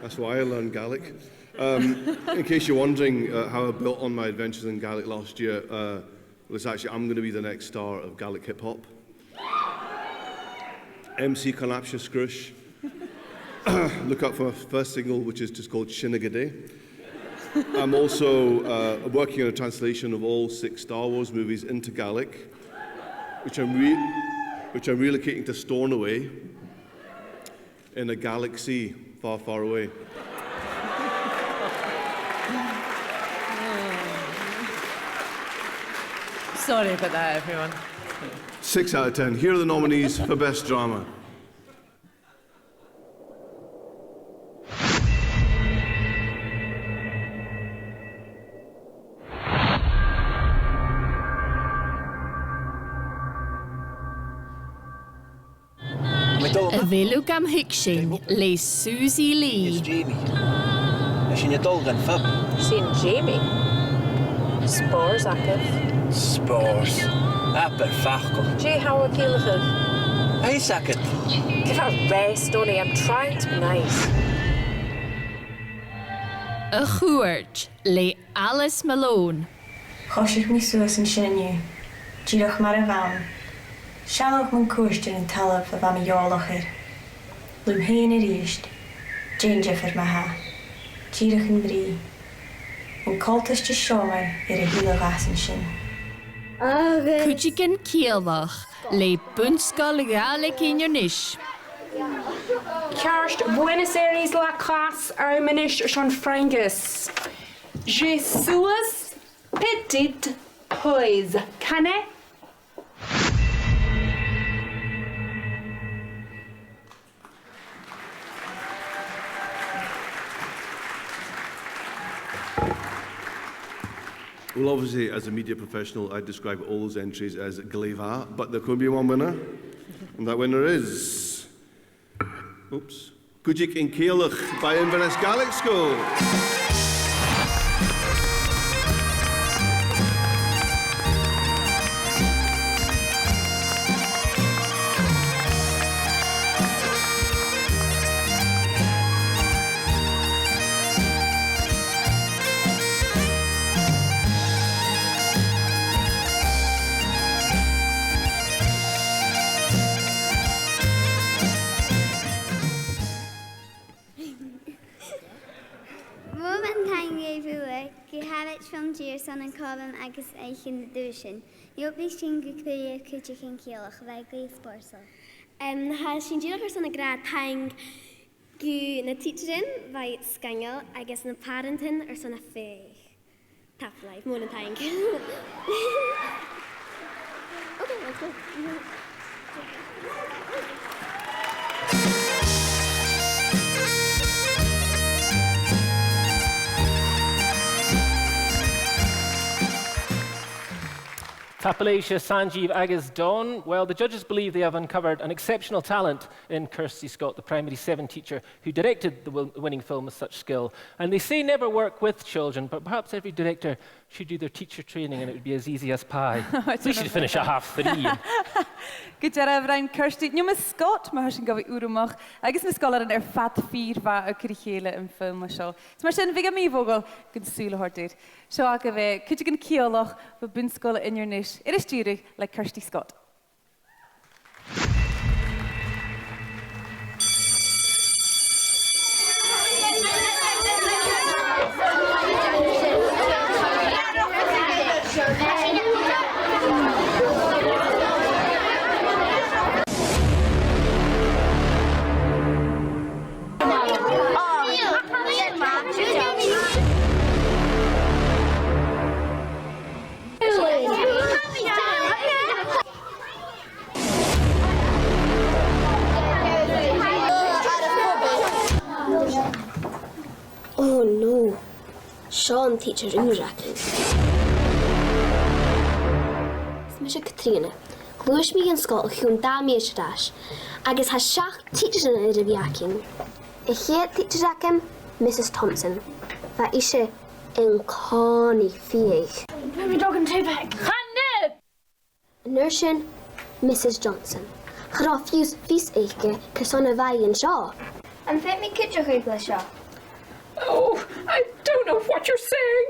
That's why I learned Gaelic. Um, in case you're wondering, uh, how I built on my adventures in Gaelic last year, uh, well, it's actually, I'm gonna be the next star of Gaelic hip hop. M C Connabsha Scrooge. Look out for my first single, which is just called Shin a' Ghadè. I'm also, uh, working on a translation of all six Star Wars movies into Gaelic, which I'm re-, which I'm relocating to Stornoway in a galaxy far, far away. Sorry about that, everyone. Six out of ten. Here are the nominees for Best Drama. A bheil thu gam thuigsinn le Susie Lee? Is Jamie. Is sinn a' dol dhan phub. Sin Jamie. Spòrs agaibh. Spòrs. Abair facal. Dè tha thu a' ciallachadh? Aidh, saoil. Give it a rest, Donnie. I'm trying to be nice. A' Chuairt le Alice Malone. Choisich mi suas an sin an-diugh, dìreach mar a bha mi. Sealladh mun cuairt air an talamh a bha mi eòlach air. Leam fhèin a-rithist. Dè an diofar ma-thà? Dìreach am brìgh. An coltas de sheòmar air a thuilleadh às an sin. Cuideigin ciallach le Bun-sgoil Ghàidhlig Inbhir Nis. Ceart, Buenos Aires, la classe, air a' mhionaid airson Fraingeas. Je suis petit pois. Can I? Well, obviously, as a media professional, I'd describe all those entries as glè mhath, but there could be one winner, and that winner is Oops. Cuideigin Ciallach by Inverness Gaelic School. Mòran taing dhuibh uile, gu h-àraid Film G airson an cothrom agus oidhche na duaisean. Nì sinn gu cruaidh cuideigin ciallach, bha e glè spòrsail. Em, tha sinn dìreach airson a ràdh taing gu na tidsearan, bha iad sgoinneil, agus na pàrantan airson am faigh. Half life, more than thank. Okay, let's go. Tapadh leibhse, Sanjeev agus Don. Well, the judges believe they have uncovered an exceptional talent in Kirsty Scott, the primary seven teacher who directed the win-, winning film with such skill. And they say never work with children, but perhaps every director should do their teacher training and it would be as easy as pie. At least you'd finish at half three. Gu dearbh, a Bhrian. Kirsty, no, Miss Scott, ma tha sin gu bhith urramach, agus na sgoilearan air fad fìor mhath a' cur ri chèile am film seo. Is mar sin, bidh e mì-mhodhail gun sùil a thoirt air. Seo agaibh e, cuideigin ciallach bho Bun-sgoil Inbhir Nis, air a stiùireadh le Kirsty Scott. Oh no. Seo an tidsear ùr againn. Is mise Catrìona. Ghluais mi dhan sgoil o chionn dà mhìos air ais, agus tha seachd tidsearan air a bhith againn. A' chiad tidsear agam, Missus Thompson. Bha ise an-còmhnaidh fiadhaich. Let me dog and take back. Chan eil! An uair sin, Missus Johnson. Cha robh fiù 's fios aice carson a bha i an seo. Am faod mi cuideachadh le seo? Oh, I don't know what you're saying.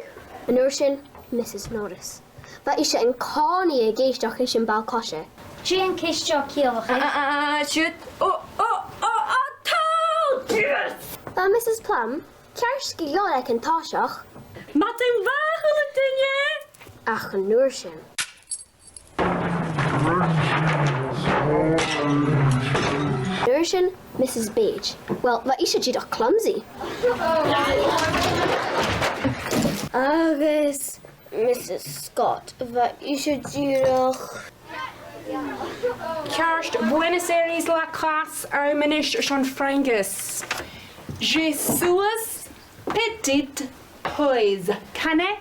An uair sin, Missus Norris. Bha ise an-còmhnaidh ag èisteachd ris am ball-coise. Dè an ceist seo ciallach? Ah, ah, ah, siud. Oh, oh, oh, oh, tall, yes! Bha Missus Plum ceart gu leòr aig an toiseach. Madainn mhath, a h-uile duine! Ach an uair sin. An uair sin, Missus Page. Well, bha ise dìreach clumsy. Agus Missus Scott, bha ise dìreach... Ceart, Buenos Aires la classe, àm a-nis son Fraincis. Je suis petite pause. Can I?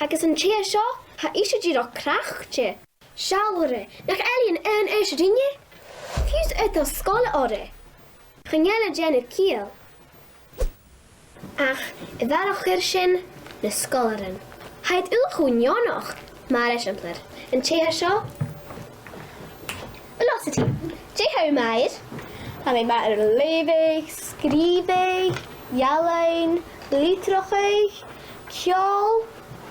Agus an tè seo, tha ise dìreach craicte. Seall oirre, nach eil i an aon aois rinne? Fiù 's air do sgoil oirre. Chan eil e a' dèanamh ciall. Ach a bharrachd air sin, na sgoilearan. Tha iad uile cho neònach, mar eisimpleir an tè seo. Velocity. Dè tha thu math air? Tha mi math air leughadh, sgrìobhadh, ealain, litreachadh, ceòl,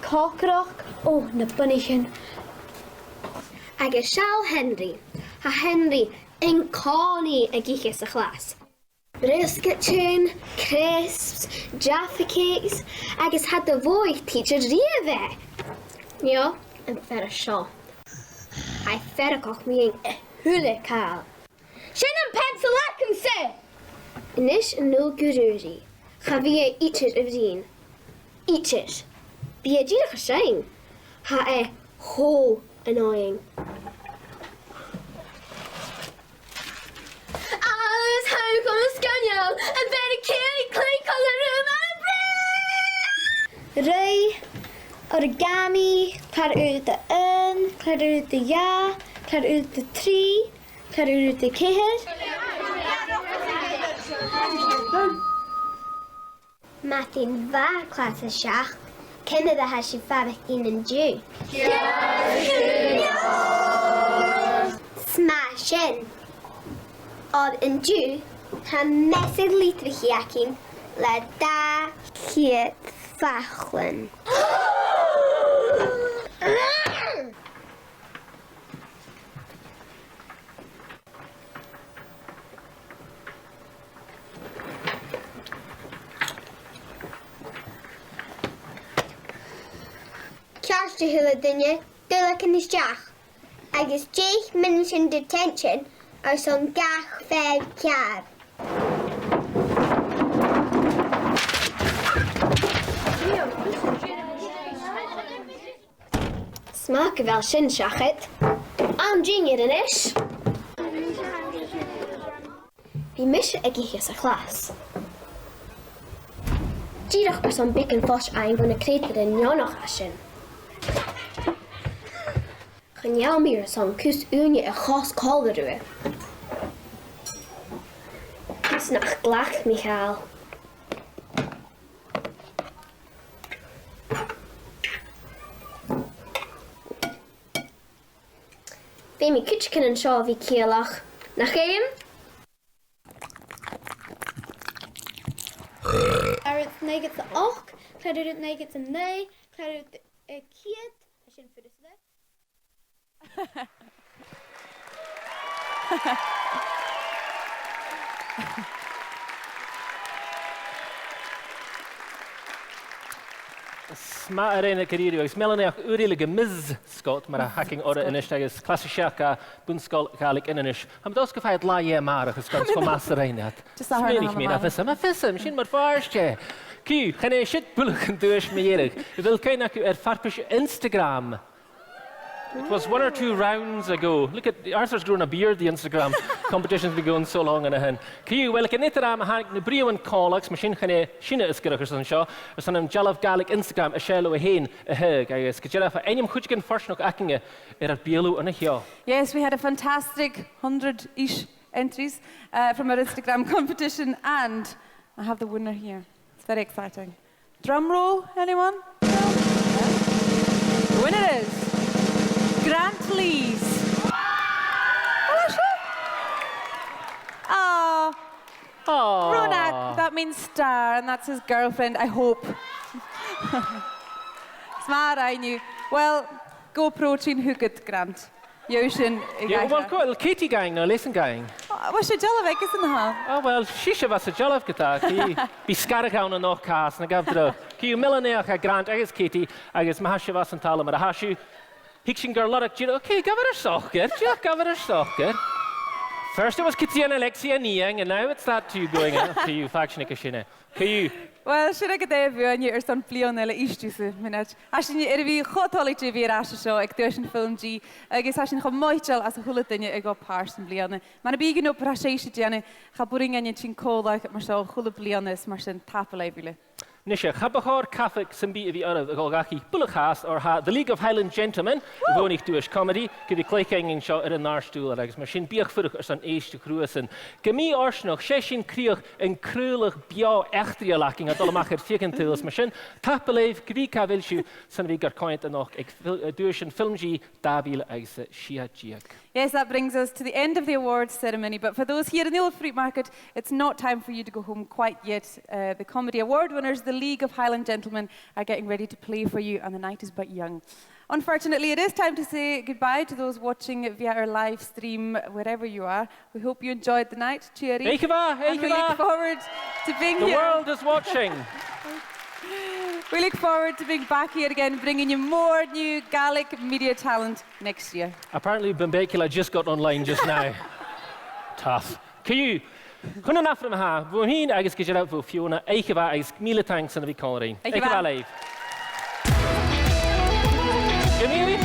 còcaireachd, ò, na bunaitean. Agus seall Henry. Tha Henry an-còmhnaidh ag ithe sa chlas. Briosgaidean, crisps, jaffa cakes, agus cha do mhothaich tidsear riamh e. Neo, am fear seo. Tha e a' faireachdainn mu dheidhinn a h-uile càil. Sin am peansail agamsa! A-nis a-null gu Ruairidh. Cha bhi e idir a' bruidhinn. Idir. Bidh e dìreach a' seinn. Tha e cho annoying. Agus tha e cho sgoinneil, a bheir e ceithir cloigeann a' ruith mar bhreith. Ruith, origami, clàr-ùrlar a h-aon, clàr-ùrlar a dhà, clàr-ùrlar a trì, clàr-ùrlar a ceithir. Madainn mhath, clas a seachd. Ciamar a tha sibh a' faireachdainn an-diugh? Smashing! Oir an-diugh, tha measadh litreachaidh againn le dà cheud faclan. Ceart, a h-uile duine, daoine a-steach, agus deich mionaidean detention airson gach fear ceàrr. Math gu bheil sin seachad. Àm dìnneir a-nis. Bidh mise ag ithe sa chlas. Dìreach airson beagan fois fhaighinn bho na creutairean neònach a tha sin. Chan eil mi airson cus ùine a chosg còmhla riutha. Is nach glac mi càil. Feumaidh cuideigin an seo a bhith ciallach, nach fheum? Clàradh naochad 's a h-ochd, clàradh naochad 's a naoi, clàradh, eh, ceud, tha sin furasta. Is math a rinn e, a Chiarraí, agus meal-a-naidheachd ùr eile gu Miss Scott, mar a th' againn oirre a-nis, agus clas a seachd à Bun-sgoil Ghàidhlig Inbhir Nis. Tha mi an dòchas gum faigh iad latha Dhè a-màireach airson 's gu math 's a rinn iad. Just a tharraing. Smaoinich mi, na fhios agam, na fhios agam, sin mar phàirt dheth. Co-dhiù, chan e siud buileach an duais mu dheireadh. A bheil cuimhne agaibh air farpais Instagram? It was one or two rounds ago. Look at, Arthur's grown a beard, the Instagram competition's been going so long an sin. Co-dhiù, uill, aig an eadar-àm thàinig na britheamhan còmhla, agus mar sin chan e sinne as coireach airson seo, airson an dealbh Gàidhlig Instagram as fheàrr leotha fhèin a thaghadh, agus gu dearbh, tha ainm cuideigin fortanach againne air ar beulaibh an seo. Yes, we had a fantastic hundred-ish entries, uh, from our Instagram competition, and I have the winner here. It's very exciting. Drum roll, anyone? No? Yeah. The winner is Grant Lees. Hello, sir. Ah. Aw. Ronag, that means star, and that's his girlfriend, I hope. Is math a rinn thu. Uill, GoPro tinn thugad, Grant. Gheibh sin a dh'aithghearr. Yeah, uill, uill, Katie gu h-àraidh, no leis an ghaoth. Oh, bha sibh dealbh aigesan, ha? Ah, uill, 's ise a bha sa dealbh ge-tà, bidh sgaradh ann a-nochd, cas, na gabh dragh. Co-dhiù, meal-a-naidheachd a Ghrant agus Katie, agus ma tha sibh às an talla mar a tha sibh, thig sinn gur lorg dìreach, okay, gabh air ur socair, dìreach gabh air ur socair. First it was Katie and Alexia Niang, and now it's that two going after you, faction aige sin e. Co-dhiù. Uill, sin agad e, a bhuainne, airson bliadhna eile. Ist thusa mionaid. Tha sinn air a bhith cho toilichte a bhith air ais an seo aig Duaisean FilmG, agus tha sinn cho moiteil às a h-uile duine a ghabh pàirt sa bhliadhna. Mar a bhitheadh an obair a tha sibhse a' dèanamh, cha b' urrainn dhuinne tighinn còmhla mar seo a h-uile bliadhna, is mar sin tapadh leibh uile. Nise, cha bu chòir cabhag sam bith a bhith oirbh a dhol dhachaigh buileach fhathast, oir tha The League of Highland Gentlemen a' buannachadh duais comedy gu bhith a' cluich dhuinn an seo air an àrd-ùrlar, agus mar sin bithibh a' fuireach airson èist a' chruaidh-san. Gu mì-fhortanach, 's e sin crìoch an craoladh beò eachdraidheil againn a' dol a-mach air feadh an t-saoghail, is mar sin, tapadh leibh gu bhith càit a bheil sibh, 's ann a bhith gar coimhead a-nochd aig fil-, eh, Duaisean FilmG dà mhìle agus a sia-deug. Yes, that brings us to the end of the awards ceremony, but for those here in the Old Fruitmarket, it's not time for you to go home quite yet. Uh, the comedy award winners, the League of Highland Gentlemen, are getting ready to play for you, and the night is but young. Unfortunately, it is time to say goodbye to those watching via our live stream, wherever you are. We hope you enjoyed the night. Cheery. Oidhche mhath, oidhche mhath. And we look forward to being here. The world is watching. We look forward to being back here again, bringing you more new Gaelic media talent next year. Apparently, Benbecula just got online just now. Tough. Co-dhiù, chun an aifrinn a tha, bhuam fhìn agus gu dearbh bho Fiona, oidhche mhath agus mìle taing airson a bhith còmhla rinn. Oidhche mhath. Oidhche mhath leibh. Gu mì-,